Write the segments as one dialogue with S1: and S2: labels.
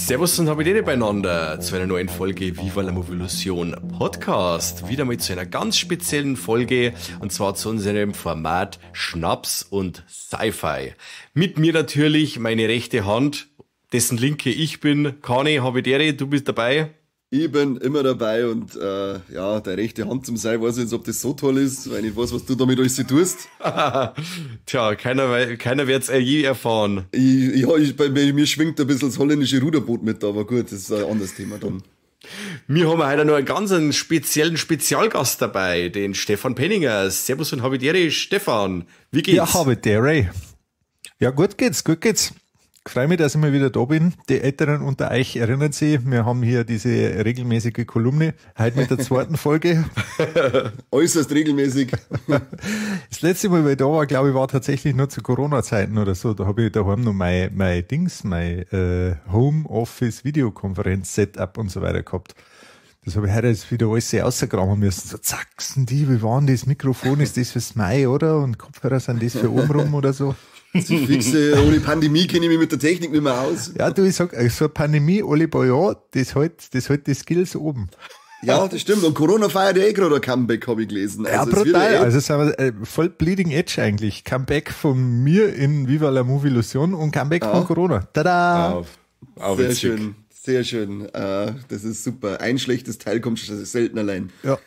S1: Servus und habidere beieinander zu einer neuen Folge Viva la Movolution Podcast. Wieder mit zu einer ganz speziellen Folge und zwar zu unserem Format Schnaps und Sci-Fi. Mit mir natürlich meine rechte Hand, dessen linke ich bin. Kani, habidere, du bist dabei.
S2: Ich bin immer dabei und ja, deine rechte Hand zum Sein, weiß ich jetzt, ob das so toll ist, weil ich nicht weiß, was du damit alles tust.
S1: Tja, keiner wird's je erfahren.
S2: Bei mir schwingt ein bisschen das holländische Ruderboot mit, aber gut, das ist ein anderes Thema dann.
S1: Wir haben heute noch einen ganz speziellen Spezialgast dabei, den Stefan Penninger. Servus und habidere, Stefan. Wie geht's?
S3: Ja, habidere. Ja, gut geht's, gut geht's. Ich freue mich, dass ich mal wieder da bin. Die Älteren unter euch erinnern sich, wir haben hier diese regelmäßige Kolumne, heute mit der zweiten Folge.
S2: Äußerst regelmäßig.
S3: Das letzte Mal, weil ich da war, glaube ich, war tatsächlich nur zu Corona-Zeiten oder so. Da habe ich daheim noch mein Dings, mein Home-Office-Videokonferenz-Setup und so weiter gehabt. Das habe ich heute jetzt wieder alles rausgraben müssen. So, zack, sind die, wie waren das Mikrofon, ist das fürs Mai, oder? Und Kopfhörer sind das für oben rum oder so.
S2: Die fixe, ohne Pandemie kenne ich mich mit der Technik nicht mehr aus.
S3: Ja, du, ich sag, so eine Pandemie alle paar Jahre, das hält die Skills oben.
S2: Ja, das stimmt. Und Corona feiert ja eh gerade ein Comeback, habe ich gelesen.
S3: Also ja, brutal. Also sind wir voll bleeding edge eigentlich. Comeback von mir in Viva la Movilusion und Comeback von Corona. Tada!
S2: Auf, sehr schön. Sehr schön. Das ist super. Ein schlechtes Teil kommt selten allein.
S3: Ja.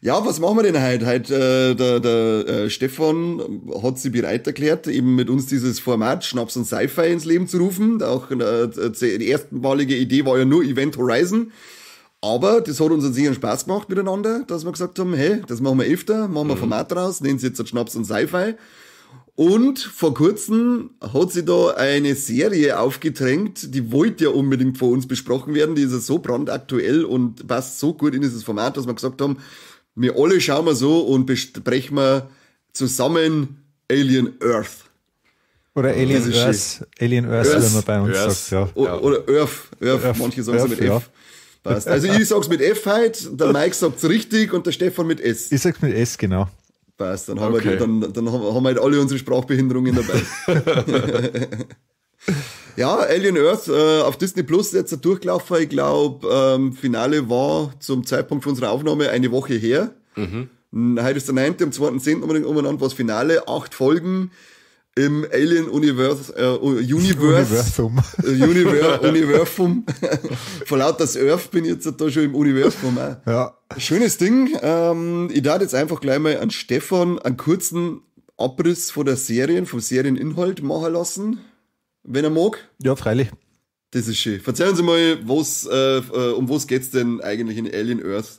S2: Ja, was machen wir denn heute? Heute, der Stefan hat sich bereit erklärt, eben mit uns dieses Format Schnaps und Sci-Fi ins Leben zu rufen. Auch die erstmalige Idee war ja nur Event Horizon. Aber das hat uns an sich einen Spaß gemacht miteinander, dass wir gesagt haben, hey, das machen wir öfter, machen wir Format draus, nennen sie jetzt Schnaps und Sci-Fi. Und vor kurzem hat sich da eine Serie aufgedrängt, die wollte ja unbedingt von uns besprochen werden, die ist ja so brandaktuell und passt so gut in dieses Format, dass wir gesagt haben, wir alle schauen wir so und besprechen wir zusammen Alien Earth.
S3: Oder Alien Earth, Alien Earth, wenn man bei uns
S2: Earth
S3: sagt.
S2: Ja. Oder Earth, Earth, manche sagen es mit F. Ja. Passt. Also ich sag's mit F heute, der Mike sagt's richtig und der Stefan mit S.
S3: Ich sag's mit S, genau.
S2: Passt, dann haben wir dann haben wir halt alle unsere Sprachbehinderungen dabei. Ja, Alien Earth auf Disney Plus jetzt durchgelaufen. Ich glaube, Finale war zum Zeitpunkt von unserer Aufnahme eine Woche her. Mhm. Heute ist der 9., am 2.10. umeinander war das Finale. 8 Folgen im Alien Universe, Universum. Universum. Vor lauter das Earth bin ich jetzt da schon im Universum. Auch.
S3: Ja.
S2: Schönes Ding. Ich darf jetzt einfach gleich mal an Stefan einen kurzen Abriss von der Serien, vom Serieninhalt machen lassen, wenn er mag.
S3: Ja, freilich.
S2: Das ist schön. Verzeihen Sie mal, um was geht's denn eigentlich in Alien Earth?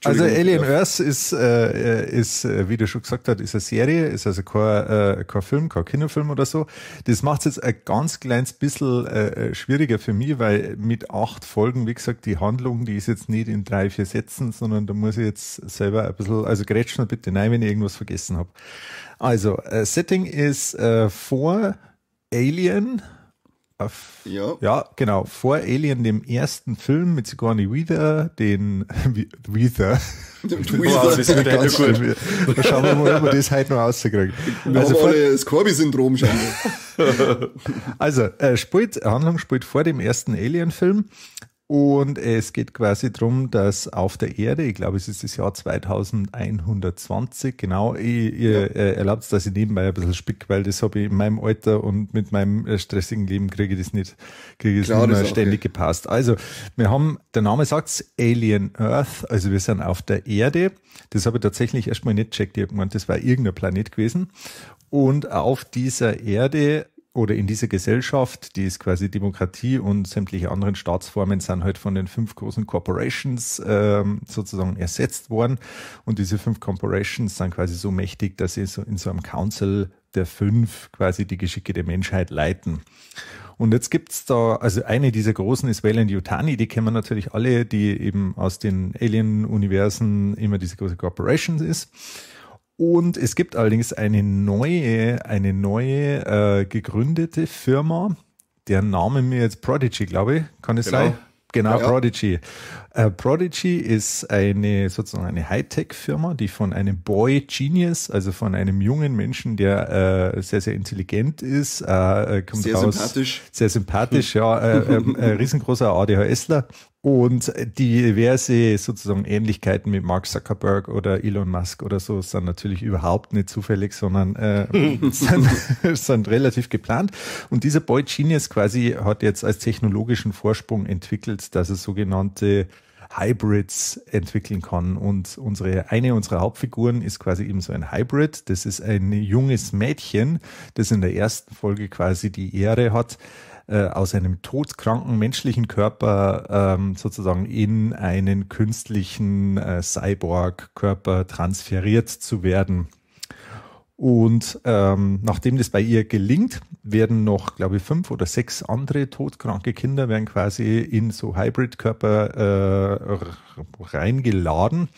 S3: Also Alien Earth ist, wie du schon gesagt hast, ist eine Serie, ist also kein Film, kein Kinofilm oder so. Das macht es jetzt ein ganz kleines bisschen schwieriger für mich, weil mit 8 Folgen, wie gesagt, die Handlung, die ist jetzt nicht in 3, 4 Sätzen, sondern da muss ich jetzt selber ein bisschen, also grätsch mir bitte rein, wenn ich irgendwas vergessen habe. Also, Setting ist vor Alien. Ja, genau. Vor Alien, dem ersten Film mit Sigourney Weaver, den Weaver.
S2: Wow,
S3: das wird ja gut. Da schauen wir mal, ob wir das heute noch rauskriegen.
S2: Wir also haben alle das Corby-Syndrom scheinbar.
S3: Also, Handlung spielt vor dem ersten Alien-Film. Und es geht quasi darum, dass auf der Erde, ich glaube, es ist das Jahr 2120, genau, ihr erlaubt, dass ich nebenbei ein bisschen spick, weil das habe ich in meinem Alter und mit meinem stressigen Leben kriege ich das nicht, kriege ich es nicht mehr ständig gepasst. Also, wir haben, der Name sagt's, Alien Earth, also wir sind auf der Erde. Das habe ich tatsächlich erstmal nicht gecheckt, ich habe gemeint, das war irgendein Planet gewesen. Und auf dieser Erde oder in dieser Gesellschaft, die ist quasi Demokratie und sämtliche anderen Staatsformen sind halt von den 5 großen Corporations sozusagen ersetzt worden. Und diese 5 Corporations sind quasi so mächtig, dass sie so in so einem Council der 5 quasi die Geschicke der Menschheit leiten. Und jetzt gibt's da, also eine dieser großen ist Weyland Yutani, die kennen wir natürlich alle, die eben aus den Alien-Universen immer diese große Corporation ist. Und es gibt allerdings eine neue gegründete Firma, deren Name mir jetzt Prodigy, glaube ich, kann es sein? Genau, ja. Prodigy. Prodigy ist eine sozusagen eine Hightech-Firma, die von einem Boy Genius, also von einem jungen Menschen, der sehr, sehr intelligent ist, kommt
S2: sehr
S3: raus,
S2: sympathisch.
S3: Sehr sympathisch, ja, riesengroßer ADHSler und diverse sozusagen Ähnlichkeiten mit Mark Zuckerberg oder Elon Musk oder so sind natürlich überhaupt nicht zufällig, sondern sind relativ geplant. Und dieser Boy Genius quasi hat jetzt als technologischen Vorsprung entwickelt, dass er sogenannte Hybrids entwickeln kann. Und eine unserer Hauptfiguren ist quasi eben so ein Hybrid. Das ist ein junges Mädchen, das in der ersten Folge quasi die Ehre hat, aus einem todkranken menschlichen Körper sozusagen in einen künstlichen Cyborg-Körper transferiert zu werden. Und nachdem das bei ihr gelingt, werden noch, glaube ich, 5 oder 6 andere todkranke Kinder werden quasi in so Hybrid-Körper reingeladen.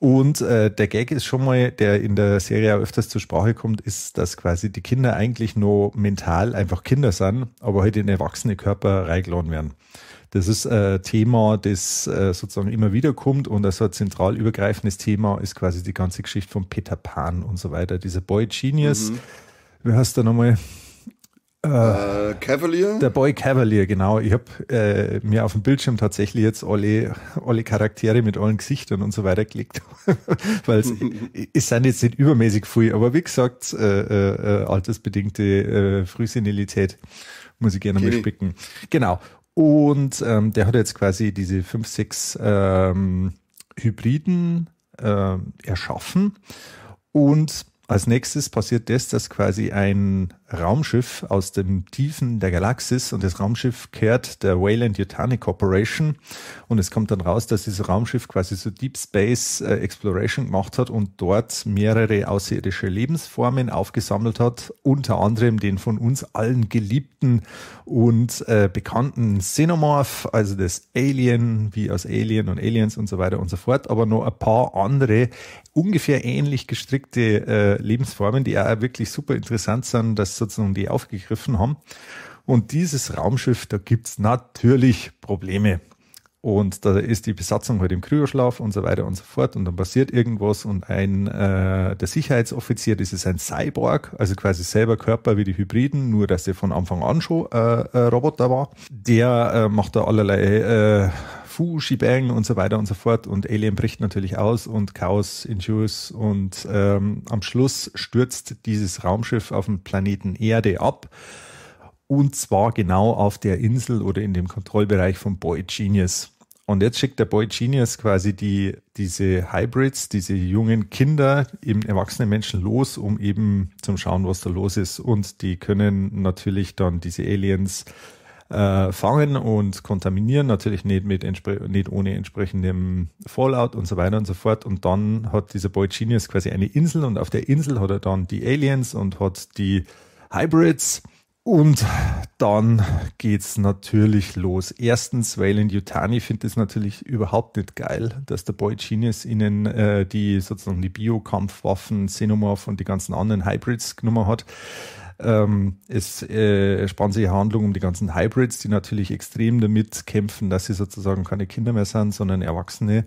S3: Und der Gag ist schon mal, der in der Serie auch öfters zur Sprache kommt, ist, dass quasi die Kinder eigentlich nur mental einfach Kinder sind, aber halt in erwachsene Körper reingeladen werden. Das ist ein Thema, das sozusagen immer wieder kommt, und also ein zentral übergreifendes Thema ist quasi die ganze Geschichte von Peter Pan und so weiter. Dieser Boy Genius, wie heißt der nochmal?
S2: Cavalier?
S3: Der Boy Cavalier, genau. Ich habe mir auf dem Bildschirm tatsächlich jetzt alle Charaktere mit allen Gesichtern und so weiter gelegt, weil es sind jetzt nicht übermäßig viel, aber wie gesagt, altersbedingte Frühsenilität muss ich gerne mal spicken. Genau. Und der hat jetzt quasi diese 5, 6 Hybriden erschaffen. Und als nächstes passiert das, dass quasi ein Raumschiff aus den Tiefen der Galaxis, und das Raumschiff kehrt der Weyland Yutani Corporation, und es kommt dann raus, dass dieses Raumschiff quasi so Deep Space Exploration gemacht hat und dort mehrere außerirdische Lebensformen aufgesammelt hat, unter anderem den von uns allen geliebten und bekannten Xenomorph, also das Alien, wie aus Alien und Aliens und so weiter und so fort, aber noch ein paar andere ungefähr ähnlich gestrickte Lebensformen, die auch wirklich super interessant sind, dass sozusagen die aufgegriffen haben. Und dieses Raumschiff, da gibt's natürlich Probleme. Und da ist die Besatzung halt im Kryoschlaf und so weiter und so fort. Und dann passiert irgendwas und der Sicherheitsoffizier, das ist ein Cyborg, also quasi selber Körper wie die Hybriden, nur dass er von Anfang an schon Roboter war. Der macht da allerlei Fu, Shebang und so weiter und so fort. Und Alien bricht natürlich aus und Chaos ensues. Und am Schluss stürzt dieses Raumschiff auf dem Planeten Erde ab. Und zwar genau auf der Insel oder in dem Kontrollbereich von Boy Genius. Und jetzt schickt der Boy Genius quasi diese Hybrids, diese jungen Kinder, eben erwachsene Menschen los, um eben zum Schauen, was da los ist. Und die können natürlich dann diese Aliens fangen und kontaminieren, natürlich nicht nicht ohne entsprechendem Fallout und so weiter und so fort. Und dann hat dieser Boy Genius quasi eine Insel, und auf der Insel hat er dann die Aliens und hat die Hybrids. Und dann geht's natürlich los. Erstens, Weyland Yutani findet es natürlich überhaupt nicht geil, dass der Boy Genius ihnen die sozusagen die Biokampfwaffen, Xenomorph und die ganzen anderen Hybrids genommen hat. Es spannt sich eine Handlung um die ganzen Hybrids, die natürlich extrem damit kämpfen, dass sie sozusagen keine Kinder mehr sind, sondern Erwachsene.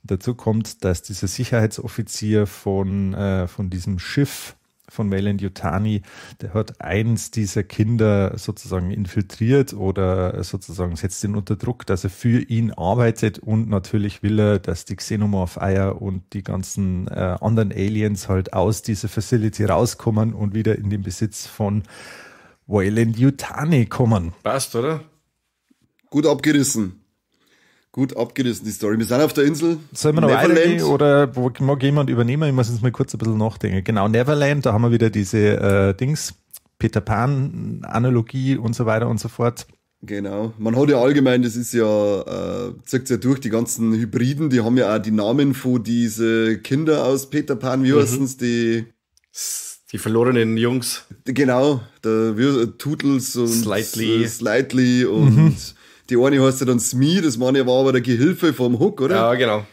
S3: Dazu kommt, dass dieser Sicherheitsoffizier von diesem Schiff von Weyland Yutani, der hat eins dieser Kinder sozusagen infiltriert oder sozusagen setzt ihn unter Druck, dass er für ihn arbeitet, und natürlich will er, dass die Xenomorph-Eier und die ganzen anderen Aliens halt aus dieser Facility rauskommen und wieder in den Besitz von Weyland Yutani kommen.
S1: Passt, oder?
S2: Gut abgerissen. Gut abgerissen, die Story. Wir sind auf der Insel.
S3: Sollen wir noch weitergehen oder mag jemand übernehmen? Ich muss jetzt mal kurz ein bisschen nachdenken. Genau, Neverland, da haben wir wieder diese Dings, Peter Pan-Analogie und so weiter und so fort.
S2: Genau. Man hat ja allgemein, das ist ja, zeigt ja durch, die ganzen Hybriden, die haben ja auch die Namen von diese Kinder aus Peter Pan, wie heißen's, die
S1: Die verlorenen Jungs.
S2: Genau, der Tootles und Slightly und die eine heißt ja dann Smee, das meine war aber der Gehilfe vom Hook, oder?
S1: Ja, genau.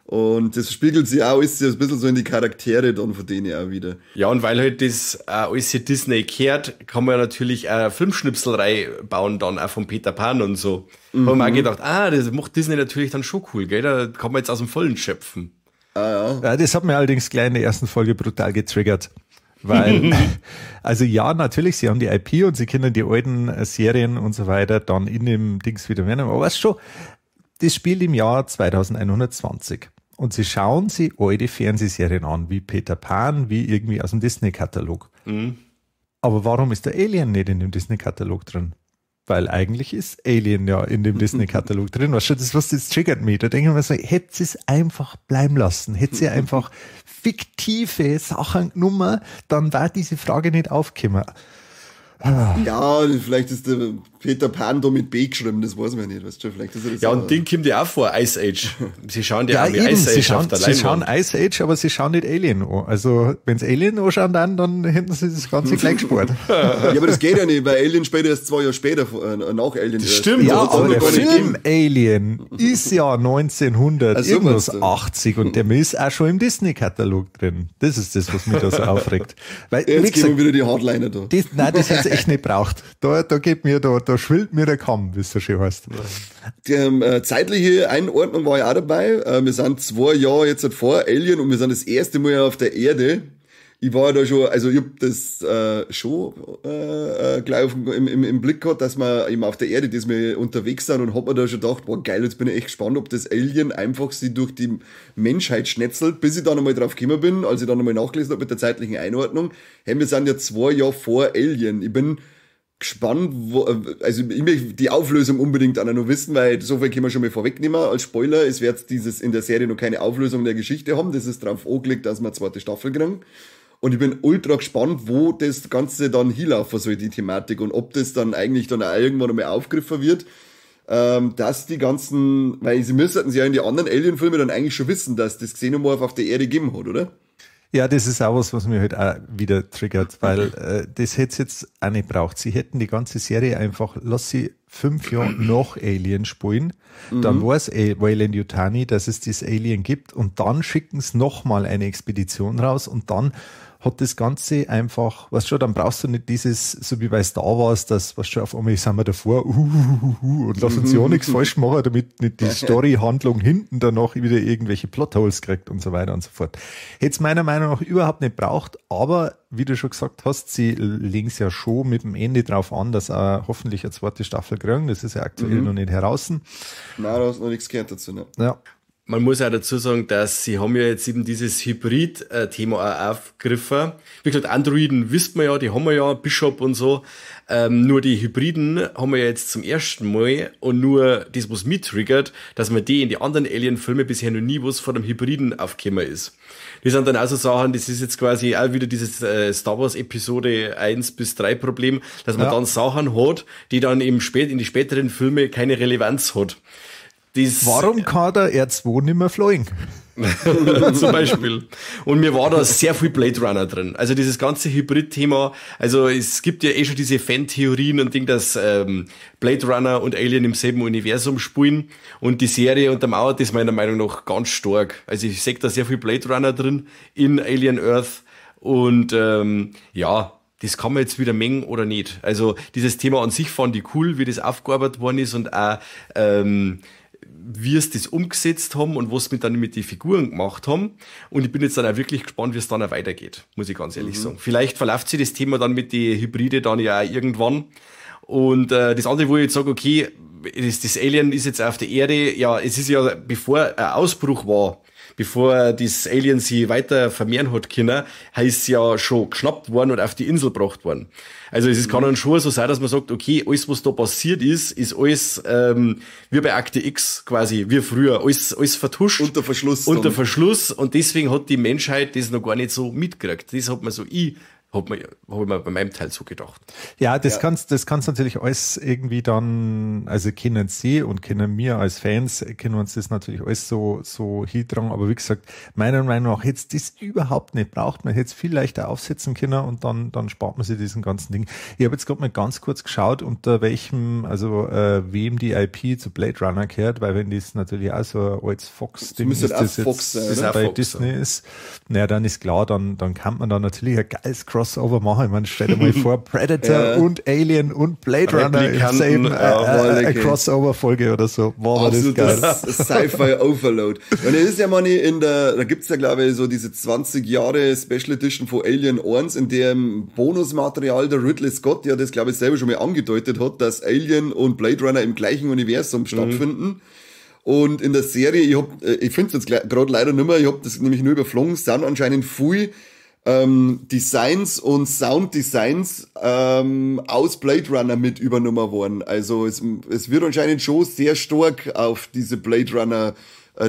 S2: Und das spiegelt sich auch alles ein bisschen so in die Charaktere dann von denen auch wieder.
S1: Ja, und weil halt das alles hier Disney kehrt, kann man ja natürlich auch Filmschnipsel reinbauen dann auch von Peter Pan und so. Mhm. Da haben wir auch gedacht, das macht Disney natürlich dann schon cool, gell? Da kann man jetzt aus dem Vollen schöpfen.
S2: Ah,
S3: ja. Das hat mir allerdings gleich in der ersten Folge brutal getriggert. Weil, also ja, natürlich, sie haben die IP und sie kennen die alten Serien und so weiter dann in dem Dings wieder mehr. Aber weißt schon, das spielt im Jahr 2120. Und sie schauen sich alte Fernsehserien an, wie Peter Pan, wie irgendwie aus dem Disney-Katalog. Mhm. Aber warum ist der Alien nicht in dem Disney-Katalog drin? Weil eigentlich ist Alien ja in dem Disney-Katalog drin. Weißt du, das, was das triggert mich. Da denke ich mir so, hätte sie es einfach bleiben lassen, hätte sie einfach fiktive Sachen genommen, dann war diese Frage nicht aufgekommen.
S2: Ja, vielleicht ist der Peter Pan da mit B geschrieben, das weiß man nicht, weißt du, vielleicht ist er das.
S1: Ja, und Ding kommt ja auch vor, Ice Age. Sie schauen ja auch wie Ice Age auf der Leinwand.
S3: Sie schauen Ice Age, aber sie schauen nicht Alien an. Also, wenn sie Alien anschauen, dann hätten sie das Ganze gleich gespart.
S2: Ja, aber das geht ja nicht, weil Alien später erst 2 Jahre später, nach Alien.
S1: Das stimmt.
S3: Ja, aber der Film Alien ist ja 1980 und der ist auch schon im Disney-Katalog drin. Das ist das, was mich da so aufregt. Weil,
S2: jetzt gehen wir wieder die Hardliner da.
S3: Das, nein, das hätte echt nicht braucht. Da geht mir, da schwillt mir der Kamm, wie es so schön heißt.
S2: Die zeitliche Einordnung war ja auch dabei. Wir sind 2 Jahre jetzt halt vor Alien und wir sind das erste Mal auf der Erde. Ich war da schon, also ich hab das schon gleich im Blick gehabt, dass wir eben auf der Erde dass wir unterwegs sind und hab mir da schon gedacht, boah geil, jetzt bin ich echt gespannt, ob das Alien einfach sie durch die Menschheit schnetzelt, bis ich dann einmal drauf gekommen bin, als ich dann einmal nachgelesen habe mit der zeitlichen Einordnung. Hey, wir sind ja 2 Jahre vor Alien. Ich bin gespannt, also ich möchte die Auflösung unbedingt auch noch wissen, weil so viel können wir schon mal vorwegnehmen als Spoiler, es wird dieses in der Serie noch keine Auflösung der Geschichte haben, das ist darauf angelegt, dass wir eine zweite Staffel kriegen. Und ich bin ultra gespannt, wo das Ganze dann hinlaufen soll, die Thematik, und ob das dann eigentlich dann auch irgendwann einmal aufgegriffen wird, dass die ganzen, weil sie müssten ja in die anderen Alien-Filme dann eigentlich schon wissen, dass das Xenomorph auf der Erde gegeben hat, oder?
S3: Ja, das ist auch was mir halt auch wieder triggert, weil das hätte es jetzt auch nicht braucht. Sie hätten die ganze Serie einfach, lass sie 5 Jahre nach Alien spielen, dann weiß Weyland-Yutani, dass es das Alien gibt, und dann schicken sie nochmal eine Expedition raus und dann hat das Ganze einfach, weißt du, dann brauchst du nicht dieses, so wie bei Star Wars, das, weißt du, auf einmal sind wir davor, und lass uns ja nichts falsch machen, damit nicht die Story-Handlung hinten danach wieder irgendwelche Plotholes kriegt und so weiter und so fort. Hätte es meiner Meinung nach überhaupt nicht braucht, aber wie du schon gesagt hast, sie legen es ja schon mit dem Ende drauf an, dass auch hoffentlich eine zweite Staffel kriegen, das ist ja aktuell noch nicht heraus.
S2: Nein, da hast du noch nichts gehört dazu, ne?
S3: Ja.
S1: Man muss auch dazu sagen, dass sie haben ja jetzt eben dieses Hybrid-Thema auch aufgegriffen. Wie gesagt, Androiden wisst man ja, die haben wir ja, Bishop und so. Nur die Hybriden haben wir ja jetzt zum ersten Mal und nur das, was mich triggert, dass man die in die anderen Alien-Filme bisher noch nie was von einem Hybriden aufgekommen ist. Das sind dann auch so Sachen, das ist jetzt quasi auch wieder dieses Star Wars Episode 1 bis 3 Problem, dass man dann Sachen hat, die dann eben in die späteren Filme keine Relevanz hat.
S3: Das, warum kann der R2 nicht mehr fliegen?
S1: Zum Beispiel. Und mir war da sehr viel Blade Runner drin. Also dieses ganze Hybrid-Thema, also es gibt ja eh schon diese Fan-Theorien und Ding, dass Blade Runner und Alien im selben Universum spielen. Und die Serie untermauert das meiner Meinung nach ganz stark. Also ich sehe da sehr viel Blade Runner drin in Alien Earth. Und ja, das kann man jetzt wieder mengen oder nicht. Also dieses Thema an sich fand ich cool, wie das aufgearbeitet worden ist und auch wie es das umgesetzt haben und was wir dann mit den Figuren gemacht haben. Und ich bin jetzt dann auch wirklich gespannt, wie es dann auch weitergeht, muss ich ganz ehrlich sagen. Vielleicht verläuft sich das Thema dann mit den Hybride dann ja auch irgendwann. Und das andere, wo ich jetzt sage, okay, das Alien ist jetzt auf der Erde, ja, es ist ja, bevor ein Ausbruch war, bevor das Alien sich weiter vermehren hat können, heißt es ja schon geschnappt worden und auf die Insel gebracht worden. Also es kann dann schon so sein, dass man sagt, okay, alles, was da passiert ist, ist alles wie bei Akte X quasi, wie früher, alles vertuscht.
S2: Unter Verschluss.
S1: Unter Verschluss, und deswegen hat die Menschheit das noch gar nicht so mitgekriegt. Das hat man so Hab ich mir bei meinem Teil so gedacht.
S3: Ja, das kannst natürlich alles irgendwie dann, also können sie und können wir als Fans, können uns das natürlich alles so hintragen, aber wie gesagt, meiner Meinung nach hätte es das überhaupt nicht braucht. Man hätte es viel leichter aufsetzen können und dann spart man sich diesen ganzen Ding. Ich habe jetzt gerade mal ganz kurz geschaut, unter welchem, also wem die IP zu Blade Runner gehört, weil wenn das natürlich auch so ein altes Fox-Ding ist, das jetzt
S2: Fox sein,
S3: bei
S1: Fox,
S3: Disney ist, naja, dann ist klar, dann kann man da natürlich ein geiles Crossover machen. Ich meine, stell dir mal vor, Predator und Alien und Blade Runner im same Crossover-Folge oder so. Boah, war das geil.
S2: Sci-Fi Overload. Und es ist ja mal da gibt's ja, glaube ich, so diese 20 Jahre Special Edition von Alien 1, in dem Bonusmaterial der Ridley Scott ja das, glaube ich, selber schon mal angedeutet hat, dass Alien und Blade Runner im gleichen Universum stattfinden. Und in der Serie, ich finde es jetzt gerade leider nicht mehr, ich hab das nämlich nur überflogen, sind anscheinend viel Designs und Sounddesigns aus Blade Runner mit übernommen worden. Also es wird anscheinend schon sehr stark auf diese Blade Runner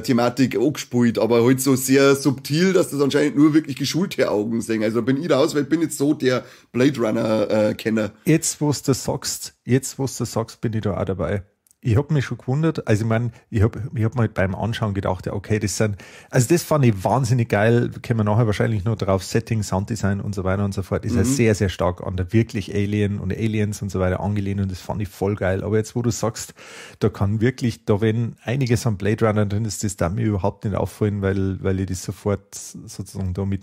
S2: Thematik angespielt, aber halt so sehr subtil, dass das anscheinend nur wirklich geschulte Augen sehen. Also bin ich raus, weil ich bin jetzt so der Blade Runner Kenner.
S3: Jetzt, wo du das sagst, bin ich da auch dabei. Ich hab mich schon gewundert, also ich meine, ich hab mir halt beim Anschauen gedacht, ja, okay, das fand ich wahnsinnig geil, kommen wir nachher wahrscheinlich noch drauf, Setting, Sounddesign und so weiter und so fort, ist ja sehr, sehr stark an der wirklich Alien und Aliens und so weiter angelehnt und das fand ich voll geil, aber jetzt, wo du sagst, da kann wirklich, da wenn einiges an Blade Runner drin ist, das darf mir überhaupt nicht auffallen, weil ich das sofort sozusagen da mit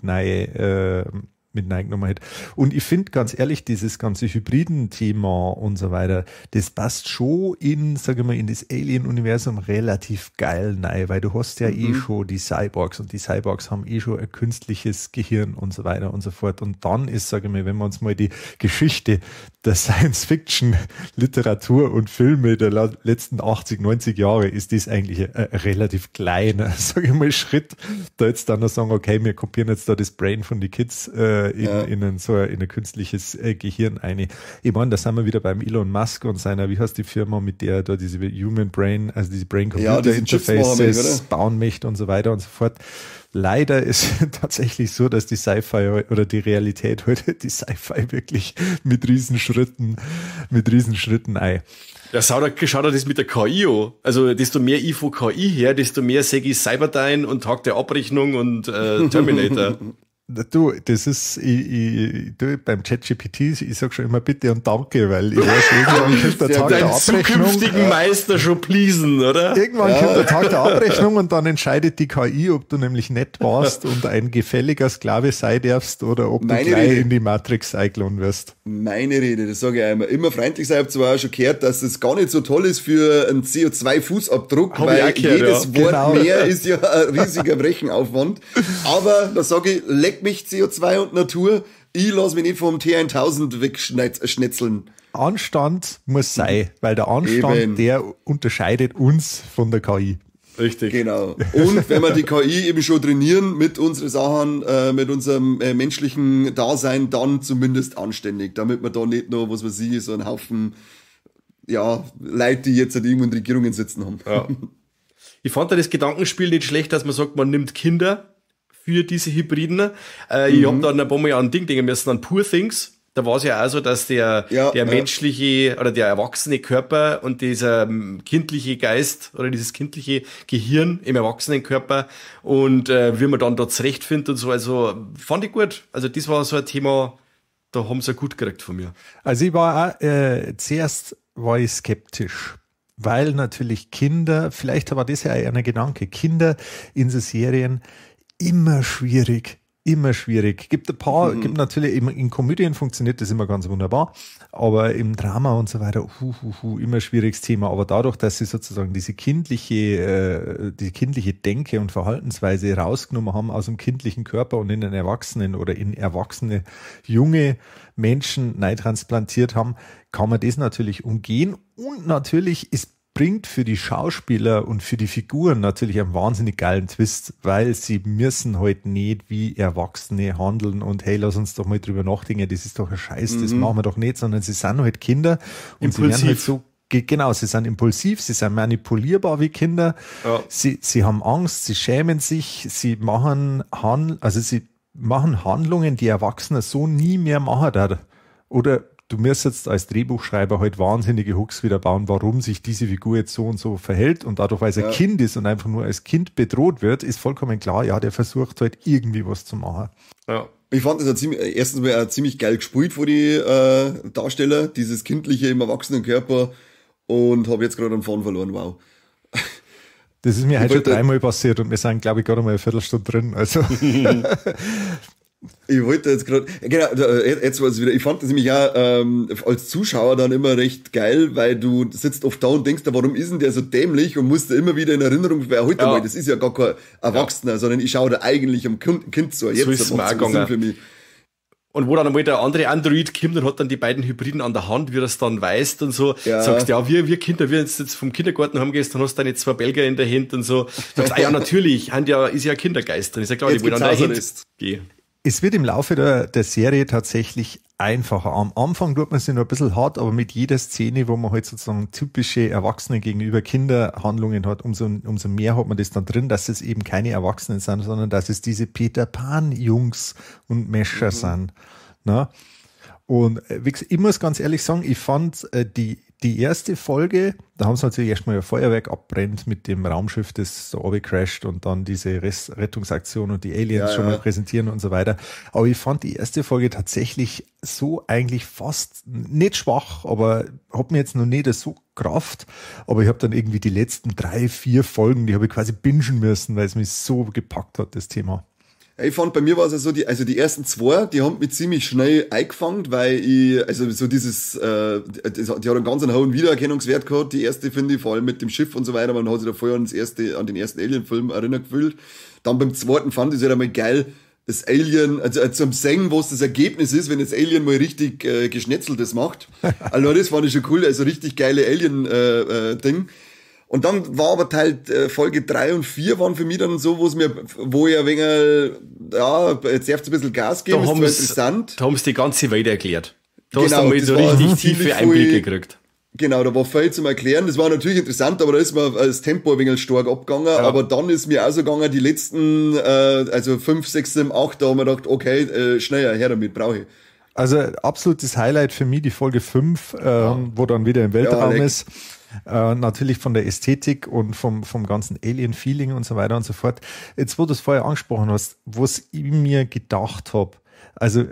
S3: reingenommen hätte. Und ich finde ganz ehrlich, dieses ganze Hybriden-Thema und so weiter, das passt schon in, sage ich mal, in das Alien-Universum relativ geil rein, weil du hast ja eh schon die Cyborgs und die Cyborgs haben eh schon ein künstliches Gehirn und so weiter und so fort. Und dann ist, sage ich mal, wenn wir uns mal die Geschichte der Science-Fiction-Literatur und Filme der letzten 80, 90 Jahre, ist das eigentlich ein relativ kleiner, sage ich mal, Schritt, da jetzt dann noch sagen, okay, wir kopieren jetzt da das Brain von den Kids in ein künstliches Gehirn eine. Ich meine, da sind wir wieder beim Elon Musk und seiner, wie heißt die Firma, mit der da diese Human Brain, also diese Brain-Computer-Interfaces bauen möchte und so weiter und so fort. Leider ist tatsächlich so, dass die Sci-Fi oder die Realität heute die Sci-Fi wirklich mit Riesenschritten ein.
S1: Ja, schau dir das mit der KI an. Also, desto mehr ich von KI her, desto mehr sehe ich Cyberdyne und Tag der Abrechnung und Terminator.
S3: Du, das ist, ich du, beim ChatGPT, ich sag schon immer bitte und danke, weil ich weiß, irgendwann kommt der Tag der Abrechnung.
S1: Zukünftigen Meister schon pleasen, oder?
S3: Irgendwann kommt der Tag der Abrechnung und dann entscheidet die KI, ob du nämlich nett warst und ein gefälliger Sklave sein darfst oder ob du gleich in die Matrix eingeladen wirst.
S2: Meine Rede, das sage ich einmal. Immer freundlich sein, ich habe zwar auch schon gehört, dass es gar nicht so toll ist für einen CO2-Fußabdruck, weil gehört, jedes Wort mehr ist ja ein riesiger Rechenaufwand. Aber da sage ich, leck mich CO2 und Natur, ich lass mich nicht vom T1000 wegschnetzeln.
S3: Anstand muss sein, weil der Anstand, der unterscheidet uns von der KI.
S1: Richtig.
S2: Genau. Und wenn wir die KI eben schon trainieren mit unseren Sachen, mit unserem menschlichen Dasein, dann zumindest anständig, damit wir da nicht nur, was weiß ich, so einen Haufen, ja, Leute, die jetzt halt irgendwo in Regierungen sitzen haben.
S1: Ja. Ich fand da das Gedankenspiel nicht schlecht, dass man sagt, man nimmt Kinder für diese Hybriden. Ich hab da ein paar Mal an ein Ding denken müssen, an Poor Things. Da war es ja auch so, dass der menschliche oder der erwachsene Körper und dieser kindliche Geist oder dieses kindliche Gehirn im erwachsenen Körper und wie man dann da zurechtfindet und so, also fand ich gut. Also das war so ein Thema, da haben sie gut gekriegt von mir.
S3: Also ich war auch, zuerst war ich skeptisch. Weil natürlich Kinder, vielleicht war das ja auch ein Gedanke, Kinder in so Serien immer schwierig. Gibt ein paar, gibt natürlich, in Komödien funktioniert das immer ganz wunderbar, aber im Drama und so weiter, immer schwieriges Thema. Aber dadurch, dass sie sozusagen diese kindliche Denke und Verhaltensweise rausgenommen haben aus dem kindlichen Körper und in den Erwachsenen oder in erwachsene junge Menschen neu transplantiert haben, kann man das natürlich umgehen. Und natürlich ist bringt für die Schauspieler und für die Figuren natürlich einen wahnsinnig geilen Twist, weil sie müssen halt nicht wie Erwachsene handeln und hey, lass uns doch mal drüber nachdenken, das ist doch ein Scheiß, das machen wir doch nicht, sondern sie sind halt Kinder und sie werden halt so, genau, sie sind impulsiv, sie sind manipulierbar wie Kinder, sie haben Angst, sie schämen sich, sie machen, also sie machen Handlungen, die Erwachsene so nie mehr machen da. Oder du müsstest als Drehbuchschreiber halt wahnsinnige Hooks wieder bauen, warum sich diese Figur jetzt so und so verhält und dadurch, weil es ein Kind ist und einfach nur als Kind bedroht wird, ist vollkommen klar, ja, der versucht halt irgendwie was zu machen.
S2: Ja. Ich fand das ja ziemlich, erstens mal auch ziemlich geil gespielt von die Darsteller, dieses Kindliche im erwachsenen Körper, und habe jetzt gerade einen Faden verloren, wow.
S3: Das ist mir heute schon dreimal passiert und wir sind, glaube ich, gerade mal eine Viertelstunde drin. Also.
S2: Ich wollte jetzt gerade, genau, jetzt war es wieder, ich fand das nämlich auch als Zuschauer dann immer recht geil, weil du sitzt oft da und denkst, warum ist denn der so dämlich, und musst da immer wieder in Erinnerung, weil heute mal, das ist ja gar kein Erwachsener, sondern ich schaue da eigentlich am Kind zu.
S1: Jetzt so ist es mir auch gegangen. Für mich. Und wo dann einmal der andere Android kommt und hat dann die beiden Hybriden an der Hand, wie das dann weißt und so, sagst, ja, wir Kinder, wir jetzt vom Kindergarten heimgehst, dann hast du deine zwei Belgier in der Hand und so. Sagst, ah ja, natürlich, ist ja Kindergeist drin, ist ja klar, die wollen an der Hand
S3: gehen. Es wird im Laufe der Serie tatsächlich einfacher. Am Anfang tut man sich noch ein bisschen hart, aber mit jeder Szene, wo man halt sozusagen typische Erwachsene gegenüber Kinderhandlungen hat, umso mehr hat man das dann drin, dass es eben keine Erwachsenen sind, sondern dass es diese Peter Pan-Jungs und Mescher sind. Na? Und wie gesagt, ich muss ganz ehrlich sagen, ich fand die erste Folge, da haben sie natürlich erstmal ein Feuerwerk abbrennt mit dem Raumschiff, das so runtercrasht und dann diese Rettungsaktion und die Aliens schon mal präsentieren und so weiter. Aber ich fand die erste Folge tatsächlich so eigentlich fast nicht schwach, aber hat mir jetzt noch nicht so gerafft. Aber ich habe dann irgendwie die letzten 3, 4 Folgen, die habe ich quasi bingen müssen, weil es mich so gepackt hat, das Thema.
S2: Ich fand, bei mir war es ja so, die ersten zwei, die haben mich ziemlich schnell eingefangen, weil ich, also so dieses, die hat einen ganz hohen Wiedererkennungswert gehabt, die erste, finde ich, vor allem mit dem Schiff und so weiter, man hat sich da vorher an den ersten Alien-Film erinnert gefühlt. Dann beim zweiten fand ich es halt einmal geil, das Alien, also zum Sehen, was das Ergebnis ist, wenn das Alien mal richtig Geschnetzeltes macht. Also das fand ich schon cool, also richtig geile Alien-Ding. Und dann war aber Folge 3 und 4 waren für mich dann so, wo ich ein wenig, ja, jetzt darf's ein bisschen Gas geben, ist zwar interessant.
S1: Da haben sie die ganze Welt erklärt. Da hast du mal so richtig tiefe Einblicke gekriegt.
S2: Genau, da war viel zum Erklären. Das war natürlich interessant, aber da ist mir das Tempo ein wenig stark abgegangen. Ja. Aber dann ist mir auch so gegangen, die letzten, also 5, 6, 7, 8, da haben wir gedacht, okay, schneller, her damit, brauche ich.
S3: Also absolutes Highlight für mich, die Folge 5, wo dann wieder im Weltraum ist. Natürlich von der Ästhetik und vom ganzen Alien-Feeling und so weiter und so fort. Jetzt, wo du es vorher angesprochen hast, was ich mir gedacht habe, also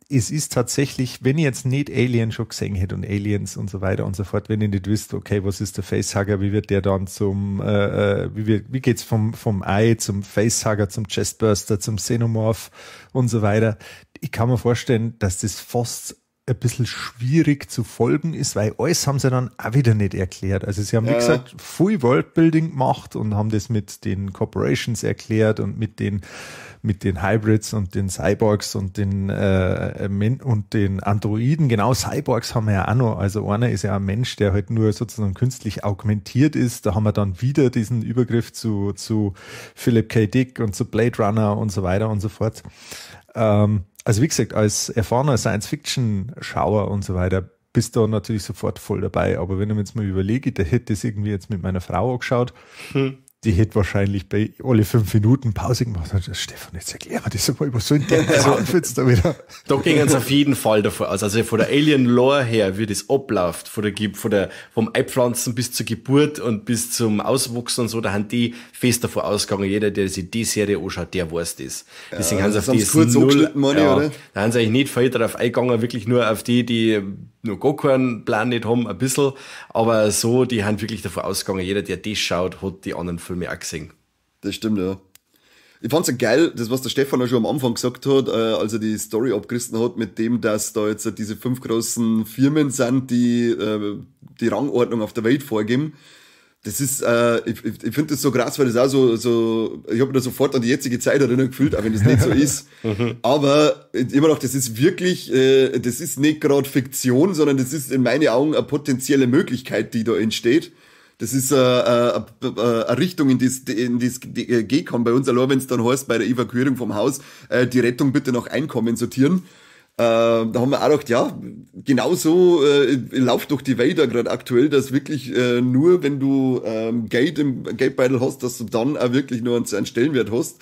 S3: es ist tatsächlich, wenn ich jetzt nicht Alien schon gesehen hätte und Aliens und so weiter und so fort, wenn ich nicht wüsste, okay, was ist der Facehugger, wie wird der dann zum, wie geht's vom Ei zum Facehugger, zum Chestburster, zum Xenomorph und so weiter. Ich kann mir vorstellen, dass das fast ein bisschen schwierig zu folgen ist, weil alles haben sie dann auch wieder nicht erklärt. Also sie haben, wie gesagt, viel Worldbuilding gemacht und haben das mit den Corporations erklärt und mit den Hybrids und den Cyborgs und den und den Androiden. Genau, Cyborgs haben wir ja auch noch. Also einer ist ja ein Mensch, der halt nur sozusagen künstlich augmentiert ist. Da haben wir dann wieder diesen Übergriff zu Philip K. Dick und zu Blade Runner und so weiter und so fort. Also wie gesagt, als erfahrener Science-Fiction-Schauer und so weiter bist du natürlich sofort voll dabei. Aber wenn ich mir jetzt mal überlege, der hätte das irgendwie jetzt mit meiner Frau angeschaut, die hätte wahrscheinlich bei alle 5 Minuten Pause gemacht. Und Stefan, jetzt erklär mir das einmal, was soll denn der jetzt da wieder?
S1: Da ging es auf jeden Fall davor aus. Also von der Alien-Lore her, wie das abläuft, vom Eipflanzen bis zur Geburt und bis zum Auswachsen und so, da haben die fest davor ausgegangen. Jeder, der sich die Serie anschaut, der weiß das. Deswegen haben sie auf das
S2: kurz null, meine, ja, oder?
S1: Da haben sie eigentlich nicht viel darauf eingegangen, wirklich nur auf die, die noch gar keinen Plan nicht haben, ein bisschen. Aber so, die haben wirklich davor ausgegangen, jeder, der das schaut, hat die anderen Filme auch gesehen.
S2: Das stimmt, ja. Ich fand's ja geil, das, was der Stefan auch schon am Anfang gesagt hat, als er die Story abgerissen hat, mit dem, dass da jetzt diese 5 großen Firmen sind, die die Rangordnung auf der Welt vorgeben. Das ist, ich finde das so krass, weil das auch so ich habe mich da sofort an die jetzige Zeit erinnert gefühlt, auch wenn das nicht so ist. Aber immer noch, das ist wirklich, das ist nicht gerade Fiktion, sondern das ist in meinen Augen eine potenzielle Möglichkeit, die da entsteht. Das ist eine Richtung, in die es gehen kann bei uns, allein wenn es dann heißt, bei der Evakuierung vom Haus, die Rettung bitte nach Einkommen sortieren. Da haben wir auch gedacht, ja, genau so läuft doch die Welt da gerade aktuell, dass wirklich nur wenn du Geld im Geldbeutel hast, dass du dann auch wirklich nur einen Stellenwert hast.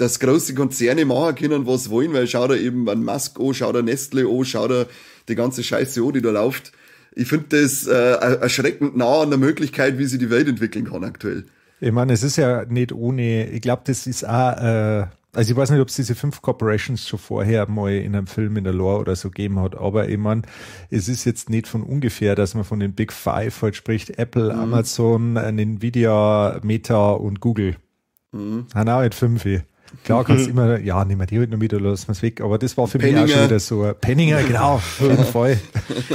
S2: dass große Konzerne machen können, was wollen, weil schau da eben an Musk an, schau da Nestle an, schau da die ganze Scheiße an, die da läuft. Ich finde das erschreckend nah an der Möglichkeit, wie sich die Welt entwickeln kann aktuell.
S3: Ich meine, es ist ja nicht ohne, ich glaube, das ist auch, also ich weiß nicht, ob es diese 5 Corporations schon vorher mal in einem Film in der Lore oder so gegeben hat, aber ich meine, es ist jetzt nicht von ungefähr, dass man von den Big Five halt spricht, Apple, Amazon, Nvidia, Meta und Google. Haben auch nicht 5. Klar kannst du immer, ja, nehmen wir die halt noch mit oder lassen wir es weg, aber das war für mich auch schon wieder so. Penninger, genau, auf jeden Fall.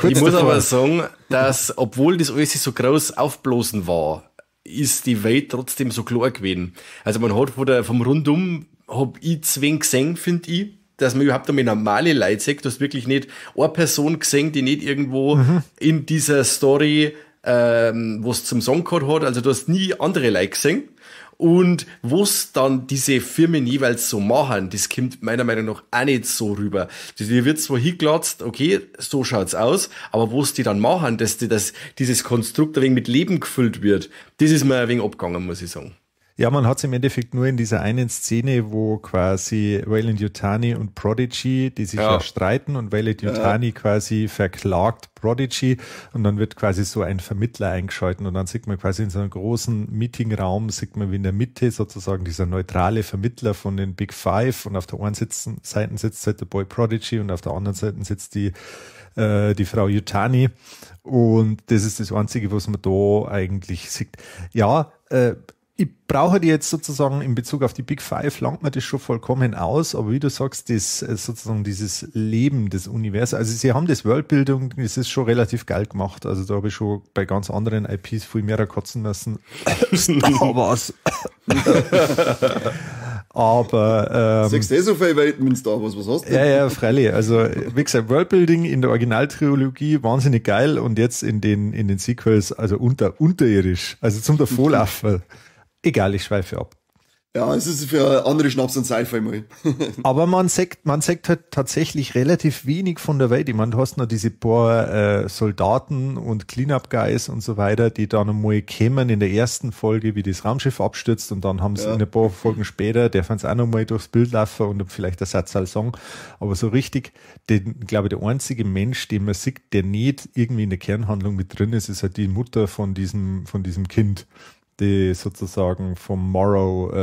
S1: Ich muss aber sagen, dass, obwohl das alles so groß aufblasen war, ist die Welt trotzdem so klar gewesen. Also man hat vom Rundum, hab ich zwing gesehen, finde ich, dass man überhaupt einmal normale Leute sieht. Du hast wirklich nicht eine Person gesehen, die nicht irgendwo in dieser Story was zum Song gehabt hat. Also du hast nie andere Leute gesehen. Und was dann diese Firmen jeweils so machen, das kommt meiner Meinung nach auch nicht so rüber. Die wird zwar hinglatzt, okay, so schaut's aus, aber was die dann machen, dass dieses Konstrukt ein wenig mit Leben gefüllt wird, das ist mir ein wenig abgegangen, muss ich sagen.
S3: Ja, man hat's im Endeffekt nur in dieser einen Szene, wo quasi Weyland-Yutani und Prodigy, die sich ja streiten und Weyland-Yutani quasi verklagt Prodigy und dann wird quasi so ein Vermittler eingeschalten und dann sieht man quasi in so einem großen Meetingraum, sieht man wie in der Mitte sozusagen dieser neutrale Vermittler von den Big Five und auf der einen Seite sitzt halt der Boy Prodigy und auf der anderen Seite sitzt die Frau Yutani und das ist das Einzige, was man da eigentlich sieht. Ja, ich brauche die jetzt sozusagen in Bezug auf die Big Five, langt mir das schon vollkommen aus, aber wie du sagst, das sozusagen dieses Leben des Universums, also sie haben das Worldbuilding, das ist schon relativ geil gemacht, also da habe ich schon bei ganz anderen IPs viel mehr kotzen müssen. Star Wars. Aber
S2: sagst du so viel Welten mit Star Wars, was hast du?
S3: Ja, ja, freilich. Also wie gesagt, Worldbuilding in der Originaltrilogie wahnsinnig geil und jetzt in den Sequels, also unterirdisch, also zum Davonlaufen. Egal, ich schweife ab.
S2: Ja, es ist für andere Schnaps und Sci-Fi mal.
S3: Aber man sagt halt tatsächlich relativ wenig von der Welt. Ich meine, du hast noch diese paar Soldaten und Cleanup-Guys und so weiter, die dann einmal kämen in der ersten Folge, wie das Raumschiff abstürzt und dann haben sie in ein paar Folgen später, der es auch noch mal durchs Bild laufen und vielleicht der Satz sagen. Aber so richtig, den, glaube ich, der einzige Mensch, den man sieht, der nicht irgendwie in der Kernhandlung mit drin ist, ist halt die Mutter von diesem Kind, die sozusagen vom Morrow.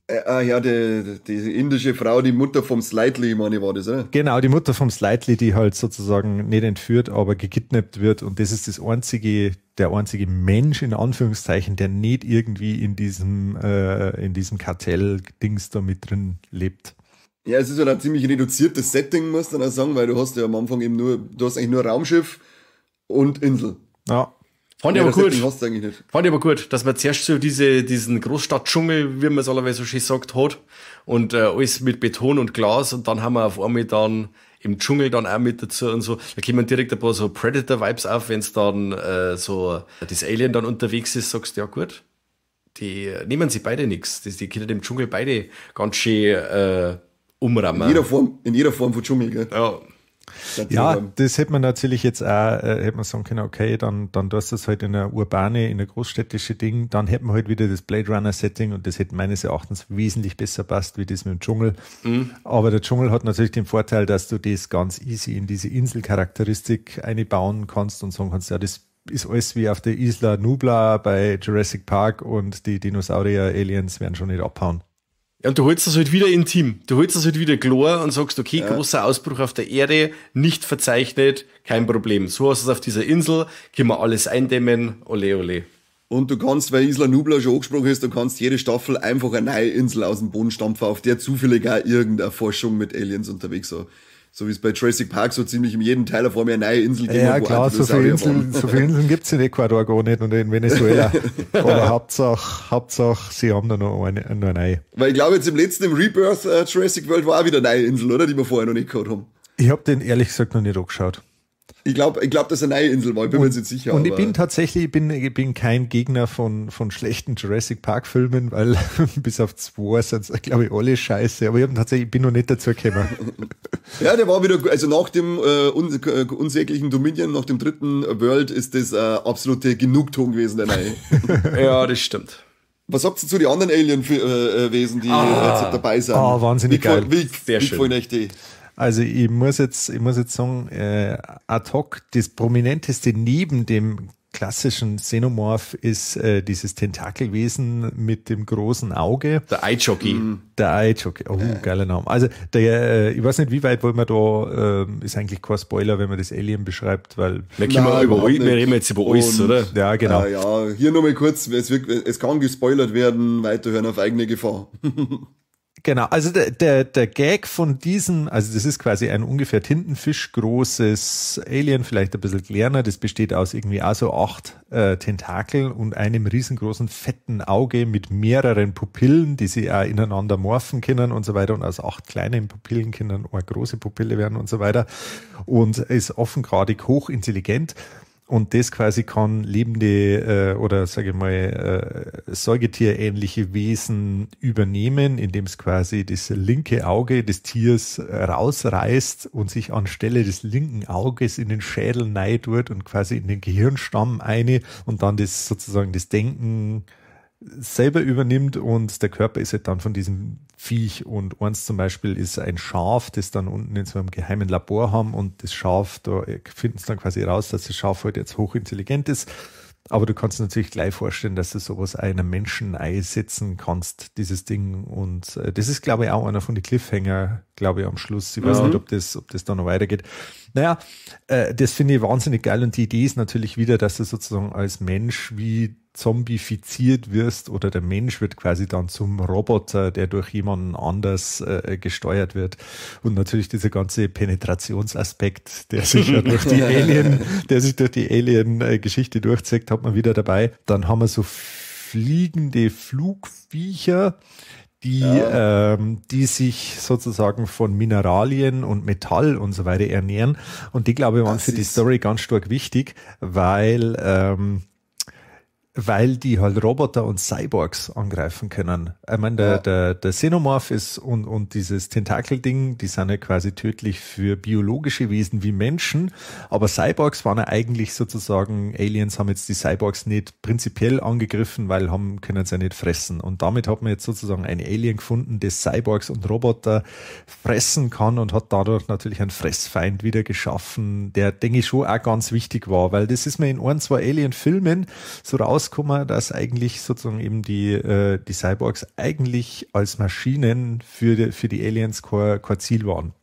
S2: Ja, die indische Frau, die Mutter vom Slightly, meine ich, war das, oder?
S3: Genau, die Mutter vom Slightly, die halt sozusagen nicht entführt, aber gekidnappt wird. Und das ist das einzige, der einzige Mensch, in Anführungszeichen, der nicht irgendwie in diesem Kartell-Dings da mit drin lebt.
S2: Ja, es ist halt ein ziemlich reduziertes Setting, muss man auch sagen, weil du hast ja am Anfang eben nur, du hast eigentlich nur Raumschiff und Insel.
S3: Ja.
S1: Fand ich aber gut. Fand ich aber gut, dass man zuerst so diesen Großstadtdschungel, wie man es allerweise so schön sagt, hat und alles mit Beton und Glas und dann haben wir auf einmal dann im Dschungel dann auch mit dazu und so. Da kommen direkt ein paar so Predator-Vibes auf, wenn es dann so das Alien dann unterwegs ist, sagst du, ja gut, die nehmen sich beide nichts. Die können im Dschungel beide ganz schön umrammen.
S2: In jeder Form von Dschungel, gell?
S1: Ja.
S3: Ja, das hätte man natürlich jetzt auch, hätte man sagen können, okay, dann tust du das halt in eine urbane, in eine großstädtische Ding, dann hätte man halt wieder das Blade Runner Setting und das hätte meines Erachtens wesentlich besser passt, wie das mit dem Dschungel. Mhm. Aber der Dschungel hat natürlich den Vorteil, dass du das ganz easy in diese Inselcharakteristik einbauen kannst und sagen kannst, ja, das ist alles wie auf der Isla Nublar bei Jurassic Park und die Dinosaurier-Aliens werden schon nicht abhauen.
S1: Ja, und du holst das halt wieder intim. Du holst das halt wieder klar und sagst, okay, ja, großer Ausbruch auf der Erde, nicht verzeichnet, kein Problem. So hast du es auf dieser Insel, können wir alles eindämmen, ole ole.
S2: Und du kannst, weil Isla Nublar schon angesprochen ist, du kannst jede Staffel einfach eine neue Insel aus dem Boden stampfen, auf der zufällig auch irgendeine Forschung mit Aliens unterwegs war. So wie es bei Jurassic Park so ziemlich in jedem Teil auf einmal eine neue Insel
S3: gibt. Ja, klar, so viele Inseln gibt's in Ecuador gar nicht und in Venezuela. Aber Hauptsache, sie haben da noch eine neue.
S2: Weil ich glaube, jetzt im letzten, im Rebirth Jurassic World war auch wieder eine neue Insel, oder? Die wir vorher noch nicht gehabt haben.
S3: Ich habe den ehrlich gesagt noch nicht angeschaut.
S2: Ich glaube, dass eine neue Insel war, ich bin mir jetzt nicht sicher.
S3: Und ich bin tatsächlich, ich bin kein Gegner von schlechten Jurassic Park Filmen, weil bis auf 2 sind es, glaube ich, alle scheiße. Aber ich habe tatsächlich, ich bin noch nicht dazu gekommen.
S2: Ja, der war wieder, also nach dem unsäglichen Dominion, nach dem dritten World ist das absolute Genugtuung gewesen, der neue.
S1: Ja, das stimmt.
S2: Was sagt ihr zu den anderen Alien-Wesen, die jetzt dabei sind?
S3: Ah, wahnsinnig geil.
S2: Wie
S1: Sehr schön.
S2: gefallen euch die?
S3: Also ich muss jetzt sagen, ad hoc, das prominenteste neben dem klassischen Xenomorph ist dieses Tentakelwesen mit dem großen Auge.
S1: Der Eye-Jockey.
S3: Der Eye-Jockey. Oh, geiler Name. Also ich weiß nicht, wie weit wollen wir da, ist eigentlich kein Spoiler, wenn man das Alien beschreibt, weil
S1: Wir, können
S2: Nein,
S1: über,
S2: überhaupt
S1: wir
S2: nicht.
S1: reden jetzt über alles,
S2: Und-
S1: oder?
S3: Ja, genau.
S2: Ja, hier nochmal kurz, es kann gespoilert werden, weiterhören auf eigene Gefahr.
S3: Genau, also der Gag von diesem, also das ist quasi ein ungefähr Tintenfisch großes Alien, vielleicht ein bisschen kleiner, das besteht aus irgendwie auch so acht Tentakeln und einem riesengroßen fetten Auge mit mehreren Pupillen, die sie auch ineinander morphen können und so weiter und aus acht kleinen Pupillen können eine große Pupille werden und so weiter und ist offengradig hochintelligent. Und das quasi kann lebende oder sage ich mal säugetierähnliche Wesen übernehmen, indem es quasi das linke Auge des Tiers rausreißt und sich anstelle des linken Auges in den Schädel neitut und quasi in den Gehirnstamm eine und dann das sozusagen das Denken selber übernimmt und der Körper ist halt dann von diesem Viech und eins zum Beispiel ist ein Schaf, das dann unten in so einem geheimen Labor haben und das Schaf, da finden sie dann quasi raus, dass das Schaf halt jetzt hochintelligent ist. Aber du kannst natürlich gleich vorstellen, dass du sowas einem Menschen einsetzen kannst, dieses Ding. Und das ist, glaube ich, auch einer von den Cliffhanger, glaube ich, am Schluss. Ich weiß nicht, ob das da noch weitergeht. Naja, das finde ich wahnsinnig geil. Und die Idee ist natürlich wieder, dass du sozusagen als Mensch wie zombifiziert wirst oder der Mensch wird quasi dann zum Roboter, der durch jemanden anders gesteuert wird. Und natürlich dieser ganze Penetrationsaspekt, der sich durch die Alien-Geschichte durchzieht, hat man wieder dabei. Dann haben wir so fliegende Flugviecher, die sich sozusagen von Mineralien und Metall und so weiter ernähren. Und die, glaube ich, waren
S2: Das
S3: für die
S2: ist-
S3: Story ganz stark wichtig, weil die halt Roboter und Cyborgs angreifen können. Ich meine, der Xenomorph ist und dieses Tentakel-Ding, die sind ja quasi tödlich für biologische Wesen wie Menschen, aber Cyborgs waren ja eigentlich sozusagen, Aliens haben jetzt die Cyborgs nicht prinzipiell angegriffen, weil haben, können sie ja nicht fressen. Und damit hat man jetzt sozusagen ein Alien gefunden, das Cyborgs und Roboter fressen kann und hat dadurch natürlich einen Fressfeind wieder geschaffen, der, denke ich, schon auch ganz wichtig war, weil das ist mir in ein, zwei Alien-Filmen so rausgekommen, dass eigentlich sozusagen eben die Cyborgs eigentlich als Maschinen für die Aliens kein Ziel waren.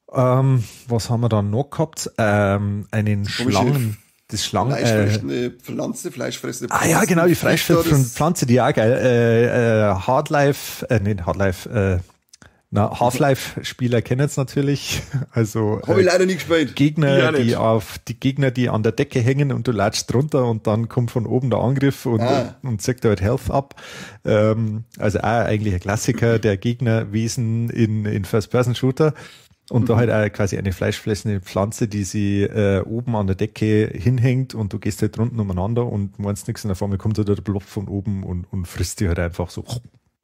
S3: Was haben wir dann noch gehabt? Einen Schlangen, das Schlangen,
S2: Fleischfressende Pflanze, fleischfressende
S3: Ah ja, genau, die fleischfressende
S2: das-
S3: Pflanze, die auch geil. Hardlife, nee, Hardlife, na, Half-Life-Spieler kennen es natürlich. Also
S2: Habe ich leider nicht gespielt.
S3: Gegner,
S1: Ja, nicht.
S3: die auf die Gegner, die an der Decke hängen und du latschst drunter und dann kommt von oben der Angriff und zieht da halt Health ab. Also auch eigentlich ein Klassiker der Gegnerwesen in First-Person-Shooter. Und da halt auch quasi eine fleischfressende Pflanze, die sie oben an der Decke hinhängt und du gehst halt drunten umeinander und meinst nichts und auf einmal kommt halt der Blob von oben und frisst die halt einfach so.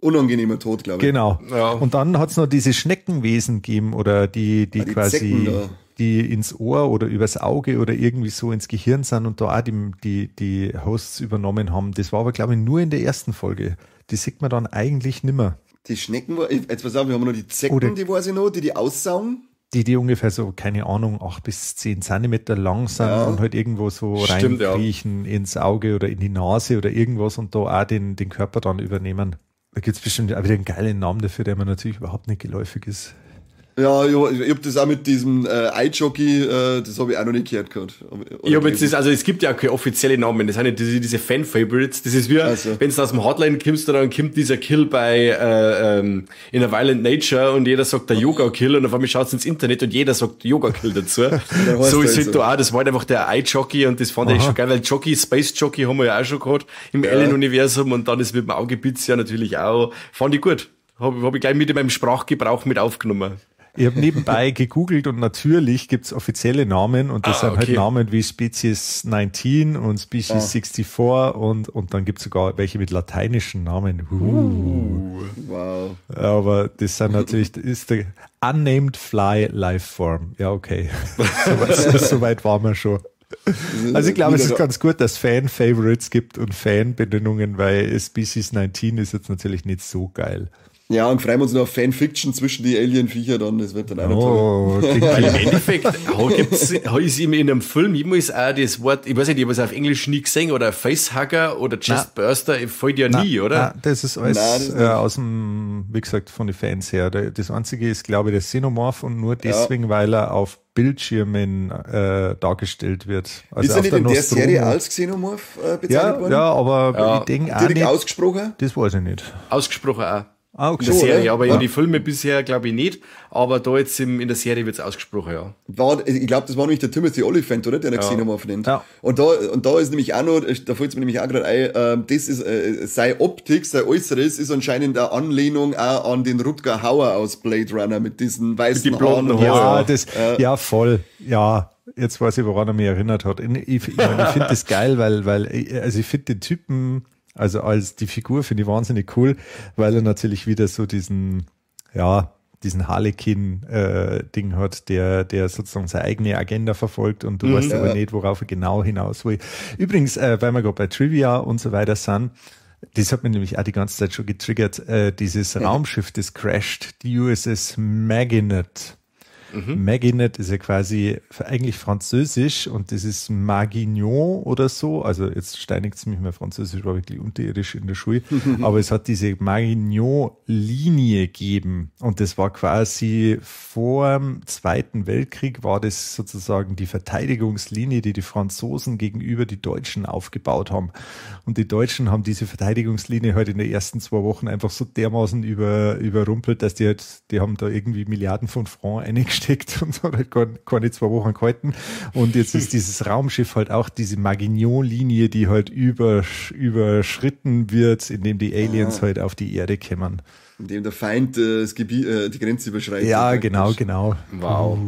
S2: Unangenehmer Tod, glaube ich.
S3: Genau.
S1: Ja.
S3: Und dann hat's noch diese Schneckenwesen gegeben oder die
S2: Ah, die
S3: quasi
S2: Zecken da.
S3: die ins Ohr oder übers Auge oder irgendwie so ins Gehirn sind und da auch die Hosts übernommen haben. Das war aber, glaube ich, nur in der ersten Folge. Die sieht man dann eigentlich nimmer.
S2: Die Schnecken, jetzt pass auf, wir haben noch die Zecken, die weiß ich noch, die die aussaugen.
S3: Die ungefähr so, keine Ahnung, 8 bis 10 Zentimeter lang sind und halt irgendwo so reinkriechen ins Auge oder in die Nase oder irgendwas und da auch den Körper dann übernehmen. Da gibt's bestimmt auch wieder einen geilen Namen dafür, der mir natürlich überhaupt nicht geläufig ist.
S2: Ja, ich hab das auch mit diesem Eye-Jockey, das habe ich auch noch nicht gehört gehabt. Oder
S1: Ich hab jetzt
S2: gelesen.
S1: das, also es gibt ja auch keine offizielle Namen, das sind ja diese Fan-Favorites, das ist wie,
S2: Also.
S1: wenn du aus dem Hardline kommst, dann kommt dieser Kill bei In a Violent Nature und jeder sagt der Yoga-Kill und auf einmal schaust du ins Internet und jeder sagt Yoga-Kill dazu.
S2: Heißt
S1: So
S2: er
S1: ist halt
S2: so.
S1: da auch, das war halt einfach der Eye-Jockey und das fand ich schon geil, weil Jockey, Space Jockey haben wir ja auch schon gehabt im Alien-Universum und dann ist mit dem Augepitz ja natürlich auch, fand ich gut. Hab ich gleich mit in meinem Sprachgebrauch mit aufgenommen.
S3: Ich habe nebenbei gegoogelt und natürlich gibt's offizielle Namen und das sind halt Namen wie Species 19 und Species 64 und dann gibt's sogar welche mit lateinischen Namen.
S2: Wow.
S3: Aber das sind natürlich, das ist der Unnamed Fly Lifeform. Ja, okay. Soweit waren wir schon. Also ich glaube, es ist ganz gut, dass Fan-Favorites gibt und Fan-Benennungen, weil Species 19 ist jetzt natürlich nicht so geil.
S2: Ja, und freuen wir uns noch auf Fanfiction zwischen die Alien-Viecher dann, das wird dann auch noch
S1: toll. Weil im Endeffekt ist ihm in einem Film jemals auch das Wort, ich weiß nicht, ich habe es auf Englisch nie gesehen, oder Facehugger oder Chestburster, fällt ja nie, oder?
S3: Nein, das ist alles nein, das aus dem, wie gesagt, von den Fans her. Das Einzige ist, glaube ich, der Xenomorph und nur deswegen, weil er auf Bildschirmen dargestellt wird.
S2: Also ist er nicht in der Serie als Xenomorph bezeichnet worden?
S3: Ja, aber ich denke
S2: auch nicht. Ausgesprochen?
S3: Das weiß ich nicht.
S1: Ausgesprochen auch. Ah, okay. In der Serie, oder? Aber in die Filme bisher glaube ich nicht. Aber da jetzt in der Serie wird es ausgesprochen, ja.
S2: Ich glaube, das war nämlich der Timothy Olyphant, oder? Der einen Xenomorph nennt. Ja. Und da ist nämlich auch noch, da fällt es mir nämlich auch gerade ein, das ist, seine Optik, sein Äußeres ist anscheinend eine Anlehnung auch an den Rutger Hauer aus Blade Runner mit diesen weißen
S3: Haaren. Ja, das, ja, voll. Ja, jetzt weiß ich, woran er mich erinnert hat. Ich finde das geil, weil, also ich finde den Typen, also als die Figur finde ich wahnsinnig cool, weil er natürlich wieder so diesen, ja, diesen Harlequin-Ding hat, der sozusagen seine eigene Agenda verfolgt und du weißt aber nicht, worauf er genau hinaus will. Übrigens, weil wir gerade bei Trivia und so weiter sind, das hat mich nämlich auch die ganze Zeit schon getriggert, dieses Raumschiff, das crasht, die USS Maginot. Mhm. Maginot ist ja quasi eigentlich französisch und das ist Maginot oder so. Also jetzt steinigt es mich mal, Französisch war wirklich unterirdisch in der Schule. Aber es hat diese Maginot-Linie gegeben und das war quasi vor dem Zweiten Weltkrieg war das sozusagen die Verteidigungslinie, die die Franzosen gegenüber die Deutschen aufgebaut haben. Und die Deutschen haben diese Verteidigungslinie halt in den ersten 2 Wochen einfach so dermaßen überrumpelt, dass die halt, die haben da irgendwie Milliarden von Franc eingesteckt und hat halt keine 2 Wochen gehalten. Und jetzt ist dieses Raumschiff halt auch diese Maginot-Linie, die halt überschritten wird, indem die Aliens halt auf die Erde kommen.
S2: Indem der Feind das Gebiet, die Grenze überschreitet.
S3: Ja, genau, genau.
S1: Wow.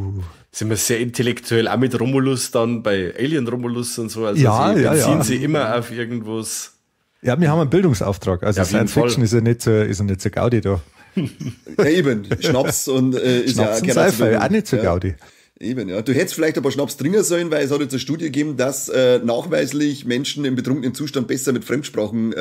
S1: Sind wir sehr intellektuell, auch mit Romulus dann bei Alien Romulus und so. Also ja, sie beziehen sie immer auf irgendwas.
S3: Ja, wir haben einen Bildungsauftrag. Also ja, Science Fiction ist ja nicht so, Gaudi da.
S2: Ja, eben. Schnaps und ist
S3: Schnaps ja und Sci-Fi, auch nicht so Gaudi.
S2: Eben, ja. Du hättest vielleicht ein paar Schnaps trinken sollen, weil es hat jetzt eine Studie gegeben, dass nachweislich Menschen im betrunkenen Zustand besser mit Fremdsprachen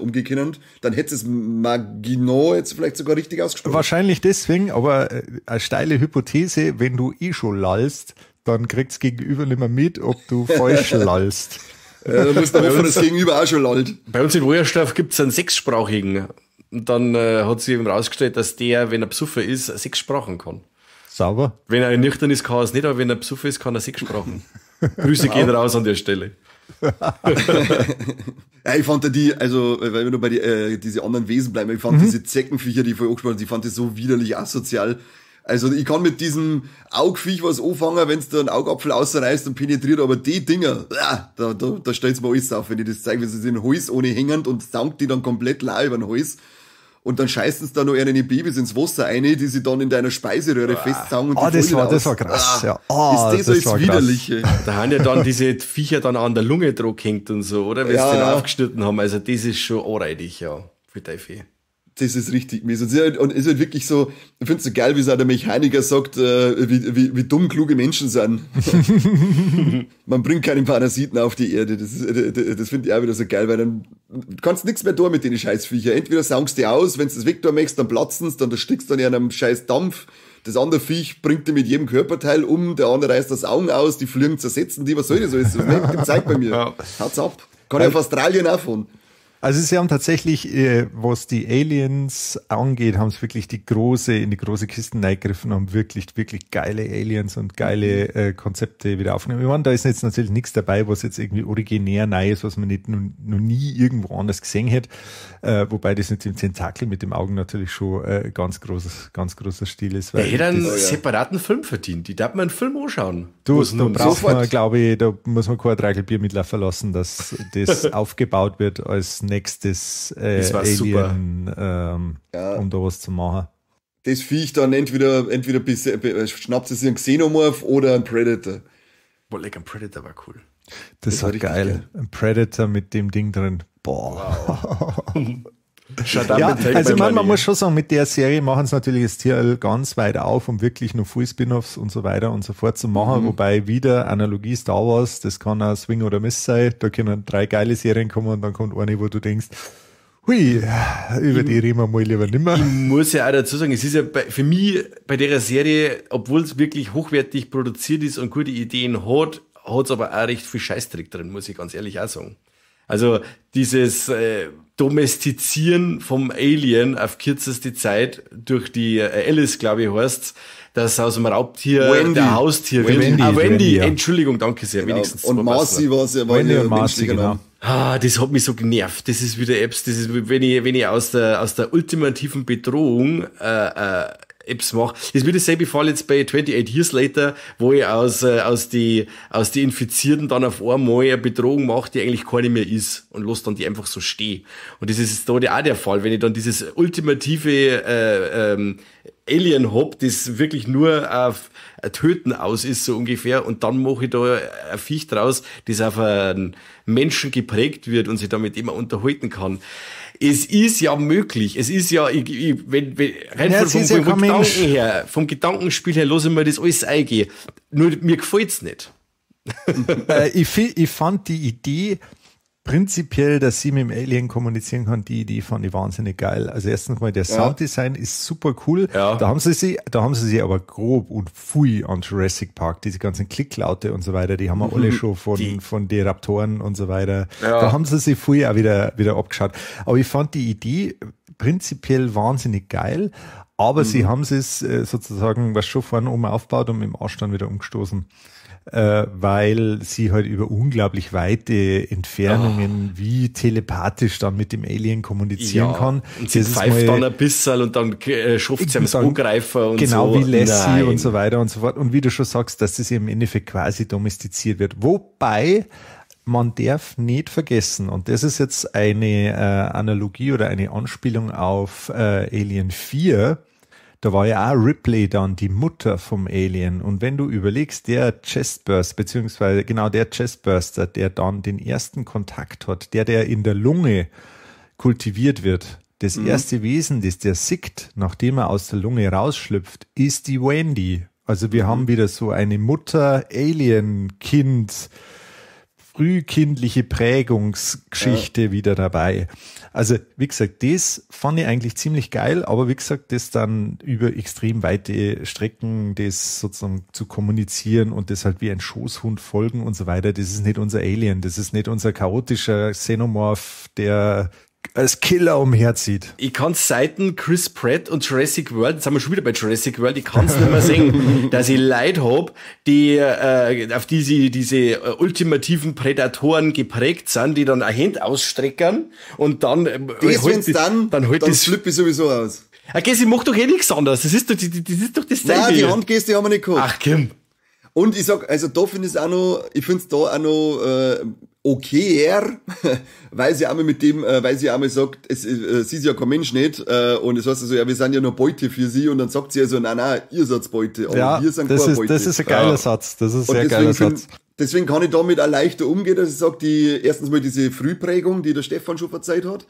S2: umgehen können. Dann hättest es Maginot jetzt vielleicht sogar richtig ausgesprochen.
S3: Wahrscheinlich deswegen, aber eine steile Hypothese, wenn du eh schon lallst, dann kriegt's Gegenüber nicht mehr mit, ob du falsch lallst.
S2: Ja, da musst du hoffen, dass das Gegenüber auch schon lallt.
S1: Bei uns in Wojersdorf gibt's einen sechssprachigen. Und dann hat sich eben rausgestellt, dass der, wenn er besoffen ist, 6 Sprachen kann.
S3: Sauber.
S1: Wenn er nüchtern ist, kann er es nicht, aber wenn er besoffen ist, kann er 6 Sprachen. Grüße gehen raus an der Stelle.
S2: Ja, ich fand da die, also, weil wir nur bei die, diese anderen Wesen bleiben, ich fand diese Zeckenviecher, die ich vorher angesprochen habe, die fand ich so widerlich asozial. Also ich kann mit diesem Augviech was anfangen, wenn's da einen Augapfel ausreißt und penetriert, aber die Dinger, da stellt's mir alles auf, wenn ich das zeige, wenn sie den Hals ohne hängend und saugt die dann komplett lau über den Hals. Und dann scheißen sie da noch ihre Babys ins Wasser rein, die sie dann in deiner Speiseröhre festsaugen. Und
S3: die das war krass, ja.
S2: Ist das alles Widerliche?
S1: Da haben ja dann diese Viecher dann an der Lunge drauf gehängt und so, oder? Wenn sie den aufgeschnitten haben. Also das ist schon anreidig, ja. Für Teufel.
S2: Das ist richtig mies. Und ist halt wirklich so, ich find's so geil, wie es auch der Mechaniker sagt, wie dumm kluge Menschen sind. Man bringt keinen Parasiten auf die Erde. Das finde ich auch wieder so geil, weil dann kannst nichts mehr tun mit den Scheißviecher. Entweder saugst du aus, wenn du das weg da möchtest, dann platzen sie, dann erstickst du dann in einem scheiß Dampf. Das andere Viech bringt dich mit jedem Körperteil um, der andere reißt das Augen aus, die Fliegen zersetzen die, was soll das alles? Was mit dem Zeug bei mir? Ja. Haut's ab. Kann ich auf Australien auch fahren.
S3: Also sie haben tatsächlich, was die Aliens angeht, haben sie wirklich in die große Kisten reingegriffen, haben wirklich, wirklich geile Aliens und geile Konzepte wieder aufgenommen. Ich meine, da ist jetzt natürlich nichts dabei, was jetzt irgendwie originär neu ist, was man nicht noch nie irgendwo anders gesehen hätte. Wobei das mit dem Tentakel, mit dem Augen natürlich schon ganz großer Stil ist.
S1: Weil der hätte einen separaten Film verdient. Die darf man einen Film anschauen.
S3: Du, da braucht man, glaube ich, da muss man kein Dreikel Bier mitlaufen lassen, dass das aufgebaut wird als nächstes Alien, um da was zu machen.
S2: Das Viech dann entweder schnappt es sich einen Xenomorph oder einen Predator.
S1: Boah, leck, ein Predator war cool.
S3: Das war geil. Ein Predator mit dem Ding drin. Boah.
S1: Wow.
S3: Shut up. Ja, also ich meine, man muss schon sagen, mit der Serie machen sie natürlich das Tier ganz weit auf, um wirklich noch Full Spin-offs und so weiter und so fort zu machen. Wobei wieder Analogie Star Wars, das kann auch Swing oder Miss sein. Da können 3 geile Serien kommen und dann kommt eine, wo du denkst, hui, über die reden wir mal lieber nimmer.
S1: Ich muss ja auch dazu sagen, es ist ja für mich bei der Serie, obwohl es wirklich hochwertig produziert ist und gute Ideen hat, hat es aber auch recht viel Scheißdreck drin, muss ich ganz ehrlich auch sagen. Also dieses Domestizieren vom Alien auf kürzeste Zeit durch die Alice, glaube ich, heißt's, dass aus dem Raubtier
S2: Wendy.
S1: Der Haustier wird.
S3: Wendy,
S1: Wendy,
S3: Wendy, ja.
S1: Entschuldigung, danke sehr.
S2: Genau.
S1: Wenigstens.
S2: Und Marcy war ja
S3: Wendy und Marcy, genau.
S1: Ah, das hat mich so genervt. Das ist wieder Apps, das ist, wenn ich aus der ultimativen Bedrohung Apps mache. Das wird dasselbe Fall jetzt bei 28 Years Later, wo ich aus die Infizierten dann auf einmal eine Bedrohung mache, die eigentlich keine mehr ist und lasse dann die einfach so stehen. Und das ist da auch der Fall, wenn ich dann dieses ultimative Alien hab, das wirklich nur auf Töten aus ist, so ungefähr, und dann mache ich da ein Viech draus, das auf einen Menschen geprägt wird und sich damit immer unterhalten kann. Es ist ja möglich. Es ist ja, wenn rein
S3: ja,
S1: vom Gedanken her, vom Gedankenspiel her, lasse ich mir das alles eingehen. Nur mir gefällt's nicht.
S3: Ich fand die Idee prinzipiell, dass sie mit dem Alien kommunizieren kann, die Idee fand ich wahnsinnig geil. Also erstens mal, der Sounddesign ist super cool.
S1: Ja.
S3: Da haben sie sich aber grob und pfui an Jurassic Park, diese ganzen Klicklaute und so weiter, die haben wir alle schon von den Raptoren und so weiter.
S1: Ja.
S3: Da haben sie sich pfui auch wieder abgeschaut. Aber ich fand die Idee prinzipiell wahnsinnig geil, aber sie haben es sozusagen, was schon vorne oben aufgebaut und mit dem Arsch dann wieder umgestoßen. Weil sie halt über unglaublich weite Entfernungen wie telepathisch dann mit dem Alien kommunizieren kann.
S1: Und sie pfeift dann ein bisschen und dann schafft sie am Angreifer und
S3: genau,
S1: so.
S3: Genau, wie Lassie und so weiter und so fort. Und wie du schon sagst, dass das im Endeffekt quasi domestiziert wird. Wobei, man darf nicht vergessen, und das ist jetzt eine Analogie oder eine Anspielung auf Alien 4, da war ja auch Ripley dann die Mutter vom Alien. Und wenn du überlegst, der Chestburster, beziehungsweise genau der Chestburster, der dann den ersten Kontakt hat, der in der Lunge kultiviert wird, das erste Wesen, das der sieht, nachdem er aus der Lunge rausschlüpft, ist die Wendy. Also wir haben wieder so eine Mutter-Alien-Kind, frühkindliche Prägungsgeschichte wieder dabei. Also, wie gesagt, das fand ich eigentlich ziemlich geil, aber wie gesagt, das dann über extrem weite Strecken, das sozusagen zu kommunizieren und das halt wie ein Schoßhund folgen und so weiter, das ist nicht unser Alien, das ist nicht unser chaotischer Xenomorph, der als Killer umherzieht.
S1: Ich kann's seiten Chris Pratt und Jurassic World, jetzt sind wir schon wieder bei Jurassic World, ich kann's nicht mehr sehen, dass ich Leute hab, die auf die sie diese ultimativen Prädatoren geprägt sind, die dann eine Hand ausstrecken und dann
S2: das, wenn's dann das flippe ich sowieso aus.
S1: Okay, sie macht doch eh nichts anderes. Das ist doch, das ist doch dasselbe.
S2: Nein, die Handgeste haben wir nicht gehabt.
S1: Ach, Kim.
S2: Und ich sag, also da finde ich es auch noch, ich finde es da auch noch okayer, weil sie einmal mit dem, weil sie einmal sagt, sie ist ja kein Mensch nicht, und es heißt also, ja, wir sind ja nur Beute für sie, und dann sagt sie also, nein, nein, ihr seid Beute, aber
S3: ja,
S2: wir sind keine Beute.
S3: Das ist ein geiler Satz, das ist ein sehr geiler Satz.
S2: Deswegen kann ich damit auch leichter umgehen, dass ich sage, die, erstens mal diese Frühprägung, die der Stefan schon verzeiht hat,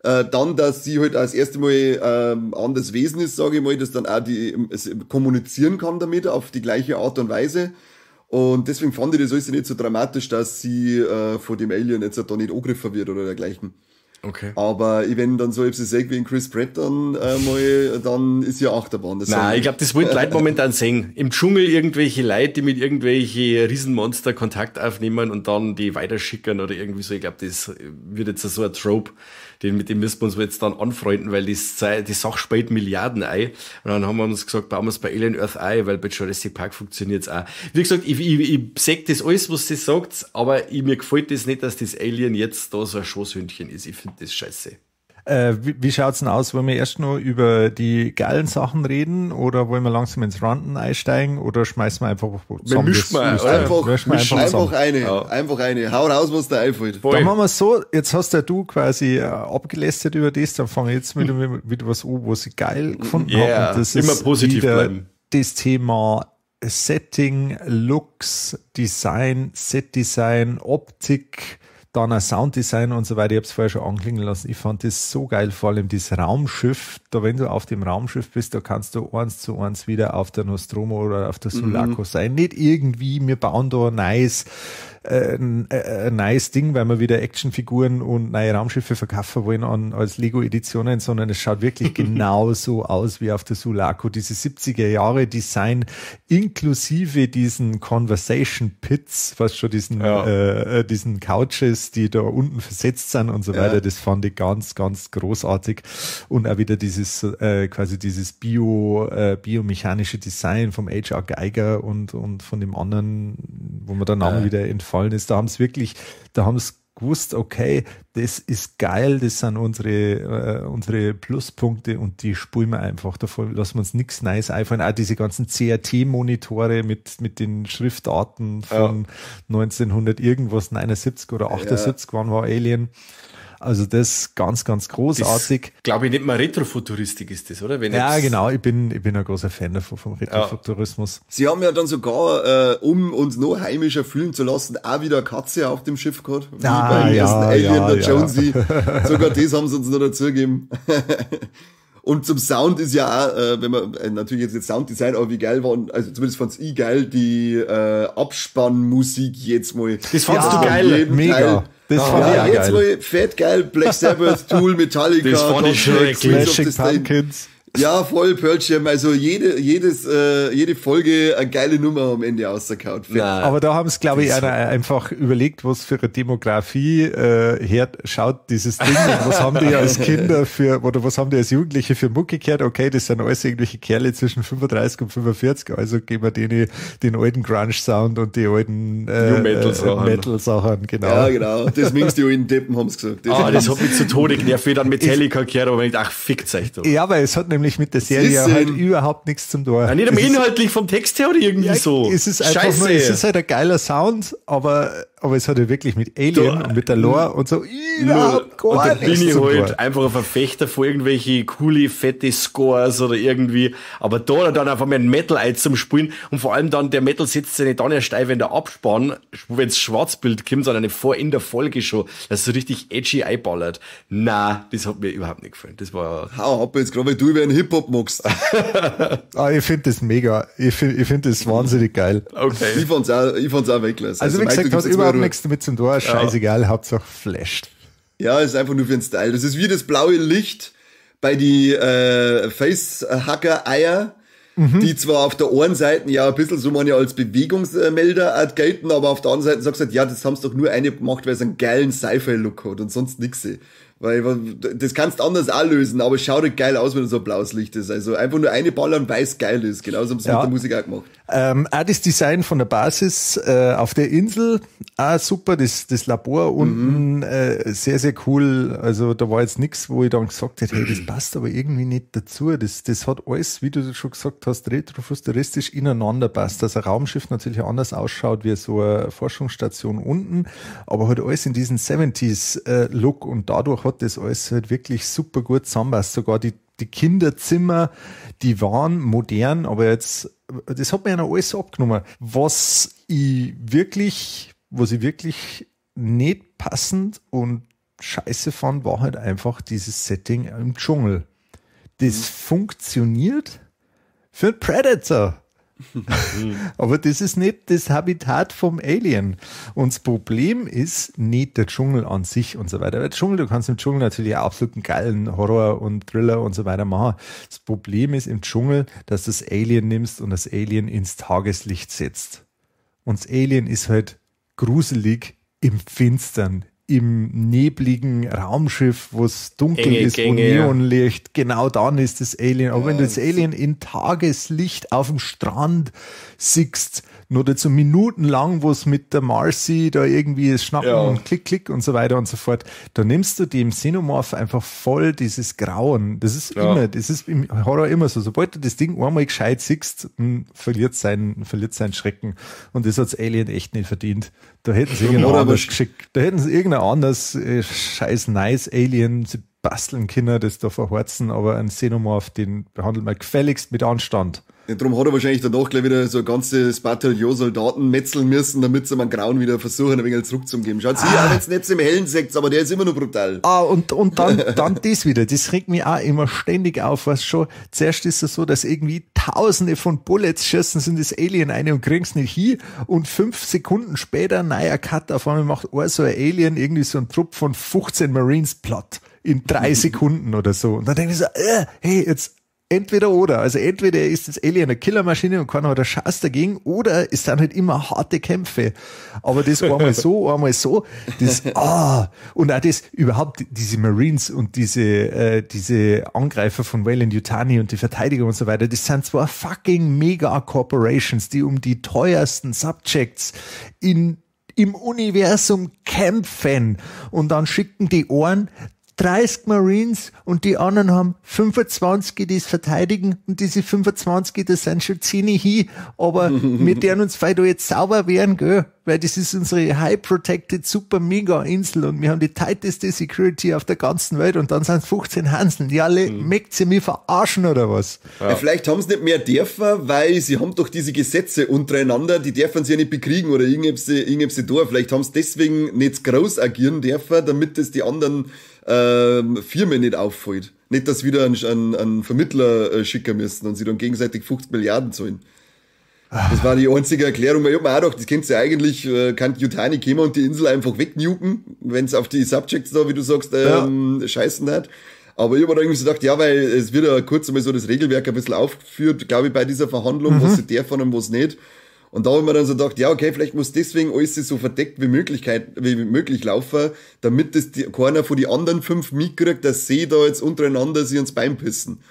S2: dann, dass sie halt als erste Mal anders Wesen ist, sage ich mal, dass dann auch die kommunizieren kann damit auf die gleiche Art und Weise. Und deswegen fand ich das alles nicht so dramatisch, dass sie von dem Alien jetzt da nicht angegriffen wird oder dergleichen.
S1: Okay.
S2: Aber ich, wenn dann so, ich sehe, wie in Chris Pratt dann mal, dann ist ja Achterbahn. Das
S1: Nein, ich glaube, das wollen Leute momentan sehen. Im Dschungel irgendwelche Leute, die mit irgendwelche Riesenmonster Kontakt aufnehmen und dann die weiterschickern oder irgendwie so. Ich glaube, das wird jetzt so ein Trope, den, mit dem müssen wir uns jetzt dann anfreunden, weil die Sache spielt Milliarden ein. Und dann haben wir uns gesagt, bauen wir es bei Alien Earth ein, weil bei Jurassic Park funktioniert's auch. Wie gesagt, ich sag das alles, was sie sagt, aber mir gefällt das nicht, dass das Alien jetzt da so ein Schoßhündchen ist. Ich finde das scheiße.
S3: Wie schaut's denn aus? Wollen wir erst nur über die geilen Sachen reden oder wollen wir langsam ins Ranten einsteigen oder schmeißen wir einfach zusammen?
S1: Mischen wir,
S2: einfach eine. Ja. Einfach eine. Hau raus, was da einfällt.
S1: Voll.
S3: Dann machen wir es so, jetzt hast ja du quasi abgelästert über das, dann fange ich jetzt mit was an, was ich geil gefunden habe. Und das
S1: immer
S3: ist
S1: positiv bleiben.
S3: Das Thema Setting, Looks, Design, Setdesign, Optik, Dann ein Sounddesign und so weiter. Ich habe es vorher schon anklingen lassen. Ich fand das so geil, vor allem das Raumschiff. Da, wenn du auf dem Raumschiff bist, da kannst du 1:1 wieder auf der Nostromo oder auf der Sulaco sein. Nicht irgendwie, wir bauen da ein nice Ding, weil wir wieder Actionfiguren und neue Raumschiffe verkaufen wollen als Lego-Editionen, sondern es schaut wirklich genauso aus wie auf der Sulaco. Diese 70er Jahre Design inklusive diesen Conversation Pits, was schon diesen, diesen Couches, die da unten versetzt sind und so weiter, das fand ich ganz, ganz großartig. Und auch wieder dieses, quasi dieses biomechanische Design vom H.R. Giger und von dem anderen, wo mir der Name wieder entfallen ist. Da haben sie wirklich, da haben sie gewusst, okay, das ist geil, das sind unsere Pluspunkte und die spulen wir einfach. Davon lassen wir uns nichts Neues einfallen. Auch diese ganzen CRT-Monitore mit den Schriftarten von 1900 irgendwas, 79 oder 78, wann war Alien? Also das ganz, ganz großartig.
S1: Glaube ich, nicht mal Retrofuturistik ist das, oder? Wenn
S3: ja, genau. Ich bin ein großer Fan davon, vom Retrofuturismus.
S2: Ja. Sie haben ja dann sogar, um uns noch heimischer fühlen zu lassen, auch wieder eine Katze auf dem Schiff gehabt. Wie beim ersten Alien, der Jonesy. Sogar das haben sie uns noch dazugegeben. Und zum Sound ist ja auch, wenn man natürlich jetzt Sounddesign, aber wie geil war, also zumindest fand's ich geil, die Abspannmusik jetzt mal.
S1: Das fandst du geil?
S3: Mega. Teil. Das fand ich auch
S2: jetzt
S3: geil.
S2: Mal fett geil, Black Sabbath, Tool, Metallica,
S1: das fand ich schrecklich.
S3: Smashing Pumpkins.
S2: Ja, voll Pearl Jam, also jede Folge eine geile Nummer am Ende rausgehauen.
S3: Aber da haben es, glaube ich, einer einfach überlegt, was für eine Demografie her schaut dieses Ding und was haben die als Kinder für, oder was haben die als Jugendliche für Mucke gehört? Okay, das sind alles irgendwelche Kerle zwischen 35 und 45, also geben wir denen den alten Grunge-Sound und die alten Metal-Sachen, genau.
S2: Ja, genau. Das mingst die alten Deppen, haben sie gesagt.
S1: Das hat mich zu Tode genervt, wie dann Metallica gehört, aber ich dachte, ach, fickt's euch doch.
S3: Ja, weil es hat nämlich mit der Serie halt überhaupt nichts zum Tor.
S1: Ja, nicht einmal inhaltlich vom Text her oder irgendwie so.
S3: Es ist einfach nur, es ist halt ein geiler Sound, aber es hat ja wirklich mit Alien und mit der Lore und so überhaupt gar nichts. Und da
S1: bin ich halt einfach ein Verfechter von irgendwelche coole, fette Scores oder irgendwie. Aber da dann einfach mal ein Metal ein zum Spielen und vor allem dann, der Metal setzt sich nicht dann erst ein, wenn der Abspann, wenn's Schwarzbild kommt, sondern nicht vor in der Folge schon, dass so richtig edgy einballert. Na, das hat mir überhaupt nicht gefallen. Das war...
S2: Hau ab jetzt, gerade weil du über einen Hip-Hop magst.
S3: Ich finde das mega. Ich finde das wahnsinnig geil.
S1: Okay.
S2: Ich fand's auch weglassen.
S3: Also wie gesagt, hat überhaupt nichts damit zum Tor. Scheißegal, Hauptsache flasht.
S2: Ja, ist einfach nur für den Style. Das ist wie das blaue Licht bei die Facehacker-Eier, die zwar auf der einen Seite ja ein bisschen so man ja als Bewegungsmelder gelten, aber auf der anderen Seite sagst du halt, ja, das haben sie doch nur eine gemacht, weil es einen geilen Sci-Fi-Look hat und sonst nix. Weil das kannst du anders auch lösen, aber es schaut halt geil aus, wenn so ein blaues Licht ist. Also einfach nur eine ballern, weil es geil ist. Genauso haben sie mit der Musik auch gemacht.
S3: Auch das Design von der Basis auf der Insel, auch super. Das Labor unten, sehr, sehr cool. Also da war jetzt nichts, wo ich dann gesagt hätte, hey, das passt aber irgendwie nicht dazu. Das hat alles, wie du schon gesagt hast, retrofuturistisch ineinander passt. Dass ein Raumschiff natürlich anders ausschaut wie so eine Forschungsstation unten, aber halt alles in diesen 70s-Look und dadurch hat das alles halt wirklich super gut zusammenpasst. Sogar die Kinderzimmer, die waren modern, aber jetzt, das hat mir ja noch alles abgenommen. Was ich wirklich nicht passend und scheiße fand, war halt einfach dieses Setting im Dschungel. Das funktioniert für einen Predator. Aber das ist nicht das Habitat vom Alien. Und das Problem ist nicht der Dschungel an sich und so weiter. Weil Dschungel, du kannst im Dschungel natürlich auch absolut einen geilen Horror und Thriller und so weiter machen. Das Problem ist im Dschungel, dass du das Alien nimmst und das Alien ins Tageslicht setzt. Und das Alien ist halt gruselig im Finstern, im nebligen Raumschiff, wo es dunkel
S1: Enge
S3: ist,
S1: Gänge,
S3: wo Neonlicht, genau dann ist das Alien. Aber wenn du das Alien in Tageslicht auf dem Strand siehst, nur dazu minutenlang, wo es mit der Marcy da irgendwie es schnappen und klick, klick und so weiter und so fort, da nimmst du dem Xenomorph einfach voll dieses Grauen. Das ist immer, das ist im Horror immer so. Sobald du das Ding einmal gescheit siehst, verliert sein Schrecken. Und das hat's Alien echt nicht verdient. Da hätten sie irgendein anderes geschickt. Da hätten sie irgendein anderes scheiß nice Alien basteln können, das da verhorzen, aber ein Xenomorph, den behandelt man gefälligst mit Anstand.
S2: Ja, darum hat er wahrscheinlich danach gleich wieder so ein ganzes Bataillon Soldaten metzeln müssen, damit sie mal Grauen wieder versuchen, ein wenig zurückzugeben. Schaut sie, auch wenn's nicht im Hellen seht, aber der ist immer noch brutal.
S3: Ah, und dann das wieder. Das regt mich auch immer ständig auf, was schon. Zuerst ist es so, dass irgendwie Tausende von Bullets schießen sind das Alien eine und kriegen's nicht hin. Und 5 Sekunden später, neuer Cut, auf einmal macht auch so ein Alien irgendwie so ein Trupp von 15 Marines platt. In 3 Sekunden oder so. Und dann denke ich so, hey, jetzt entweder oder. Also entweder ist das Alien eine Killermaschine und keiner hat eine Chance dagegen, oder es sind halt immer harte Kämpfe. Aber das einmal so, einmal so, das, und auch das überhaupt, diese Marines und diese Angreifer von Weyland-Yutani und die Verteidiger und so weiter, das sind zwar fucking Mega Corporations, die um die teuersten Subjects im Universum kämpfen, und dann schicken die Ohren 30 Marines und die anderen haben 25, die es verteidigen, und diese 25, das sind schon 10 hin, aber wir deren uns weil da jetzt sauber werden, gell, weil das ist unsere high protected super mega Insel und wir haben die tighteste Security auf der ganzen Welt, und dann sind es 15 Hanseln, die alle mögt sie mich verarschen oder was?
S2: Ja. Ja, vielleicht haben sie nicht mehr dürfen, weil sie haben doch diese Gesetze untereinander, die dürfen sie ja nicht bekriegen oder irgendwas da. Vielleicht haben sie deswegen nicht groß agieren dürfen, damit das die anderen Firmen nicht auffällt. Nicht, dass wieder einen Vermittler schicken müssen und sie dann gegenseitig 50 Milliarden zahlen. Das war die einzige Erklärung, weil ich hab mir auch gedacht, das könnt ihr eigentlich, kann Yutani kommen und die Insel einfach wegnuken, wenn's auf die Subjects da, wie du sagst, scheißen hat. Aber ich hab mir da irgendwie so gedacht, ja, weil es wird ja kurz einmal so das Regelwerk ein bisschen aufgeführt, glaube ich, bei dieser Verhandlung, was sie dürfen und was nicht. Und da hab ich mir dann so gedacht, ja, okay, vielleicht muss deswegen alles so verdeckt wie möglich laufen, damit das keiner von die anderen 5 mitkriegt, dass sie da jetzt untereinander sich ins Bein pissen.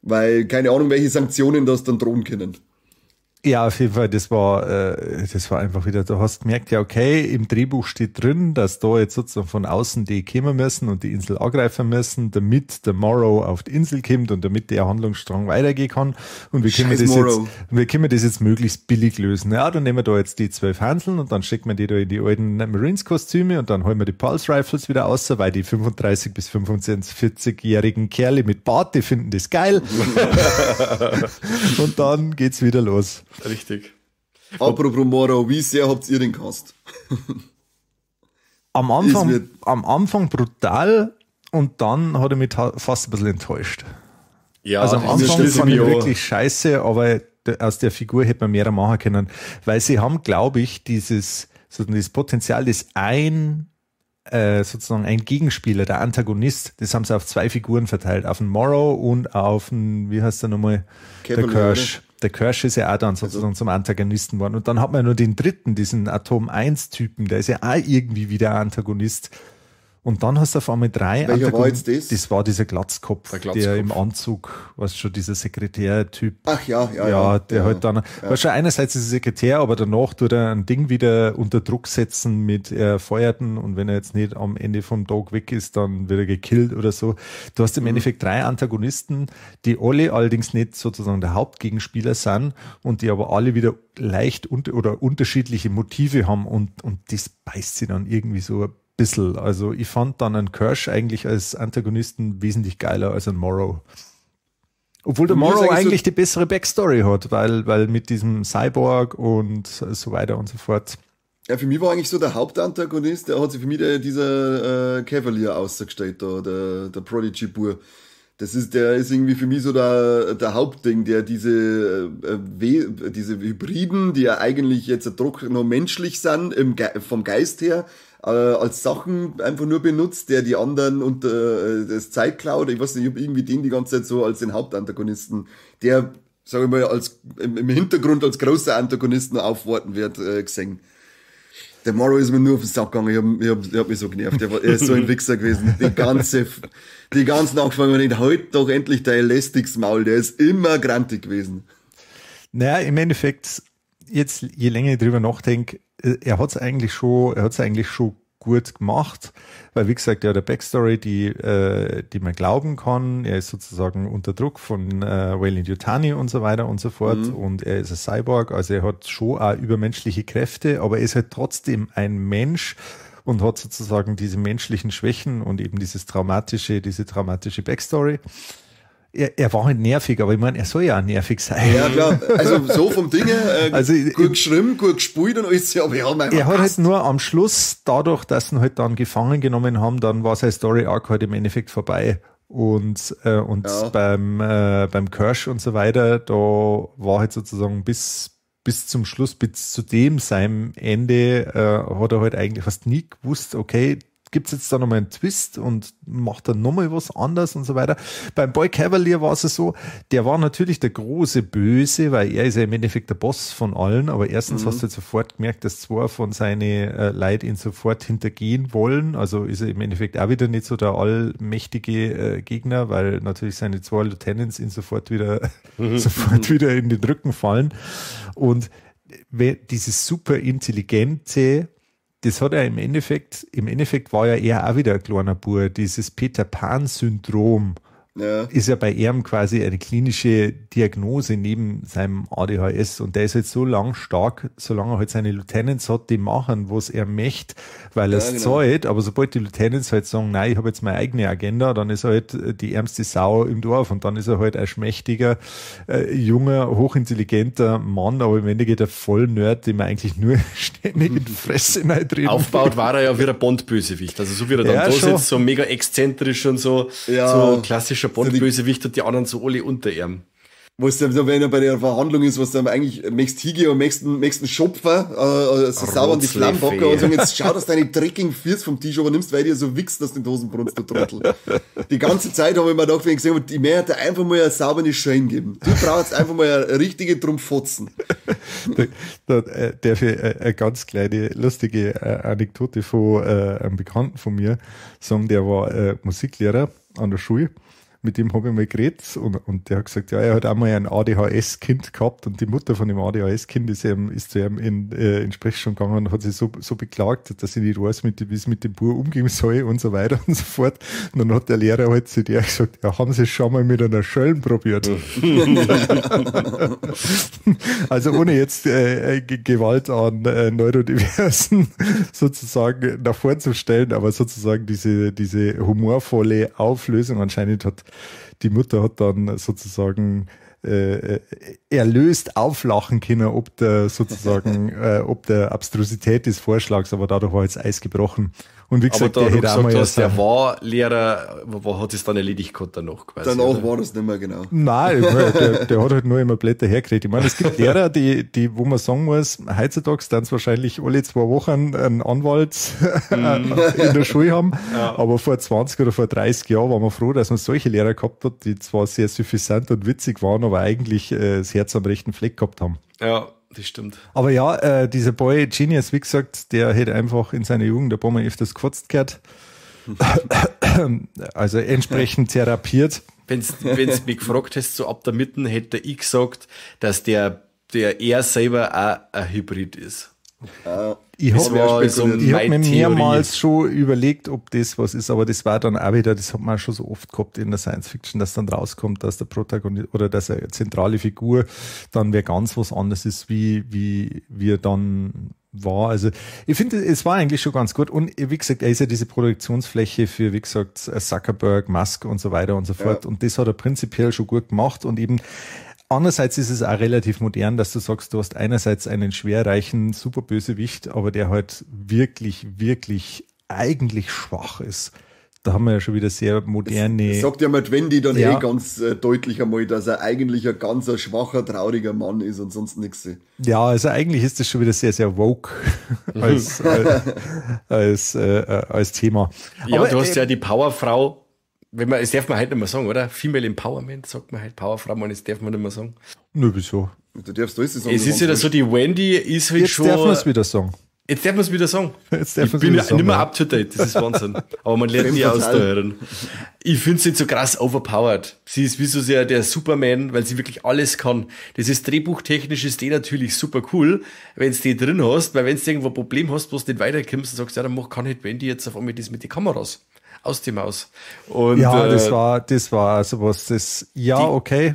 S2: Weil, keine Ahnung, welche Sanktionen das dann drohen können.
S3: Ja, auf jeden Fall, das war einfach wieder, du hast gemerkt, ja okay, im Drehbuch steht drin, dass da jetzt sozusagen von außen die kommen müssen und die Insel angreifen müssen, damit der Morrow auf die Insel kommt und damit der Handlungsstrang weitergehen kann. Und wir können das jetzt möglichst billig lösen. Ja, dann nehmen wir da jetzt die 12 Hanseln und dann schicken wir die da in die alten Marines-Kostüme und dann holen wir die Pulse Rifles wieder raus, weil die 35 bis 45-jährigen Kerle mit Bart, die finden das geil. Und dann geht's wieder los.
S1: Richtig.
S2: Apropos Morrow, wie sehr habt ihr den gehasst?
S3: Am Anfang brutal, und dann hat er mich fast ein bisschen enttäuscht.
S1: Ja,
S3: also am Anfang fand ich wirklich scheiße, aber aus der Figur hätte man mehr machen können, weil sie haben, glaube ich, dieses Potenzial, das sozusagen ein Gegenspieler, der Antagonist, das haben sie auf 2 Figuren verteilt, auf den Morrow und auf den, wie heißt der nochmal? Der Kirsch. Der Kirsch ist ja auch dann sozusagen zum Antagonisten geworden. Und dann hat man nur den dritten, diesen Atom 1-Typen, der ist ja auch irgendwie wieder Antagonist. Und dann hast du auf einmal 3
S2: Welcher war jetzt das?
S3: Das war dieser Glatzkopf, der im Anzug, was schon, dieser Sekretär-Typ.
S2: Ach ja, ja. Ja,
S3: der halt dann, ja. War schon einerseits ist er Sekretär, aber danach tut er ein Ding wieder unter Druck setzen mit Feuerten, und wenn er jetzt nicht am Ende vom Tag weg ist, dann wird er gekillt oder so. Du hast im Endeffekt 3 Antagonisten, die alle allerdings nicht sozusagen der Hauptgegenspieler sind und die aber alle wieder leicht oder unterschiedliche Motive haben, und das beißt sie dann irgendwie so ein bisschen. Also ich fand dann einen Kirsch eigentlich als Antagonisten wesentlich geiler als ein Morrow. Obwohl der Morrow eigentlich die bessere Backstory hat, weil mit diesem Cyborg und so weiter und so fort.
S2: Ja, für mich war eigentlich so der Hauptantagonist, der hat sich für mich dieser Cavalier ausgestellt, da, der Prodigy-Bur. Der ist irgendwie für mich so der Hauptding, der diese Hybriden, die ja eigentlich jetzt doch noch menschlich sind, vom Geist her, als Sachen einfach nur benutzt, der die anderen und das Zeug klaut. Ich weiß nicht, ich hab irgendwie den die ganze Zeit so als den Hauptantagonisten, der, sag ich mal, als im Hintergrund als großer Antagonisten aufwarten wird, gesehen. Der Morrow ist mir nur auf den Sack gegangen, ich hab mich so genervt, er ist so ein Wichser gewesen. Die ganzen angefangen und ich halt doch endlich der Elastics-Maul, der ist immer grantig gewesen.
S3: Naja, im Endeffekt, jetzt, je länger ich drüber nachdenke, er hat's eigentlich schon gut gemacht, weil, wie gesagt, ja, der Backstory, die man glauben kann, er ist sozusagen unter Druck von Weyland-Yutani und so weiter und so fort, und er ist ein Cyborg, also er hat schon auch übermenschliche Kräfte, aber er ist halt trotzdem ein Mensch und hat sozusagen diese menschlichen Schwächen und eben diese traumatische Backstory. er war halt nervig, aber ich meine, er soll ja auch nervig sein.
S2: Ja, klar. Also so vom Ding her, also, gut geschrieben, gut gespielt und alles, aber ja,
S3: er hat halt nur am Schluss, dadurch, dass sie ihn halt dann gefangen genommen haben, dann war sein Story Arc halt im Endeffekt vorbei. Und ja. Beim Kirsch und so weiter, da war halt sozusagen bis zum Schluss, bis zu dem seinem Ende, hat er halt eigentlich fast nie gewusst, okay, gibt's jetzt da nochmal einen Twist und macht dann nochmal was anders und so weiter. Beim Boy Cavalier war es so, der war natürlich der große Böse, weil er ist ja im Endeffekt der Boss von allen, aber erstens hast du halt sofort gemerkt, dass zwei von seinen Leuten ihn sofort hintergehen wollen, also ist er im Endeffekt auch wieder nicht so der allmächtige Gegner, weil natürlich seine zwei Lieutenants ihn sofort wieder, in den Rücken fallen. Und dieses super intelligente, das hat er im Endeffekt war ja er auch wieder ein kleiner Bub, dieses Peter Pan-Syndrom ist ja bei ihm quasi eine klinische Diagnose neben seinem ADHS und der ist halt so lang stark, solange er halt seine Lieutenants hat, die machen, was er möchte, weil er es zahlt, aber sobald die Lieutenants halt sagen, nein, ich habe jetzt meine eigene Agenda, dann ist er halt die ärmste Sau im Dorf und dann ist er halt ein schmächtiger, junger, hochintelligenter Mann, aber im Endeffekt der Vollnerd, dem man eigentlich nur ständig in die Fresse reintreten.
S1: Aufgebaut war er ja wie ein Bond-Bösewicht, also so wie er dann da sitzt, so mega exzentrisch und so, so klassischer Bond-Bösewicht und die anderen so alle unter ihm.
S2: Was dann, wenn er bei der Verhandlung ist, was dann eigentlich möchtest hingehen und möchtest Schopfer, so sauber an die Flammenbocke und sagen, jetzt schau, dass deine dreckigen Füße vom Tisch übernimmst, weil dir so wichst, dass du in die Hosen brunst, du Trottel. Die ganze Zeit habe ich mir gedacht, wenn ich gesehen habe, die möchte einfach mal eine saubere Schein geben. Du brauchst einfach mal eine richtige Trumpfotzen.
S3: Da darf ich eine ganz kleine, lustige Anekdote von einem Bekannten von mir sagen, der war Musiklehrer an der Schule. Mit dem habe ich mal geredet und der hat gesagt, ja, er hat einmal ein ADHS-Kind gehabt und die Mutter von dem ADHS-Kind ist zu ihm in Sprechstunde gegangen und hat sich so beklagt, dass sie nicht weiß, wie es mit dem Bub umgehen soll und so weiter und so fort. Und dann hat der Lehrer halt zu der gesagt, ja, haben Sie es schon mal mit einer Schellen probiert? Also ohne jetzt Gewalt an Neurodiversen sozusagen nach vorn zu stellen, aber sozusagen diese humorvolle Auflösung anscheinend hat die Mutter hat dann sozusagen erlöst auflachen können, ob der sozusagen, ob der Abstrusität des Vorschlags, aber dadurch war jetzt Eis gebrochen. Und wie gesagt,
S1: aber da der, du gesagt hast, der war Lehrer, hat es dann erledigt gehabt danach
S2: quasi? Danach oder? War das nicht mehr, genau.
S3: Nein, der hat halt nur immer Blätter hergekriegt. Ich meine, es gibt Lehrer, die, wo man sagen muss, heutzutage dann wahrscheinlich alle 2 Wochen einen Anwalt in der Schule haben, ja. Aber vor 20 oder vor 30 Jahren war man froh, dass man solche Lehrer gehabt hat, die zwar sehr suffisant und witzig waren, aber eigentlich das Herz am rechten Fleck gehabt haben.
S1: Ja. Das stimmt.
S3: Aber ja, dieser Boy Genius, wie gesagt, der hätte einfach in seiner Jugend ein paar Mal öfters gekotzt gehört. Also entsprechend therapiert.
S1: Wenn's mich gefragt hast, so ab der Mitte, hätte ich gesagt, dass der er selber auch ein Hybrid ist.
S3: Ich habe so hab mir mehrmals schon überlegt, ob das was ist, aber das war dann auch wieder, das hat man schon so oft gehabt in der Science Fiction, dass dann rauskommt, dass der Protagonist oder dass eine zentrale Figur dann wer ganz was anderes ist, wie er dann war. Also ich finde, es war eigentlich schon ganz gut und wie gesagt, er ist ja diese Produktionsfläche für, wie gesagt, Zuckerberg, Musk und so weiter und so fort, ja. Und das hat er prinzipiell schon gut gemacht und eben andererseits ist es auch relativ modern, dass du sagst, du hast einerseits einen schwerreichen Superbösewicht, aber der halt wirklich, wirklich eigentlich schwach ist. Da haben wir ja schon wieder sehr moderne...
S2: Das sagt ja mal Wendy dann ganz deutlich einmal, dass er eigentlich ein ganz schwacher, trauriger Mann ist und sonst nichts.
S3: Ja, also eigentlich ist das schon wieder sehr, sehr woke als Thema.
S1: Ja, aber du hast ja die Powerfrau. Wenn man, das darf man halt nicht mehr sagen, oder? Female Empowerment sagt man halt, Powerfrau, man, das darf man nicht mehr sagen.
S3: Nö, wieso?
S2: Du darfst alles sagen.
S1: Es ist ja so, die Wendy ist halt
S3: jetzt
S1: schon.
S3: Jetzt darf man es wieder sagen.
S1: Jetzt darf man es wieder sagen. Jetzt darf ich bin nicht mehr up to date, das ist Wahnsinn. Aber man lernt nie aus da hören. Ich finde sie nicht so krass overpowered. Sie ist wie so sehr der Superman, weil sie wirklich alles kann. Das ist drehbuchtechnisch, ist die natürlich super cool, wenn du die drin hast, weil wenn du irgendwo ein Problem hast, wo du nicht weiterkommst und sagst, ja, dann kann halt Wendy jetzt auf einmal das mit den Kameras. Aus dem Haus.
S3: Und, ja, das war sowas, das, ja, okay.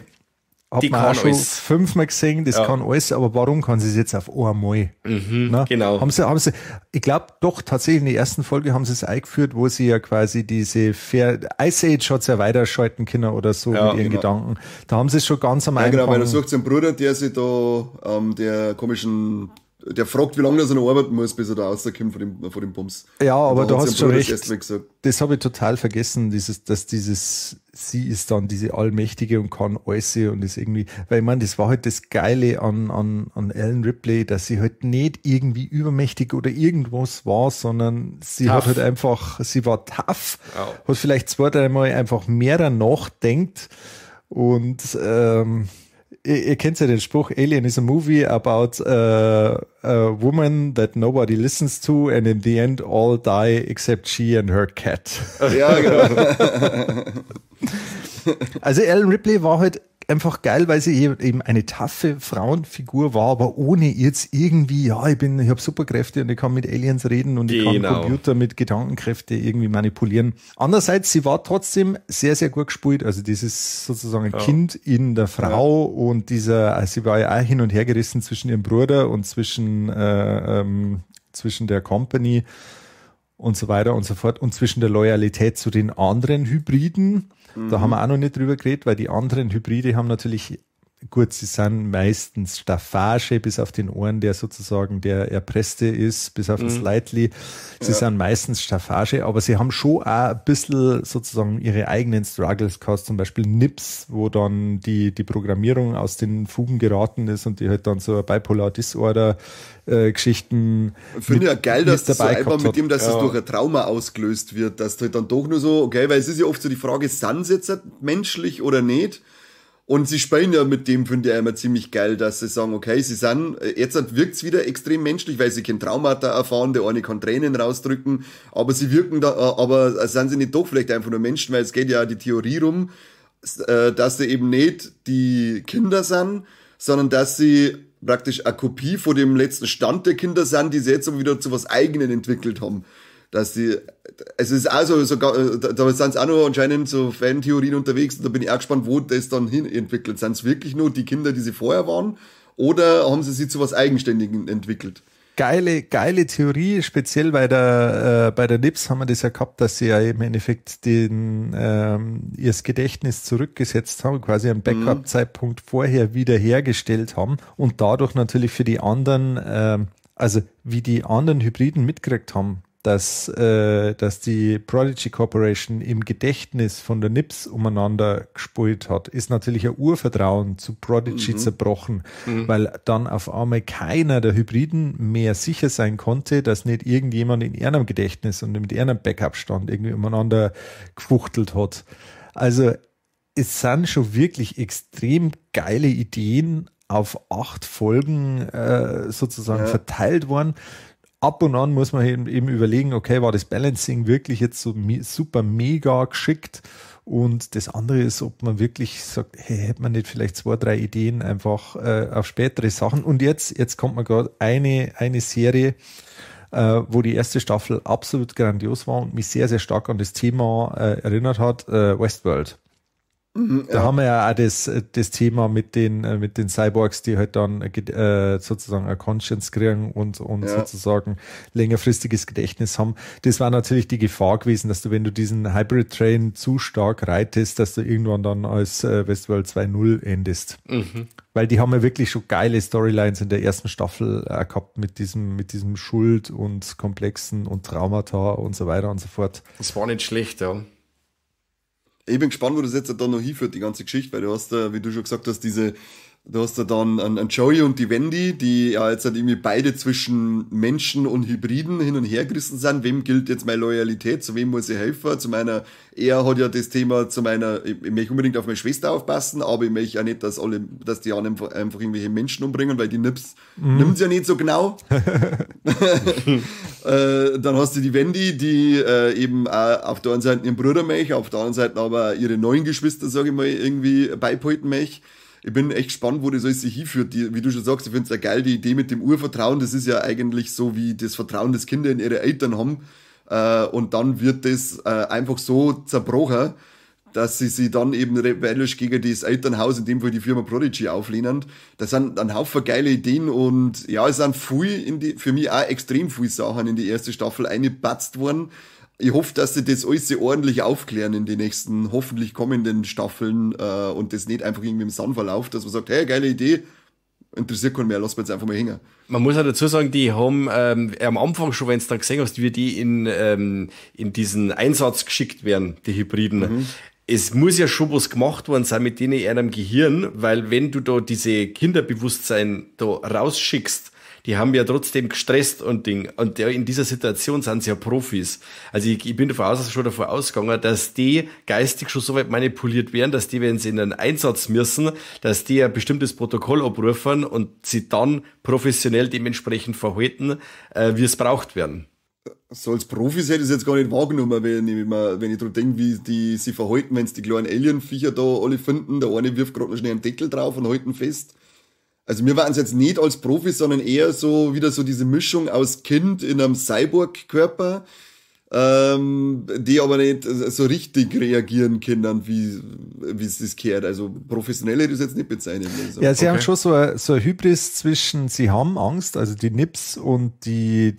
S3: Hat
S1: Die
S3: man
S1: kann
S3: auch schon
S1: alles.
S3: fünfmal gesehen, das
S1: Ja.
S3: kann alles, aber warum kann sie es jetzt auf einmal? Na?
S1: Genau.
S3: Haben sie, ich glaube doch, tatsächlich in der ersten Folge haben sie es eingeführt, wo sie ja quasi diese Ice Age hat's ja weiterschalten können oder so
S1: Ja,
S3: mit ihren
S2: genau.
S3: Gedanken. Da haben sie es schon ganz am
S2: Ja,
S3: Anfang.
S2: genau, weil er sucht seinen Bruder, der sich da, der komischen, der fragt, wie lange er noch arbeiten muss, bis er da rauskommt von dem Bums.
S3: Ja,
S2: Und
S3: aber
S2: da
S3: du
S2: hat
S3: hast
S2: sein
S3: schon
S2: Bruder das
S3: recht.
S2: erste Mal gesagt.
S3: Das habe ich total vergessen, dass dieses, sie ist dann diese Allmächtige und kann alles und ist irgendwie, weil ich meine, das war halt das Geile an Ellen Ripley, dass sie halt nicht irgendwie übermächtig oder irgendwas war, sondern sie
S1: Tough.
S3: hat halt einfach, sie war tough,
S1: Ja.
S3: hat vielleicht zwei, dreimal einfach mehr nachdenkt und ihr kennt ja den Spruch, Alien is a movie about a woman that nobody listens to and in the end all die except she and her cat.
S2: Ja, genau.
S3: Also Ellen Ripley war halt einfach geil, weil sie eben eine taffe Frauenfigur war, aber ohne jetzt irgendwie, ja, ich habe Superkräfte und ich kann mit Aliens reden und ich kann
S1: Genau.
S3: Computer mit Gedankenkräfte irgendwie manipulieren. Andererseits, sie war trotzdem sehr, sehr gut gespielt. Also dieses sozusagen Kind in der Frau und dieser, also sie war ja auch hin und her gerissen zwischen ihrem Bruder und zwischen der Company und so weiter und so fort und zwischen der Loyalität zu den anderen Hybriden. Da haben wir auch noch nicht drüber geredet, weil die anderen Hybride haben natürlich, gut, sie sind meistens Staffage, bis auf den Ohren, der sozusagen der Erpresste ist, bis auf den Slightly. Sie sind meistens Staffage, aber sie haben schon auch ein bisschen sozusagen ihre eigenen Struggles gehabt, zum Beispiel Nips, wo dann die Programmierung aus den Fugen geraten ist und die halt dann so Bipolar Disorder Geschichten
S2: Finde ich ja geil, dass das so
S3: dabei
S2: einfach
S3: gehabt
S2: mit
S3: hat.
S2: dem, dass es durch ein Trauma ausgelöst wird, dass du halt dann doch nur so, okay, weil es ist ja oft so die Frage, sind sie jetzt halt menschlich oder nicht? Und sie spielen ja mit dem, finde ich immer ziemlich geil, dass sie sagen, okay, sie sind, jetzt wirkt's wieder extrem menschlich, weil sie kein Traumata erfahren, der eine kann Tränen rausdrücken, aber sie wirken da, aber sind sie nicht doch vielleicht einfach nur Menschen, weil es geht ja die Theorie rum, dass sie eben nicht die Kinder sind, sondern dass sie praktisch eine Kopie von dem letzten Stand der Kinder sind, die sie jetzt aber wieder zu was Eigenen entwickelt haben. Dass sie, es ist also sogar, da sind auch noch anscheinend so Fantheorien unterwegs und da bin ich auch gespannt, wo das dann hin entwickelt. Sind es wirklich nur die Kinder, die sie vorher waren, oder haben sie sich zu was Eigenständigem entwickelt?
S3: Geile Theorie, speziell bei der Nips haben wir das ja gehabt, dass sie ja im Endeffekt ihr Gedächtnis zurückgesetzt haben, quasi einen Backup-Zeitpunkt vorher wiederhergestellt haben und dadurch natürlich für die anderen, also wie die anderen Hybriden mitgekriegt haben, dass die Prodigy Corporation im Gedächtnis von der Nips umeinander gespult hat, ist natürlich ein Urvertrauen zu Prodigy zerbrochen, weil dann auf einmal keiner der Hybriden mehr sicher sein konnte, dass nicht irgendjemand in ihrem Gedächtnis und mit ihrem Backup-Stand irgendwie umeinander gefuchtelt hat. Also es sind schon wirklich extrem geile Ideen auf 8 Folgen sozusagen verteilt worden. Ab und an muss man eben überlegen, okay, war das Balancing wirklich jetzt so super mega geschickt? Und das andere ist, ob man wirklich sagt, hey, hätte man nicht vielleicht 2, 3 Ideen einfach auf spätere Sachen? Und jetzt kommt mir gerade eine Serie, wo die erste Staffel absolut grandios war und mich sehr, sehr stark an das Thema erinnert hat, Westworld. Da haben wir ja auch das Thema mit den Cyborgs, die halt dann sozusagen eine Conscience kriegen und sozusagen längerfristiges Gedächtnis haben. Das war natürlich die Gefahr gewesen, dass du, wenn du diesen Hybrid Train zu stark reitest, dass du irgendwann dann als Westworld 2.0 endest. Mhm. Weil die haben ja wirklich schon geile Storylines in der ersten Staffel gehabt mit diesem Schuld und Komplexen und Traumata und so weiter und so fort.
S1: Das war nicht schlecht, ja.
S2: Ich bin gespannt, wo das jetzt dann noch hinführt, die ganze Geschichte, weil du hast da, wie du schon gesagt hast, du hast da dann einen Joey und die Wendy, die ja jetzt halt irgendwie beide zwischen Menschen und Hybriden hin und her gerissen sind. Wem gilt jetzt meine Loyalität? Zu wem muss ich helfen? Zu meiner, er hat ja das Thema zu meiner, ich möchte unbedingt auf meine Schwester aufpassen, aber ich möchte auch nicht, dass die anderen einfach irgendwelche Menschen umbringen, weil die Nips nimmt's ja nicht so genau. Dann hast du die Wendy, die eben auch auf der einen Seite ihren Bruder möchte, auf der anderen Seite aber ihre neuen Geschwister, sage ich mal, irgendwie beibehalten möchte. Ich bin echt gespannt, wo das alles sich hinführt. Wie du schon sagst, ich finde es ja geil, die Idee mit dem Urvertrauen, das ist ja eigentlich so wie das Vertrauen, das Kinder in ihre Eltern haben. Und dann wird das einfach so zerbrochen. dass sie sich dann eben rebellisch gegen das Elternhaus, in dem Fall die Firma Prodigy, auflehnen. Das sind ein Haufen geile Ideen und ja, es sind viel in die, für mich auch extrem viele Sachen in die erste Staffel eingepatzt worden. Ich hoffe, dass sie das alles ordentlich aufklären in die nächsten, hoffentlich kommenden Staffeln und das nicht einfach irgendwie im Sand verläuft, dass man sagt, hey, geile Idee, interessiert keinen mehr, lass wir jetzt einfach mal hängen.
S1: Man muss auch dazu sagen, die haben am Anfang schon, wenn du dann gesehen hast, wie die in diesen Einsatz geschickt werden, die Hybriden. Mhm. Es muss ja schon was gemacht worden sein mit denen in ihrem Gehirn, weil wenn du da diese Kinderbewusstsein da rausschickst, die haben ja trotzdem gestresst und Ding. Und in dieser Situation sind sie ja Profis. Also ich bin davon schon davon ausgegangen, dass die geistig schon so weit manipuliert werden, dass die, wenn sie in einen Einsatz müssen, dass die ein bestimmtes Protokoll abrufen und sie dann professionell dementsprechend verhalten, wie es braucht werden.
S2: So als Profis hätte ich es jetzt gar nicht wahrgenommen, wenn ich dran denke, wie die sich verhalten, wenn es die kleinen Alien-Viecher da alle finden. Der eine wirft gerade noch schnell einen Deckel drauf und hält ihn fest. Also mir waren es jetzt nicht als Profis, sondern eher so wieder so diese Mischung aus Kind in einem Cyborg-Körper, die aber nicht so richtig reagieren können, wie es das gehört. Also professionell hätte ich es jetzt nicht bezeichnen. Also.
S3: Ja, sie haben schon so ein Hybris zwischen, sie haben Angst, also die Nips und die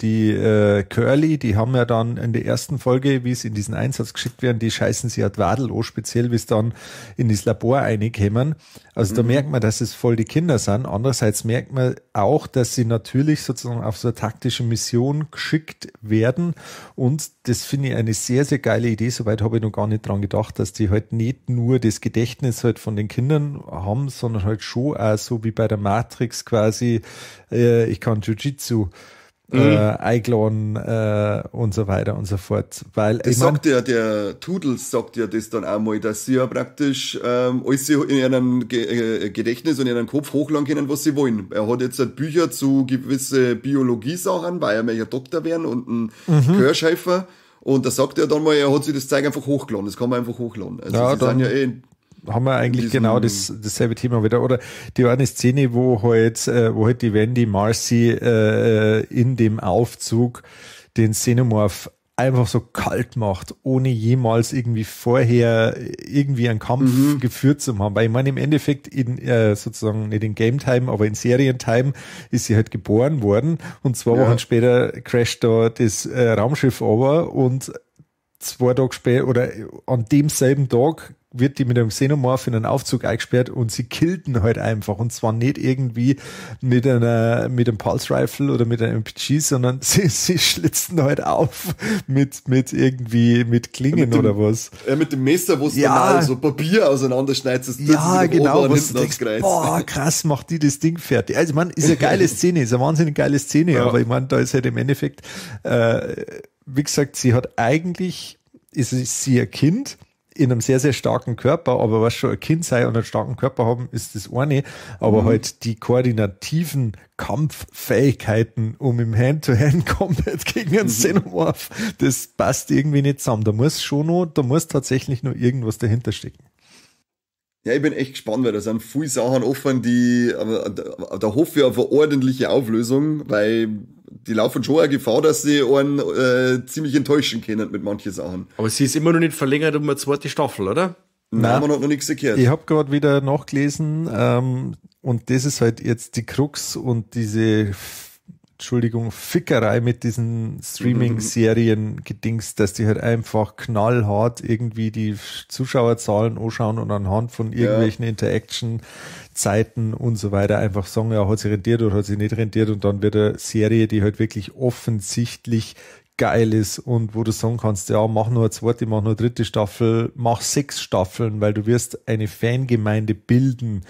S3: Curly, die haben ja dann in der ersten Folge, wie sie in diesen Einsatz geschickt werden, die scheißen sie ja die Wadel an, speziell wie es dann in das Labor reinkommen. Also da merkt man, dass es voll die Kinder sind. Andererseits merkt man auch, dass sie natürlich sozusagen auf so eine taktische Mission geschickt werden und das finde ich eine sehr, sehr geile Idee. Soweit habe ich noch gar nicht dran gedacht, dass die halt nicht nur das Gedächtnis halt von den Kindern haben, sondern halt schon auch so wie bei der Matrix quasi, ich kann Jiu-Jitsu eingeladen und so weiter und so fort. Weil,
S2: das sagt ja der Toodles, sagt ja das dann auch mal, dass sie ja praktisch alles in ihrem Gedächtnis und in ihrem Kopf hochladen können, was sie wollen. Er hat jetzt halt Bücher zu gewisse Biologie-Sachen, weil er möchte Doktor werden und ein Kirschhelfer. Und da sagt er dann mal, er hat sich das Zeug einfach hochgeladen. Das kann man einfach hochladen. Also
S3: ja,
S2: sie sind ja eh
S3: haben wir eigentlich genau dasselbe Thema wieder. Oder die eine Szene, wo halt die Wendy Marcy in dem Aufzug den Xenomorph einfach so kalt macht, ohne jemals irgendwie vorher irgendwie einen Kampf geführt zu haben. Weil ich meine, im Endeffekt in sozusagen nicht in Game Time, aber in Serientime ist sie halt geboren worden und 2 Wochen später crasht da das Raumschiff over und 2 Tage später oder an demselben Tag wird die mit einem Xenomorph in einen Aufzug eingesperrt und sie killten halt einfach. Und zwar nicht irgendwie mit einem Pulse Rifle oder mit einem MPG, sondern sie schlitzen halt auf mit irgendwie, mit Klingen
S2: ja, mit dem,
S3: oder was.
S2: Ja, mit dem Messer, wo es dann so Papier auseinanderschneidet. Das
S3: ja, genau. Was du denkst, boah, krass, macht die das Ding fertig. Also, ich meine, ist eine geile Szene, ist eine wahnsinnig geile Szene, ja. Aber ich meine, da ist halt im Endeffekt, wie gesagt, sie hat eigentlich, ist sie ein Kind, in einem sehr, sehr starken Körper, aber was schon ein Kind sei und einen starken Körper haben, ist das eine. Aber halt die koordinativen Kampffähigkeiten, um im Hand-to-Hand-Combat gegen einen Xenomorph, das passt irgendwie nicht zusammen. Da muss tatsächlich noch irgendwas dahinter stecken.
S2: Ja, ich bin echt gespannt, weil da sind viele Sachen offen, die, aber da hoffe ich auf eine ordentliche Auflösung, weil die laufen schon eine Gefahr, dass sie einen ziemlich enttäuschen können mit manchen Sachen.
S1: Aber sie ist immer noch nicht verlängert um eine zweite Staffel, oder?
S2: Nein, man hat noch nichts gehört.
S3: Ich habe gerade wieder nachgelesen, und das ist halt jetzt die Krux und diese, Entschuldigung, Fickerei mit diesen Streaming-Serien gedingst, dass die halt einfach knallhart irgendwie die Zuschauerzahlen anschauen und anhand von irgendwelchen Interaction-Zeiten und so weiter einfach sagen, ja, hat sie rentiert oder hat sie nicht rentiert, und dann wird eine Serie, die halt wirklich offensichtlich geil ist und wo du sagen kannst, ja, mach nur eine zweite, mach nur eine dritte Staffel, mach 6 Staffeln, weil du wirst eine Fangemeinde bilden,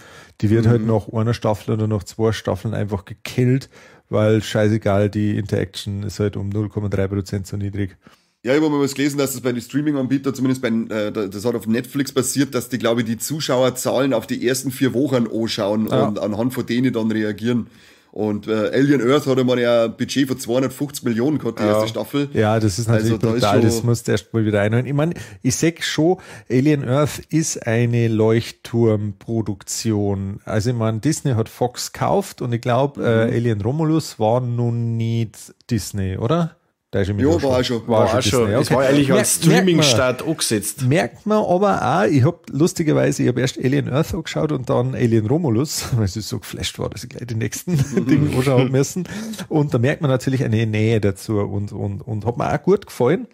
S3: die wird halt nach einer Staffel oder nach 2 Staffeln einfach gekillt, weil scheißegal, die Interaction ist halt um 0,3% so niedrig.
S2: Ja, ich habe mal was gelesen, dass das bei den Streaming-Anbietern, zumindest bei, das hat auf Netflix passiert, dass die, glaube ich, die Zuschauerzahlen auf die ersten 4 Wochen anschauen und anhand von denen dann reagieren. Und Alien Earth hatte man ja ein Budget von 250 Millionen gehabt, die erste Staffel.
S3: Ja, das ist natürlich also, brutal, das musst du erst mal wieder einholen. Ich meine, ich sag schon, Alien Earth ist eine Leuchtturmproduktion. Also ich meine, Disney hat Fox gekauft und ich glaube, Alien Romulus war nun nicht Disney, oder? Ja,
S2: war auch schon.
S1: War auch schon.
S3: Disney.
S1: Es war eigentlich als Streaming-Start angesetzt.
S3: Merkt man aber auch, ich habe lustigerweise, ich habe erst Alien Earth angeschaut und dann Alien Romulus, weil es so geflasht war, dass ich gleich die nächsten Dinge anschauen müssen. Und da merkt man natürlich eine Nähe dazu und hat mir auch gut gefallen.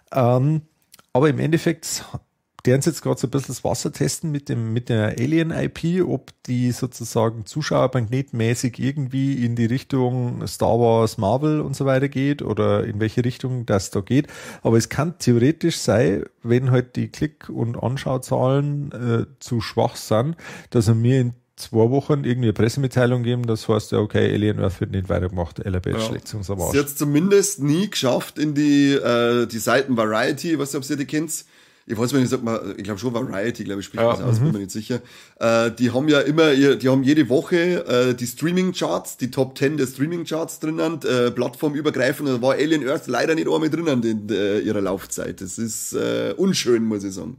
S3: Aber im Endeffekt, deren sie jetzt gerade so ein bisschen das Wasser testen mit der Alien-IP, ob die sozusagen zuschauermagnetmäßig irgendwie in die Richtung Star Wars, Marvel und so weiter geht oder in welche Richtung das da geht. Aber es kann theoretisch sein, wenn halt die Klick- und Anschauzahlen zu schwach sind, dass er mir in 2 Wochen irgendwie eine Pressemitteilung geben, das heißt ja, okay, Alien Earth wird nicht weitergemacht, LRB schlägt uns am Arsch.
S2: Sie hat es zumindest nie geschafft in die Seiten Variety, weiß nicht, ob ihr die kennt. Ich weiß nicht, sagt man, ich glaube schon Variety, glaube ich, spricht man das aus, bin mir nicht sicher. Die haben ja immer, die haben jede Woche die Streaming-Charts, die Top 10 der Streaming-Charts drinnen, plattformübergreifend, da war Alien Earth leider nicht einmal drinnen in ihrer Laufzeit. Das ist unschön, muss ich sagen.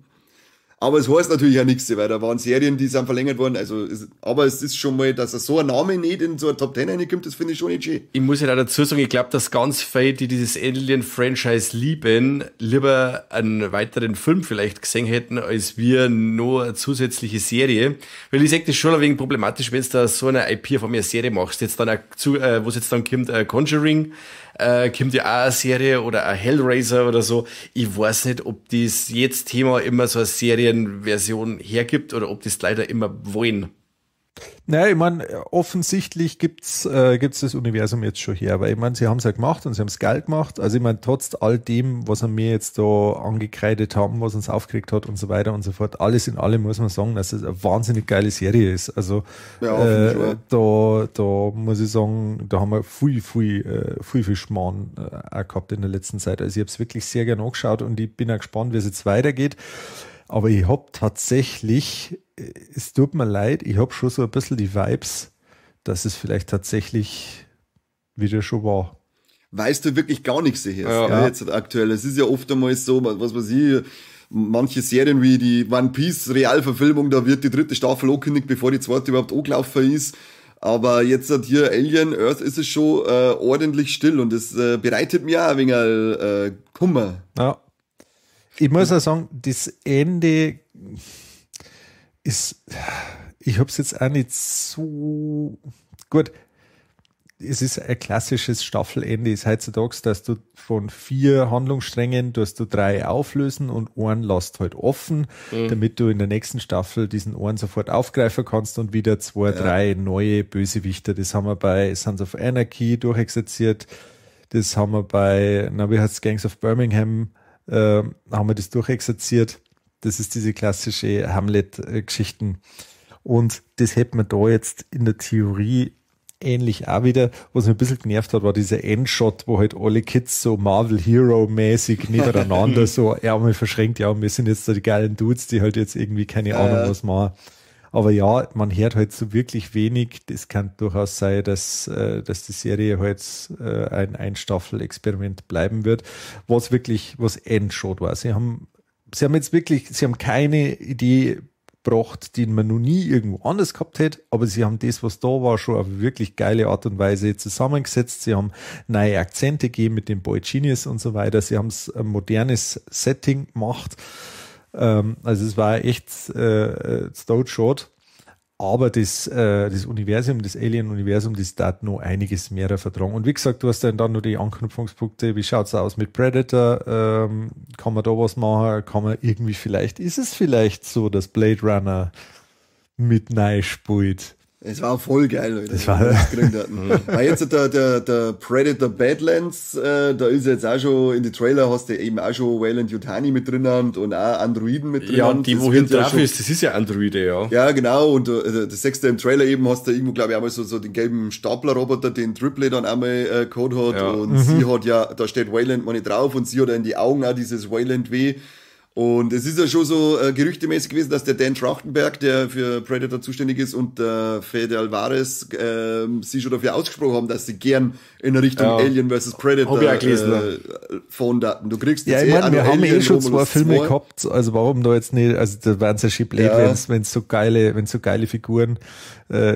S2: Aber es heißt natürlich auch nichts, weil da waren Serien, die sind verlängert worden. Also, aber es ist schon mal, dass so ein Name nicht in so eine Top 10 reinkommt, das finde ich schon nicht schön.
S1: Ich muss ja da dazu sagen, ich glaube, dass ganz viele, die dieses Alien-Franchise lieben, lieber einen weiteren Film vielleicht gesehen hätten, als wir nur eine zusätzliche Serie. Weil ich sage, das ist schon ein wenig problematisch, wenn du da so eine IP von mir eine Serie machst. Jetzt dann auch zu, was jetzt dann kommt, Conjuring, kommt ja auch eine Serie oder ein Hellraiser oder so. Ich weiß nicht, ob das jetzt Thema immer so eine Serienversion hergibt oder ob das leider immer wollen.
S3: Naja, ich meine, offensichtlich gibt's das Universum jetzt schon her, weil ich meine, sie haben's ja gemacht und sie haben's geil gemacht. Also ich meine, trotz all dem, was sie mir jetzt da angekreidet haben, was uns aufgeregt hat und so weiter und so fort, alles in allem muss man sagen, dass es eine wahnsinnig geile Serie ist. Also ja, da muss ich sagen, da haben wir viel, viel, viel, viel Schmarrn auch gehabt in der letzten Zeit. Also ich hab's wirklich sehr gerne angeschaut und ich bin auch gespannt, wie es jetzt weitergeht. Aber ich hab tatsächlich, es tut mir leid, ich hab schon so ein bisschen die Vibes, dass es vielleicht tatsächlich wieder schon war.
S2: Weißt du wirklich gar nichts hier, ja. Jetzt aktuell. Es ist ja oft einmal so, was weiß ich, manche Serien wie die One Piece Realverfilmung, da wird die dritte Staffel angekündigt, bevor die zweite überhaupt angelaufen ist. Aber jetzt hat hier Alien Earth ist es schon ordentlich still und das bereitet mir auch ein wenig Kummer.
S3: Ja. Ich muss auch sagen, das Ende ist, ich hab's jetzt auch nicht so gut. Es ist ein klassisches Staffelende, ist heutzutage, dass du von 4 Handlungssträngen, dass du 3 auflösen und einen lässt halt offen, damit du in der nächsten Staffel diesen einen sofort aufgreifen kannst und wieder 2, 3 neue Bösewichter. Das haben wir bei Sons of Anarchy durchexerziert, das haben wir bei, na, wie heißt's, Gangs of Birmingham, haben wir das durchexerziert. Das ist diese klassische Hamlet-Geschichten. Und das hätte man da jetzt in der Theorie ähnlich auch wieder. Was mich ein bisschen genervt hat, war dieser Endshot, wo halt alle Kids so Marvel Hero-mäßig nebeneinander so Ärmel verschränkt. Ja, wir sind jetzt da die geilen Dudes, die halt jetzt irgendwie keine Ahnung was machen. Aber ja, man hört halt so wirklich wenig. Das kann durchaus sein, dass die Serie halt ein Einstaffel-Experiment bleiben wird, was wirklich, was endschade war. Sie haben jetzt wirklich, sie haben keine Idee gebracht, die man noch nie irgendwo anders gehabt hätte, aber sie haben das, was da war, schon auf wirklich geile Art und Weise zusammengesetzt. Sie haben neue Akzente gegeben mit dem Boy Genius und so weiter. Sie haben ein modernes Setting gemacht. Also es war echt Stone Short. Aber das Universum, das Alien-Universum, das darf noch einiges mehr vertragen. Und wie gesagt, du hast dann noch die Anknüpfungspunkte. Wie schaut's aus mit Predator? Kann man da was machen? Kann man irgendwie vielleicht, ist es vielleicht so, dass Blade Runner mit neu spielt?
S2: Es war voll geil, Leute.
S3: Das war
S2: Weil jetzt der Predator Badlands, da ist jetzt auch schon, in die Trailer hast du eben auch schon Weyland Yutani mit drin und auch Androiden mit drin.
S1: Ja, die, wohin drauf ist, das ist ja Androide, ja.
S2: Ja, genau, und das sechste im Trailer eben hast du irgendwo, glaube ich, einmal so den gelben Staplerroboter, den Triple dann einmal gehabt hat, ja. Und sie hat ja, da steht Weyland mal nicht drauf und sie hat ja in die Augen auch dieses Weyland W. Und es ist ja schon so gerüchtemäßig gewesen, dass der Dan Trachtenberg, der für Predator zuständig ist, und der Fede Alvarez sich schon dafür ausgesprochen haben, dass sie gern in Richtung Alien vs. Predator fahren daten. Du kriegst
S3: jetzt ja, ich meine, wir haben Alien schon 2 Filme gehabt, also warum da jetzt nicht, also da wären sie ja schon blöd, wenn so geile Figuren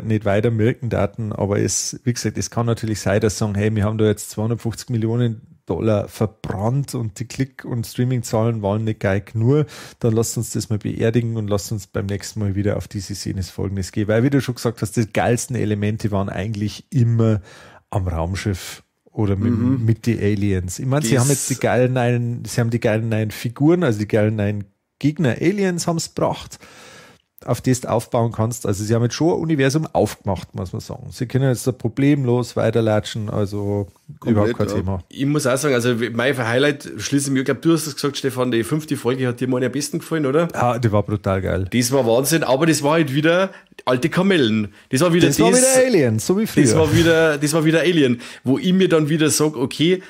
S3: nicht weiter wirken daten, aber es, wie gesagt, es kann natürlich sein, dass sie sagen, hey, wir haben da jetzt 250 Millionen Dollar verbrannt und die Klick- und Streaming-Zahlen waren nicht geil genug. Dann lasst uns das mal beerdigen und lasst uns beim nächsten Mal wieder auf dieses, jenes, Folgendes gehen. Weil, wie du schon gesagt hast, die geilsten Elemente waren eigentlich immer am Raumschiff oder mit die Aliens. Ich meine, sie haben jetzt die geilen neuen, sie haben die geilen neuen Figuren, also die geilen neuen Gegner Aliens haben es gebracht, auf das du aufbauen kannst. Also sie haben jetzt schon ein Universum aufgemacht, muss man sagen. Sie können jetzt da problemlos weiterlatschen, also
S2: komplett,
S3: überhaupt kein Thema.
S1: Ich muss auch sagen, also mein Highlight schließe ich mir, ich glaube, du hast es gesagt, Stefan, die 5. Folge hat dir mal am besten gefallen, oder?
S3: Ah, die war brutal geil.
S1: Das war Wahnsinn, aber das war halt wieder alte Kamellen. Das war wieder
S3: Das war wieder Alien, so wie früher.
S1: Das war wieder Alien, wo ich mir dann wieder sag, okay,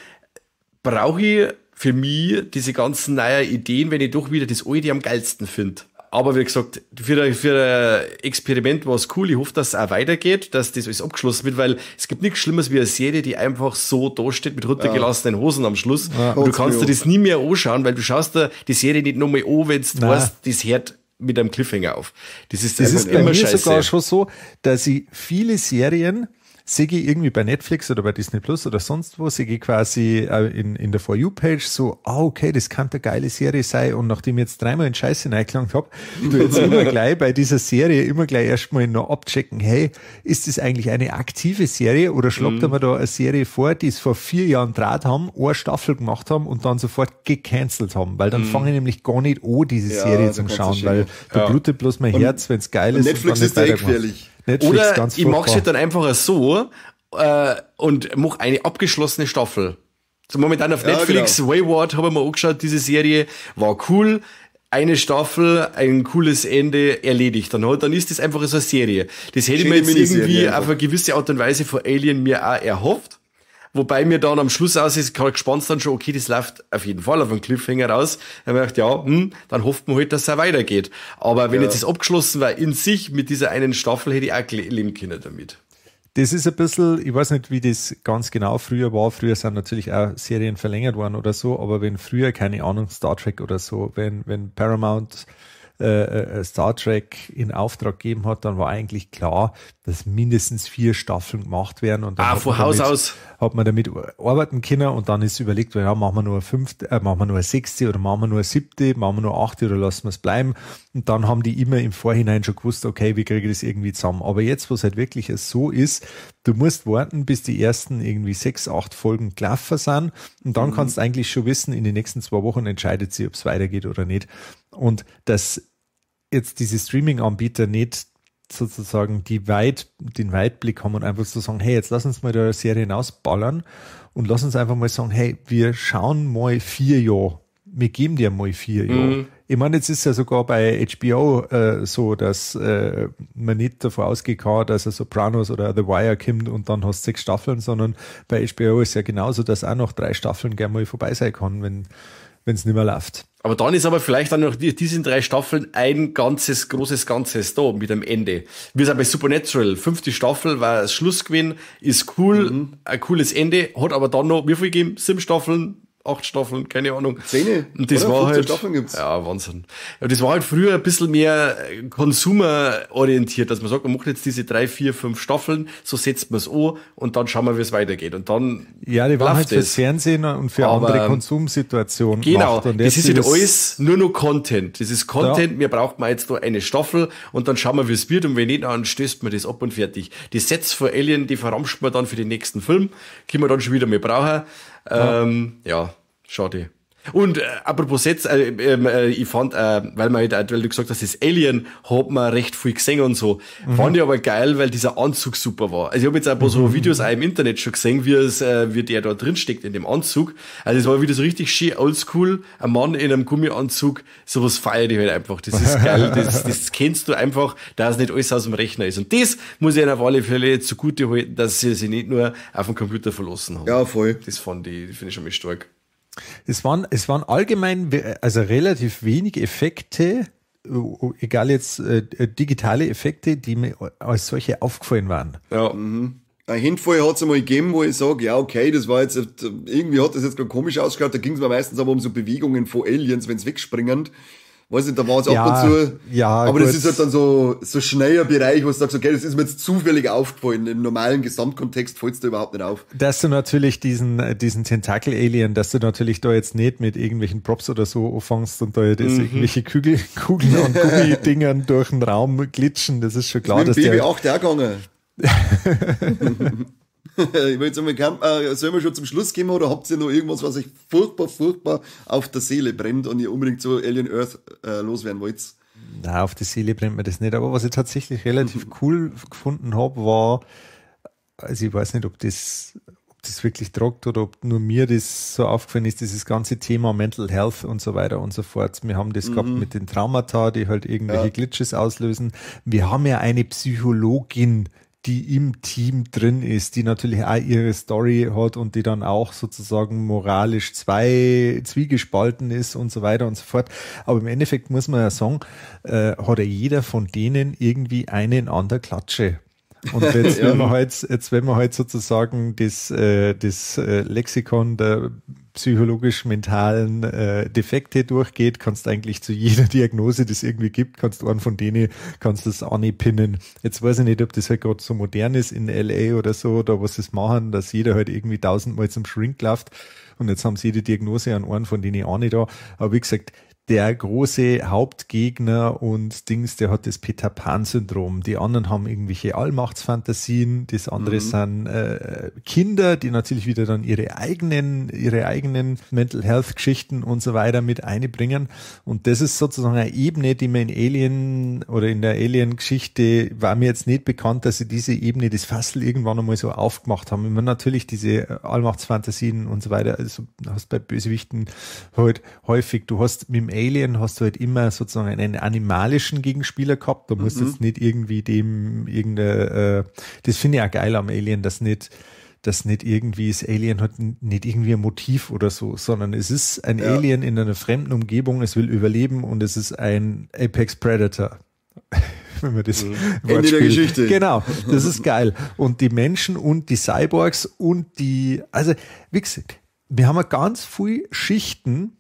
S1: brauche ich für mich diese ganzen neuen Ideen, wenn ich doch wieder das Alte am geilsten finde. Aber wie gesagt, für ein Experiment war es cool. Ich hoffe, dass es auch weitergeht, dass das alles abgeschlossen wird, weil es gibt nichts Schlimmeres wie eine Serie, die einfach so da steht mit runtergelassenen Hosen am Schluss. Ja. Und du kannst dir das nie mehr anschauen, weil du schaust dir die Serie nicht nochmal an, wenn du weißt, das hört mit einem Cliffhanger auf. Das ist
S3: bei
S1: immer
S3: mir
S1: scheiße.
S3: Sogar schon so, dass ich viele Serien sehe ich irgendwie bei Netflix oder bei Disney Plus oder sonst wo, sehe ich quasi in der For You-Page so, okay, das kann eine geile Serie sein, und nachdem ich jetzt dreimal in Scheiße reingelangt habe, du jetzt immer gleich bei dieser Serie immer gleich erstmal noch abchecken, hey, ist das eigentlich eine aktive Serie oder schlagt mir da eine Serie vor, die es vor 4 Jahren draht haben, eine Staffel gemacht haben und dann sofort gecancelt haben, weil dann fange ich nämlich gar nicht an, diese Serie zum Schauen, weil da blutet bloß mein Herz, wenn es geil ist.
S2: Netflix ist ja gefährlich.
S3: Netflix,
S1: oder
S3: ganz
S1: ich mach's halt dann einfach so und mach eine abgeschlossene Staffel. So momentan auf Netflix, genau. Wayward habe ich mir angeschaut, diese Serie war cool. Eine Staffel, ein cooles Ende, erledigt. Dann ist das einfach so eine Serie. Das hätte ich mir jetzt irgendwie auf eine gewisse Art und Weise von Alien mir auch erhofft. Wobei mir dann am Schluss aus ist, gespannt dann schon, okay, das läuft auf jeden Fall auf einen Cliffhanger raus. Dann habe ich gedacht, ja, dann hofft man halt, dass es auch weitergeht. Aber wenn jetzt das abgeschlossen war in sich, mit dieser einen Staffel, hätte ich auch leben können damit.
S3: Das ist ein bisschen, ich weiß nicht, wie das ganz genau früher war. Früher sind natürlich auch Serien verlängert worden oder so, aber wenn früher, keine Ahnung, Star Trek oder so, wenn Paramount Star Trek in Auftrag gegeben hat, dann war eigentlich klar, dass mindestens 4 Staffeln gemacht werden. Und dann
S1: von Haus aus
S3: hat man damit arbeiten können und dann ist überlegt worden, ja, machen wir nur eine 5., machen wir nur eine 6. oder machen wir nur eine 7., machen wir nur 8. oder lassen wir es bleiben. Und dann haben die immer im Vorhinein schon gewusst, okay, wir kriegen das irgendwie zusammen. Aber jetzt, wo es halt wirklich so ist, du musst warten, bis die ersten irgendwie 6, 8 Folgen gelaufen sind und dann kannst du eigentlich schon wissen, in den nächsten 2 Wochen entscheidet sich, ob es weitergeht oder nicht. Und dass jetzt diese Streaming-Anbieter nicht sozusagen den Weitblick haben und einfach so sagen, hey, jetzt lass uns mal da eine Serie hinausballern und lass uns einfach mal sagen, hey, wir schauen mal 4 Jahre. Wir geben dir mal 4 Jahre. Ich meine, jetzt ist ja sogar bei HBO so, dass man nicht davon ausgehen kann, dass er Sopranos oder The Wire kommt und dann hast du 6 Staffeln, sondern bei HBO ist ja genauso, dass auch noch 3 Staffeln gerne mal vorbei sein kann, wenn es nicht mehr läuft.
S1: Aber dann ist aber vielleicht dann noch diesen 3 Staffeln ein ganzes, großes Ganzes da mit dem Ende. Wie es auch bei Supernatural. 5. Staffel war das Schlussgewinn, ist cool, ein cooles Ende, hat aber dann noch, wie viel gegeben? 7 Staffeln? 8 Staffeln, keine Ahnung.
S2: 10.
S1: Und das war halt,
S2: Staffeln gibt's.
S1: Ja, Wahnsinn. Ja, das war halt früher ein bisschen mehr consumer-orientiert, dass man sagt, man macht jetzt diese 3, 4, 5 Staffeln, so setzt man es an und dann schauen wir, wie es weitergeht. Und dann
S3: ja, die waren halt fürs Fernsehen und für andere Konsumsituationen.
S1: Genau, und das ist halt alles nur noch Content. Das ist Content, ja. Wir brauchen jetzt nur eine Staffel und dann schauen wir, wie es wird und wenn nicht, dann stößt man das ab und fertig. Die Sets von Alien, die verramscht man dann für den nächsten Film, können wir dann schon wieder mehr brauchen. Ja, schade. Und apropos Sets, ich fand, weil man halt, weil du gesagt hast, das Alien hat man recht viel gesehen und so. Fand ich aber geil, weil dieser Anzug super war. Also ich habe jetzt ein paar so Videos auch im Internet schon gesehen, wie es, wie der da drin steckt in dem Anzug. Also es war wieder so richtig schön oldschool, ein Mann in einem Gummianzug, sowas feiere ich halt einfach. Das ist geil, das kennst du einfach, dass nicht alles aus dem Rechner ist. Und das muss ich ihnen auf alle Fälle zugute halten, dass sie sich nicht nur auf dem Computer verlassen haben.
S2: Ja, voll.
S1: Das fand ich, finde ich schon mal stark.
S3: Es waren allgemein, also relativ wenig Effekte, egal jetzt digitale Effekte, die mir als solche aufgefallen waren.
S1: Ja.
S2: Mhm. Ein Handvoll hat es einmal gegeben, wo ich sage, ja okay, das war jetzt, irgendwie hat das jetzt gerade komisch ausgeschaut, da ging es mir meistens aber um so Bewegungen von Aliens, wenn sie wegspringen. Weiß nicht, da war es ab und zu.
S3: Ja,
S2: aber
S3: gut.
S2: Das ist halt dann so schnell ein Bereich, wo du sagst, okay, das ist mir jetzt zufällig aufgefallen. Im normalen Gesamtkontext fällt's da überhaupt nicht auf.
S3: Dass du natürlich diesen Tentakel-Alien, dass du natürlich da jetzt nicht mit irgendwelchen Props oder so anfängst und da jetzt irgendwelche Kugeln und Gummidingern durch den Raum glitschen, das ist schon klar.
S2: Mit
S3: dass
S2: dem
S3: der
S2: BB-8 auch gegangen. Ich will jetzt einmal, sollen wir schon zum Schluss gehen oder habt ihr noch irgendwas, was euch furchtbar, furchtbar auf der Seele brennt und ihr unbedingt so Alien Earth loswerden wollt?
S3: Na, auf die Seele brennt mir das nicht. Aber was ich tatsächlich relativ cool gefunden habe, war, also ich weiß nicht, ob das wirklich tragt oder ob nur mir das so aufgefallen ist, dieses ganze Thema Mental Health und so weiter und so fort. Wir haben das gehabt mit den Traumata, die halt irgendwelche Glitches auslösen. Wir haben ja eine Psychologin, die im Team drin ist, die natürlich auch ihre Story hat und die dann auch sozusagen moralisch zwiegespalten ist und so weiter und so fort. Aber im Endeffekt muss man ja sagen, hat ja jeder von denen irgendwie einen an der Klatsche. Und jetzt, wenn wir halt sozusagen das Lexikon der psychologisch-mentalen Defekte durchgeht, kannst du eigentlich zu jeder Diagnose, die es irgendwie gibt, kannst du einen von denen, kannst das anpinnen. Jetzt weiß ich nicht, ob das halt gerade so modern ist in LA oder so, oder was sie machen, dass jeder halt irgendwie 1000-mal zum Shrink läuft und jetzt haben sie jede Diagnose an einen von denen auch nicht da. Aber wie gesagt, der große Hauptgegner und Dings, der hat das Peter Pan-Syndrom. Die anderen haben irgendwelche Allmachtsfantasien, das andere sind Kinder, die natürlich wieder dann ihre eigenen Mental Health-Geschichten und so weiter mit einbringen. Und das ist sozusagen eine Ebene, die mir in Alien oder in der Alien-Geschichte war mir jetzt nicht bekannt, dass sie diese Ebene, das Fassel irgendwann einmal so aufgemacht haben. Immer natürlich diese Allmachtsfantasien und so weiter, also hast bei Bösewichten halt häufig, du hast mit dem Alien hast du halt immer sozusagen einen animalischen Gegenspieler gehabt. Da musst du jetzt nicht irgendwie dem irgendeine, das finde ich auch geil am Alien, dass nicht irgendwie das Alien hat nicht irgendwie ein Motiv oder so, sondern es ist ein Alien in einer fremden Umgebung, es will überleben und es ist ein Apex Predator. Wenn man das
S2: Ende der Geschichte.
S3: Genau, das ist geil. Und die Menschen und die Cyborgs und die, also wie gesagt, wir haben ja ganz viel Schichten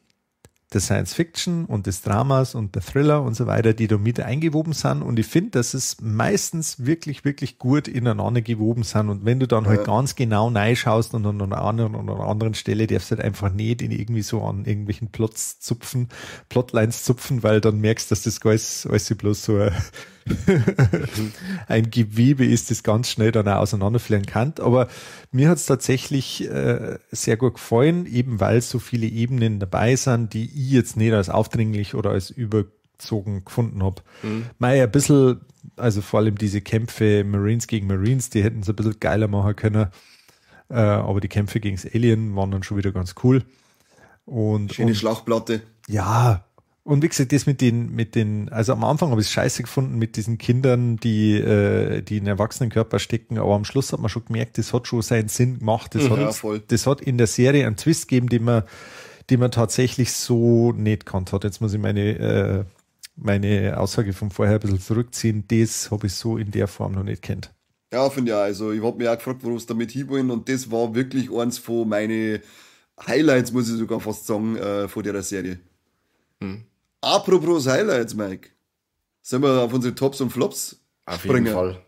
S3: der Science Fiction und des Dramas und der Thriller und so weiter, die da mit eingewoben sind. Und ich finde, dass es meistens wirklich, wirklich gut ineinander gewoben sind. Und wenn du dann halt ganz genau reinschaust und an einer anderen und an einer anderen Stelle darfst du halt einfach nicht in irgendwie so an irgendwelchen Plots zupfen, Plotlines zupfen, weil dann merkst, dass das alles bloß so ein Gewebe ist, das ganz schnell dann auch auseinanderfliegen kann. Aber mir hat es tatsächlich sehr gut gefallen, eben weil so viele Ebenen dabei sind, die ich jetzt nicht als aufdringlich oder als überzogen gefunden habe. Mei, ein bisschen, also vor allem diese Kämpfe Marines gegen Marines, die hätten es ein bisschen geiler machen können. Aber die Kämpfe gegen das Alien waren dann schon wieder ganz cool. Und,
S2: schöne Schlachtplatte.
S3: Ja, und wie gesagt, das mit den, also am Anfang habe ich es scheiße gefunden mit diesen Kindern, die in Erwachsenenkörper stecken, aber am Schluss hat man schon gemerkt, das hat schon seinen Sinn gemacht. Das, das hat in der Serie einen Twist gegeben, den man tatsächlich so nicht gekannt hat. Jetzt muss ich meine Aussage von vorher ein bisschen zurückziehen. Das habe ich so in der Form noch nicht kennt.
S2: Ja, finde ich auch. Also ich habe mich auch gefragt, worum es damit hinwollen, und das war wirklich eins von meinen Highlights, muss ich sogar fast sagen, von der Serie. Apropos Highlights, Mike. Sollen wir auf unsere Tops und Flops springen?
S1: Auf jeden Fall.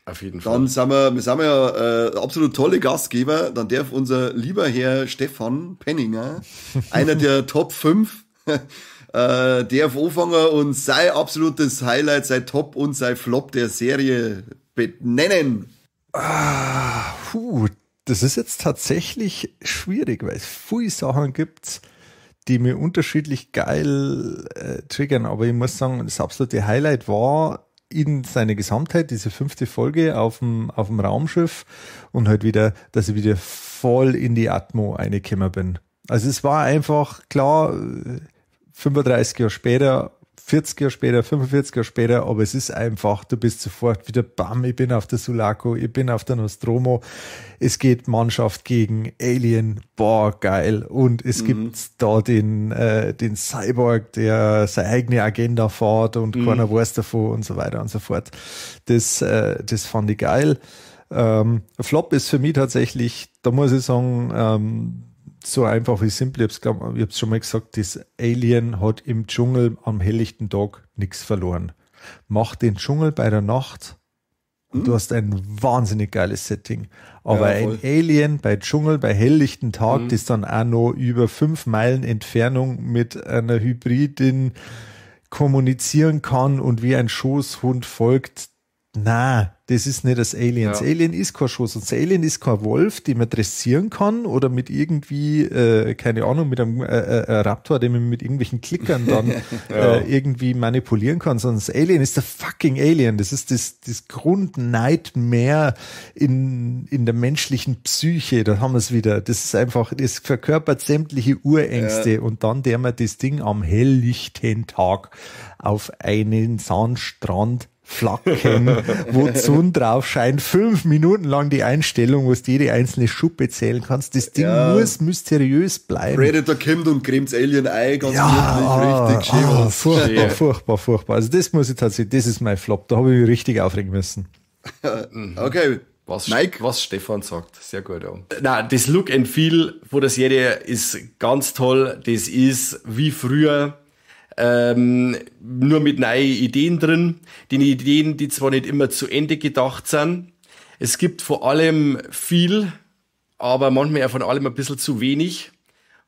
S1: Auf jeden Fall.
S2: Dann sind wir sind ja absolut tolle Gastgeber. Dann darf unser lieber Herr Stefan Penninger, einer der Top 5, darf anfangen und sein absolutes Highlight, sein Top und sein Flop der Serie benennen.
S3: Das ist jetzt tatsächlich schwierig, weil es viele Sachen gibt, die mir unterschiedlich geil triggern, aber ich muss sagen, das absolute Highlight war in seiner Gesamtheit diese 5. Folge auf dem Raumschiff und halt wieder, dass ich wieder voll in die Atmo reingekommen bin. Also es war einfach klar, 35 Jahre später, 40 Jahre später, 45 Jahre später, aber es ist einfach, du bist sofort wieder, bam, ich bin auf der Sulaco, ich bin auf der Nostromo, es geht Mannschaft gegen Alien, boah, geil. Und es gibt da den Cyborg, der seine eigene Agenda fährt und keiner weiß davon und so weiter und so fort. Das fand ich geil. Flop ist für mich tatsächlich, da muss ich sagen, so einfach wie simpel. Ich hab's schon mal gesagt, das Alien hat im Dschungel am helllichten Tag nichts verloren. Mach den Dschungel bei der Nacht und du hast ein wahnsinnig geiles Setting. Aber ja, ein Alien bei Dschungel, bei helllichten Tag, das dann auch noch über 5 Meilen Entfernung mit einer Hybridin kommunizieren kann und wie ein Schoßhund folgt, na, das ist nicht das Alien. Das Alien ist kein Schoßhund. Das Alien ist kein Wolf, den man dressieren kann oder mit irgendwie, keine Ahnung, mit einem Raptor, den man mit irgendwelchen Klickern dann irgendwie manipulieren kann, sondern das Alien ist der fucking Alien. Das ist das Grund-Nightmare in der menschlichen Psyche. Da haben wir es wieder. Das ist einfach, das verkörpert sämtliche Urängste und dann der man das Ding am helllichten Tag auf einen Sandstrand Flacken, wo die Sonne drauf scheint, 5 Minuten lang die Einstellung, wo du jede einzelne Schuppe zählen kannst. Das Ding muss mysteriös bleiben.
S2: Predator kommt und cremt Alien ein, ganz gemütlich, richtig schön.
S3: Furchtbar, furchtbar, furchtbar. Also das muss ich tatsächlich, das ist mein Flop, da habe ich mich richtig aufregen müssen.
S2: Okay.
S1: Was, was Stefan sagt, sehr gut. Ja. Na, das Look and Feel von der Serie ist ganz toll. Das ist wie früher, nur mit neuen Ideen drin. Die Ideen, die zwar nicht immer zu Ende gedacht sind. Es gibt vor allem viel, aber manchmal auch von allem ein bisschen zu wenig.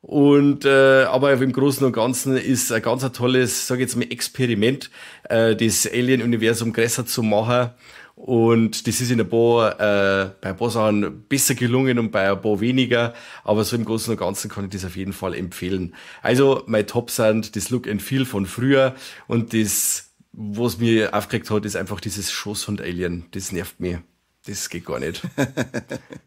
S1: Und aber im Großen und Ganzen ist ein ganz tolles, sag ich jetzt mal, Experiment, das Alien-Universum größer zu machen. Und das ist in ein paar, bei ein paar Sachen besser gelungen und bei ein paar weniger. Aber so im Großen und Ganzen kann ich das auf jeden Fall empfehlen. Also, mein Top sind das Look and Feel von früher und das, was mir aufgeregt hat, ist einfach dieses Schoßhund-Alien. Das nervt mich. Das geht gar nicht.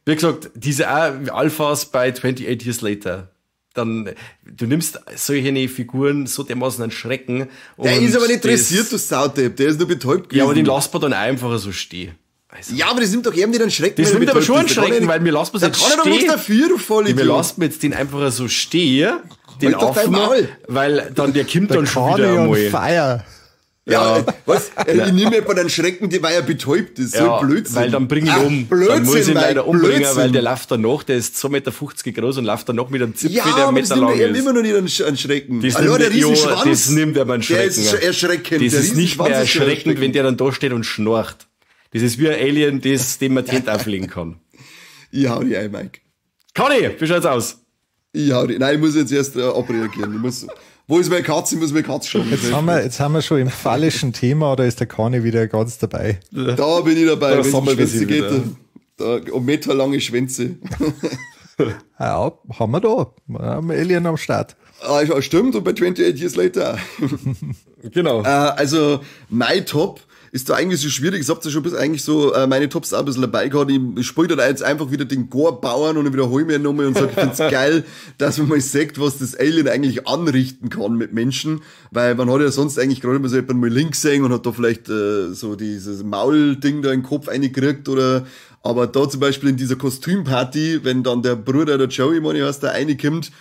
S1: Wie gesagt, diese Alphas bei 28 Years Later. Dann, du nimmst solche Figuren so dermaßen einen Schrecken.
S2: Der ist aber nicht dressiert, du Saudepp, der ist nur betäubt gewesen.
S1: Ja, aber den lässt man dann einfach so stehen.
S2: Also. Ja, aber das nimmt doch eben nicht einen Schrecken.
S1: Das nimmt aber schon einen Schrecken, weil mir lässt man jetzt
S2: stehen. Kann er doch dafür, du Vollidiot.
S1: Mir lässt man jetzt den einfach so stehen, den Affen, weil dann der kommt dann schon wieder einmal.
S3: Fire.
S2: Ja, was? Ich nehme jemanden einen Schrecken, weil er betäubt ist. So Blödsinn.
S1: Weil dann bring ich ihn um.
S2: Blödsinn,
S1: dann muss ich ihn leider umbringen,
S2: Blödsinn.
S1: Weil der läuft danach, der ist 2,50 Meter groß und läuft danach mit einem Zipfel, der
S2: aber
S1: einen
S2: das
S1: Meter
S2: nimmt
S1: lang
S2: er
S1: ist.
S2: immer noch nicht einen Schrecken.
S1: Das
S2: Allein
S1: nimmt,
S2: der Riesenschwanz.
S1: Das nimmt er einen Schrecken.
S2: Der ist erschreckend.
S1: Das
S2: Der
S1: ist nicht mehr
S2: Riesenschwanz ist schon
S1: erschreckend, wenn der dann da steht und schnarcht. Das ist wie ein Alien, das, dem man die Hände auflegen kann.
S2: Ich hau dich ein, Mike.
S1: Conny, wie schaut's aus?
S2: Ich hau dich. Nein, ich muss jetzt erst abreagieren. Ich muss, wo ist meine Katze? Ich muss meine Katze schauen.
S3: Jetzt haben wir schon im phallischen Thema, da ist der Conny wieder ganz dabei.
S2: Da bin ich dabei,
S1: Da
S2: wenn es um
S1: sammeln wir
S2: Schwänze
S1: sie
S2: geht.
S1: wieder.
S2: Da, um meterlange Schwänze.
S3: Ja, haben wir da. Wir haben Alien am Start.
S2: Ah, ja, stimmt, und bei 28 Years Later auch.
S1: Genau.
S2: Also, mein Top ist da eigentlich so schwierig. Ich hab's ja schon bis eigentlich so meine Tops auch ein bisschen dabei gehabt. Ich spiele da jetzt einfach wieder den Gore-Bauern und wiederhole mir nochmal und sage, ich find's geil, dass man mal sieht, was das Alien eigentlich anrichten kann mit Menschen, weil man hat ja sonst eigentlich gerade immer so jemanden mal links gesehen und hat da vielleicht so dieses Maulding da in den Kopf reingekriegt oder, aber da zum Beispiel in dieser Kostümparty, wenn dann der Bruder, der Joey, meine ich, da reinkommt,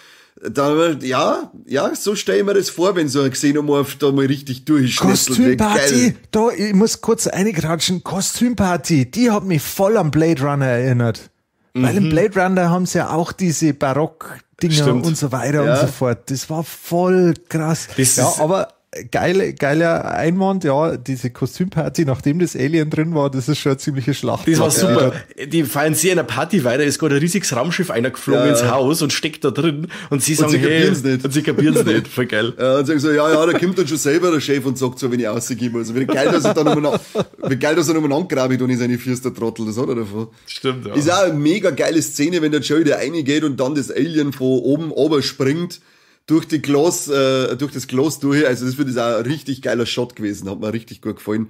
S2: da, ja, so stell ich mir das vor, wenn so ein Xenomorph da mal richtig durchschnitzelt wird.
S3: Kostümparty, da, ich muss kurz reingratschen, Kostümparty, die hat mich voll an Blade Runner erinnert. Weil im Blade Runner haben sie ja auch diese Barock-Dinger und so weiter und so fort. Das war voll krass.
S1: Das
S3: ja,
S1: ist
S3: aber geiler Einwand, ja, diese Kostümparty, nachdem das Alien drin war, das ist schon eine ziemliche Schlacht.
S1: Das war super. Die feiern sie in einer Party weiter, ist gerade ein riesiges Raumschiff einer geflogen ins Haus und steckt da drin und sie sagen,
S2: sie
S1: hey,
S2: kapieren's nicht.
S1: Und sie kapieren's nicht. Voll geil.
S2: Ja, und sagen so, ja, da kommt dann schon selber der Chef und sagt so, wenn ich rausgehe. Also, wie geil, dass er dann nochmal, wie geil, dass er nochmal angrabe und in seine Füße Trottel, das hat er davon.
S1: Stimmt, ja.
S2: Ist auch eine mega geile Szene, wenn der Joey da reingeht und dann das Alien von oben runter springt. Durch die Glas, durch das Glas durch. Also das wird auch ein richtig geiler Shot gewesen. Hat mir richtig gut gefallen.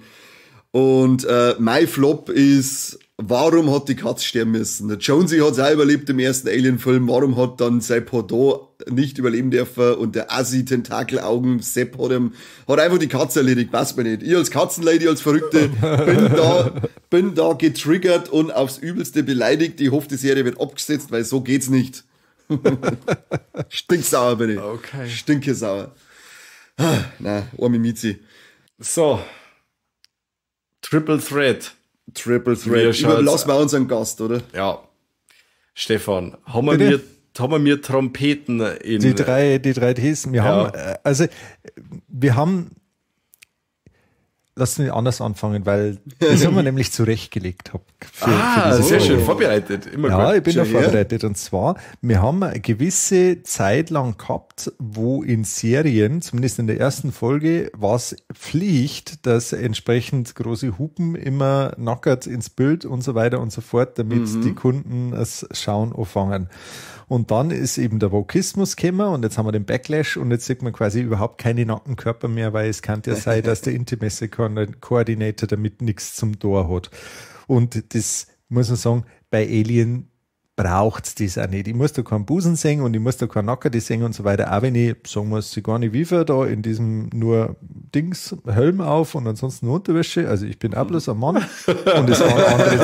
S2: Und mein Flop ist, warum hat die Katze sterben müssen? Der Jonesy hat's auch überlebt im ersten Alien-Film. Warum hat dann sein Pendant nicht überleben dürfen? Und der Assi-Tentakelaugen Sepp hat einfach die Katze erledigt. Passt mir nicht. Ich als Katzenlady, als Verrückte, bin da getriggert und aufs Übelste beleidigt. Ich hoffe, die Serie wird abgesetzt, weil so geht's nicht. Stinksauer bin ich.
S1: Okay.
S2: Stinkesauer. Na, arme Mizi.
S1: So. Triple Threat.
S2: Triple Threat. Überlassen wir unseren Gast, oder?
S1: Ja. Stefan, haben wir haben wir Trompeten in.
S3: Die drei Ts. Wir haben, also, wir haben, lass mich anders anfangen, weil das haben wir nämlich zurechtgelegt.
S1: Für sehr schön, vorbereitet. Immer
S3: ja, gut. Ich bin da vorbereitet. Und zwar, wir haben eine gewisse Zeit lang gehabt, wo in Serien, zumindest in der ersten Folge, war es Pflicht, dass entsprechend große Hupen immer nackert ins Bild und so weiter und so fort, damit die Kunden es schauen anfangen. Und dann ist eben der Wokismus gekommen und jetzt haben wir den Backlash und jetzt sieht man quasi überhaupt keine nackten Körper mehr, weil es kann ja sein, dass der Intimacy Coordinator damit nichts zum Tor hat. Und das muss man sagen, bei Alien braucht's das auch nicht. Ich muss da keinen Busen sehen und ich muss da keinen Nackerte sehen und so weiter. Auch wenn ich sagen muss, Sigourney Weaver da in diesem nur Dings Helm auf und ansonsten nur Unterwäsche. Also ich bin auch bloß ein Mann. Und es waren andere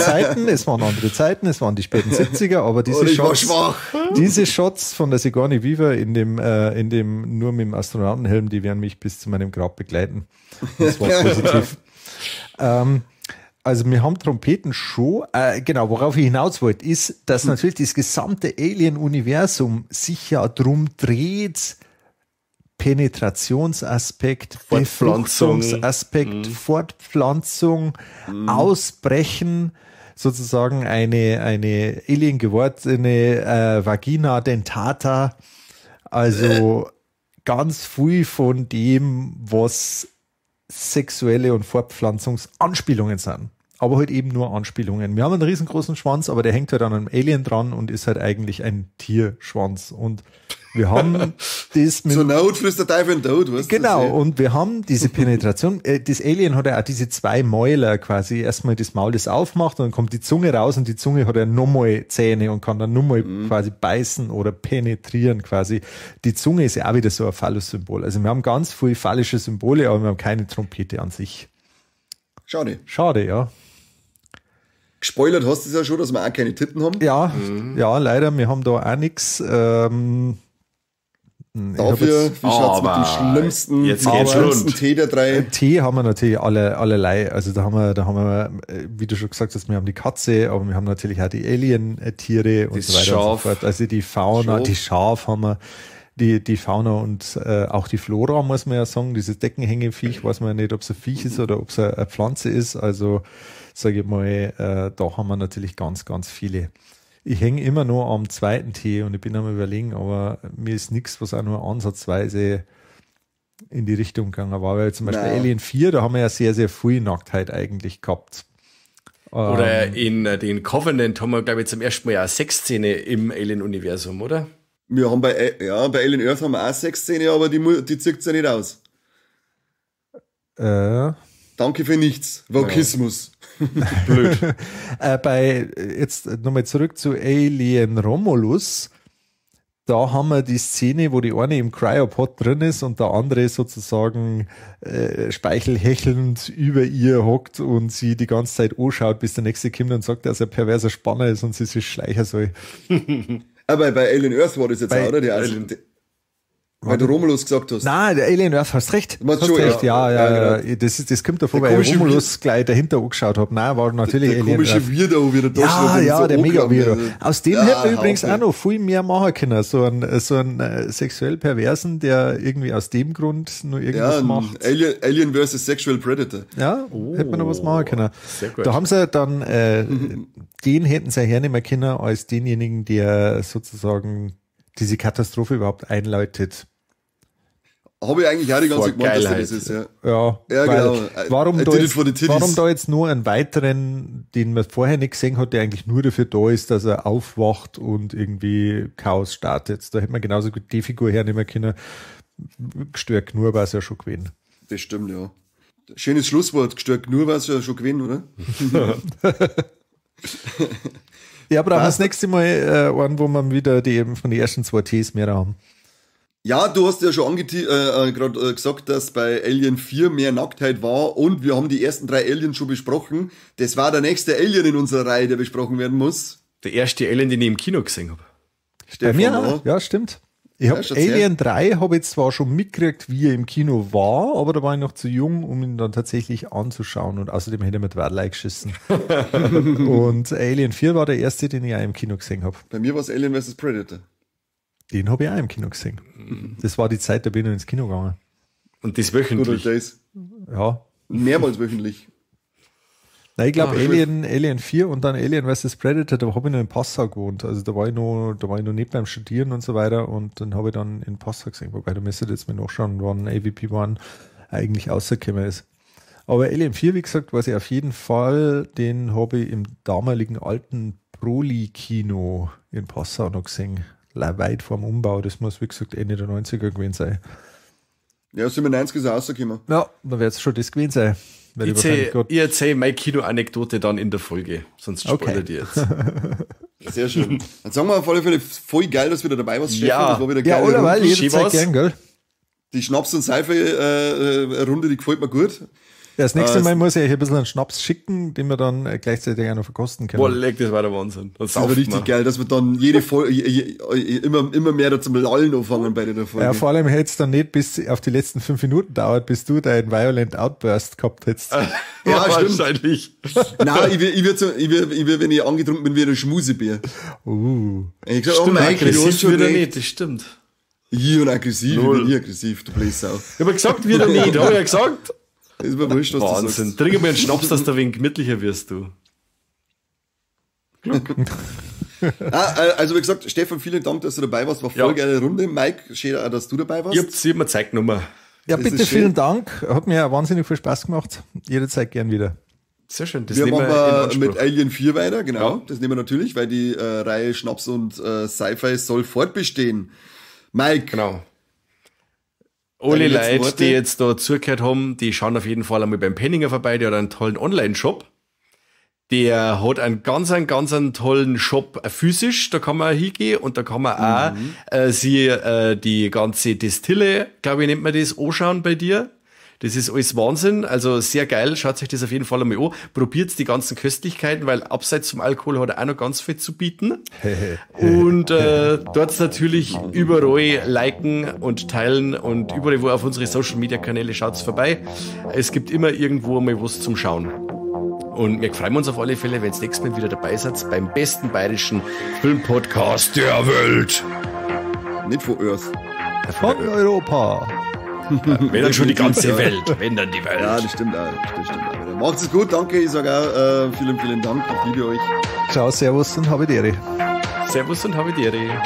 S3: Zeiten, es waren die späten 70er, aber diese Shots, diese Shots von der Sigourney Weaver in dem nur mit dem Astronautenhelm, die werden mich bis zu meinem Grab begleiten. Das war positiv. Also wir haben Trompeten schon, genau, worauf ich hinaus wollte, ist, dass natürlich das gesamte Alien-Universum sich ja drum dreht, Penetrationsaspekt, Befruchtungsaspekt, Fortpflanzung, Ausbrechen, sozusagen eine Alien gewordene Vagina dentata, also ganz viel von dem, was sexuelle und Fortpflanzungsanspielungen sind. Aber halt eben nur Anspielungen. Wir haben einen riesengroßen Schwanz, aber der hängt halt an einem Alien dran und ist halt eigentlich ein Tierschwanz. Und wir haben das mit...
S2: Zur Not frisst der Teufel den Tod, weißt du?
S3: Genau, und wir haben diese Penetration. Das Alien hat ja auch diese zwei Mäuler quasi. Erstmal das Maul, das aufmacht und dann kommt die Zunge raus und die Zunge hat ja nochmal Zähne und kann dann nochmal quasi beißen oder penetrieren quasi. Die Zunge ist ja auch wieder so ein Phallus-Symbol. Also wir haben ganz viele phallische Symbole, aber wir haben keine Trompete an sich.
S2: Schade.
S3: Schade, ja.
S2: Gespoilert hast du es ja schon, dass wir auch keine Titten haben.
S3: Ja, ja, leider, wir haben da auch nichts.
S2: Dafür, wie schaut's mit dem schlimmsten, Tee der drei?
S3: Tee haben wir natürlich allerlei. Also da haben wir, wie du schon gesagt hast, wir haben die Katze, aber wir haben natürlich auch die Alien-Tiere und so weiter Schaf. Und so fort. Also die Fauna, die Schaf haben wir, die Fauna und auch die Flora, muss man ja sagen. Dieses Deckenhängeviech, weiß man ja nicht, ob es ein Viech ist oder ob es eine Pflanze ist. Also sage ich mal, da haben wir natürlich ganz, ganz viele. Ich hänge immer nur am zweiten Tee und ich bin am Überlegen, aber mir ist nichts, was auch nur ansatzweise in die Richtung gegangen war. Weil zum Beispiel Alien 4, da haben wir ja sehr, sehr viel Nacktheit eigentlich gehabt.
S1: Oder in den Covenant haben wir, glaube ich, zum ersten Mal ja eine Sexszene im Alien-Universum, oder?
S2: Wir haben bei Alien Earth haben wir auch eine Sexszene, aber die zieht ja nicht aus. Danke für nichts. Wokismus.
S3: Ja. Blöd. Jetzt nochmal zurück zu Alien Romulus. Da haben wir die Szene, wo die eine im Cryopod drin ist und der andere sozusagen speichelhechelnd über ihr hockt und sie die ganze Zeit anschaut, bis der nächste kommt und sagt, dass er perverser Spanner ist und sie sich schleichen soll.
S2: Aber bei Alien Earth war das jetzt auch, oder? Weil du Romulus gesagt hast.
S3: Nein, der Alien Earth, hast recht. Hast schon, recht, ja. Genau. Das kommt davor, weil ich Romulus gleich dahinter angeschaut habe. Nein, war natürlich
S2: der Alien komische Weirdo wieder
S3: da. Ja, ja, so der mega Weirdo. Aus dem hätte man übrigens auch noch viel mehr machen können. So einen sexuell Perversen, der irgendwie aus dem Grund nur irgendwas macht.
S2: Alien versus Sexual Predator.
S3: Ja, hätte man noch was machen können. Sehr gut. Da haben sie dann, den hätten sie hernehmen können als denjenigen, der sozusagen diese Katastrophe überhaupt einläutet.
S2: Habe ich eigentlich auch die ganze Zeit gemeint, dass das ist, ja.
S3: Ja, ja, genau. Warum da jetzt nur einen weiteren, den man vorher nicht gesehen hat, der eigentlich nur dafür da ist, dass er aufwacht und irgendwie Chaos startet. Da hätte man genauso gut die Figur hernehmen können. Gestört nur war es ja schon gewesen.
S2: Das stimmt, ja. Schönes Schlusswort. Gestört nur war es ja schon gewesen, oder?
S3: Ja, brauchen wir das nächste Mal einen, wo wir wieder die eben von den ersten zwei Ts mehr haben.
S2: Ja, du hast ja schon gerade gesagt, dass bei Alien 4 mehr Nacktheit war und wir haben die ersten 3 Aliens schon besprochen. Das war der nächste Alien in unserer Reihe, der besprochen werden muss.
S1: Der erste Alien, den ich im Kino gesehen habe.
S3: Bei mir auch? Ja, stimmt. Ich habe Alien 3 habe ich zwar schon mitgekriegt, wie er im Kino war, aber da war ich noch zu jung, um ihn dann tatsächlich anzuschauen und außerdem hätte er mit Wadlei geschissen. Und Alien 4 war der erste, den ich auch im Kino gesehen habe.
S2: Bei mir war es Alien vs. Predator.
S3: Den habe ich auch im Kino gesehen. Das war die Zeit, da bin ich ins Kino gegangen.
S1: Und das wöchentlich.
S2: Days.
S3: Ja.
S2: Mehrmals wöchentlich.
S3: Nein, ich glaube Alien 4 und dann Alien vs. Predator, da habe ich noch in Passau gewohnt. Also da war ich noch nicht beim Studieren und so weiter und dann habe ich dann in Passau gesehen. Wobei, da müsste ich jetzt mal nachschauen, wann AVP 1 eigentlich rausgekommen ist. Aber Alien 4, wie gesagt, weiß ich auf jeden Fall, den habe ich im damaligen alten Proli-Kino in Passau noch gesehen. Weit vorm Umbau, das muss, wie gesagt, Ende der 90er gewesen sein.
S2: Ja, 97 ist er rausgekommen.
S3: Ja, dann wird es schon das gewesen sein.
S1: Ich erzähle meine Kino-Anekdote dann in der Folge, sonst spoilert ihr jetzt.
S2: Sehr schön. Dann sagen wir auf alle Fälle, voll geil, dass du wieder dabei warst, Stefan.
S1: Ja,
S2: das war wieder geil.
S3: Ja, allerweil, jederzeit gern, gell?
S2: Die Schnaps- und Seife-Runde, die gefällt mir gut.
S3: Ja, das nächste Mal muss ich euch ein bisschen einen Schnaps schicken, den wir dann gleichzeitig auch noch verkosten können.
S1: Boah, leck, das war der Wahnsinn.
S2: Das war richtig geil, dass wir dann jede Folge immer mehr zum Lallen anfangen bei der Folge.
S3: Ja, vor allem hätte es dann nicht bis auf die letzten 5 Minuten dauert, bis du deinen Violent Outburst gehabt hättest.
S2: Ja, stimmt.
S1: Wahrscheinlich.
S2: Nein, ich will, wenn ich angetrunken bin, wie ein Schmusebär. Ich gesagt,
S1: stimmt,
S2: oh, Mike,
S1: aggressiv wieder nicht, das stimmt.
S2: Ich und aggressiv, ich bin nie aggressiv, du Bläsau.
S1: Ich hab gesagt, wieder nicht, hab ich ja gesagt.
S2: Ist mir wurscht, was
S1: Wahnsinn.
S2: Du sagst.
S1: Trink mal einen Schnaps, dass du ein wenig gemütlicher wirst, du.
S2: Also wie gesagt, Stefan, vielen Dank, dass du dabei warst. War voll geile Runde. Mike, schön auch, dass du dabei warst.
S1: Ich hab's immer Zeit genommen.
S3: Ja, das bitte, vielen Dank. Hat mir wahnsinnig viel Spaß gemacht. Jederzeit gern wieder.
S1: Sehr schön.
S2: Das wir nehmen wir mit Alien 4 weiter, genau. Ja. Das nehmen wir natürlich, weil die Reihe Schnaps und Sci-Fi soll fortbestehen. Mike.
S1: Genau. Alle Leute, die jetzt da zugehört haben, die schauen auf jeden Fall einmal beim Penninger vorbei, der hat einen tollen Online-Shop. Der hat einen ganz tollen Shop physisch, da kann man hingehen und da kann man auch sich die ganze Destille, glaube ich, nennt man das, anschauen bei dir. Das ist alles Wahnsinn, also sehr geil, schaut euch das auf jeden Fall einmal an. Probiert die ganzen Köstlichkeiten, weil abseits vom Alkohol hat er auch noch ganz viel zu bieten. Und dort natürlich überall liken und teilen und überall, wo auf unsere Social Media Kanäle, schaut's vorbei. Es gibt immer irgendwo mal was zum Schauen. Und wir freuen uns auf alle Fälle, wenn ihr nächstes Mal wieder dabei seid beim besten bayerischen Filmpodcast der Welt.
S2: Nicht von Earth.
S3: Von Europa.
S1: Wenn dann schon die ganze Welt, wenn dann die Welt.
S2: Ja, das stimmt auch. Das stimmt auch. Macht's es gut, danke. Ich sage auch vielen, vielen Dank. Ich liebe euch.
S3: Ciao, servus und habe die Ehre.
S1: Servus und habe die Ehre.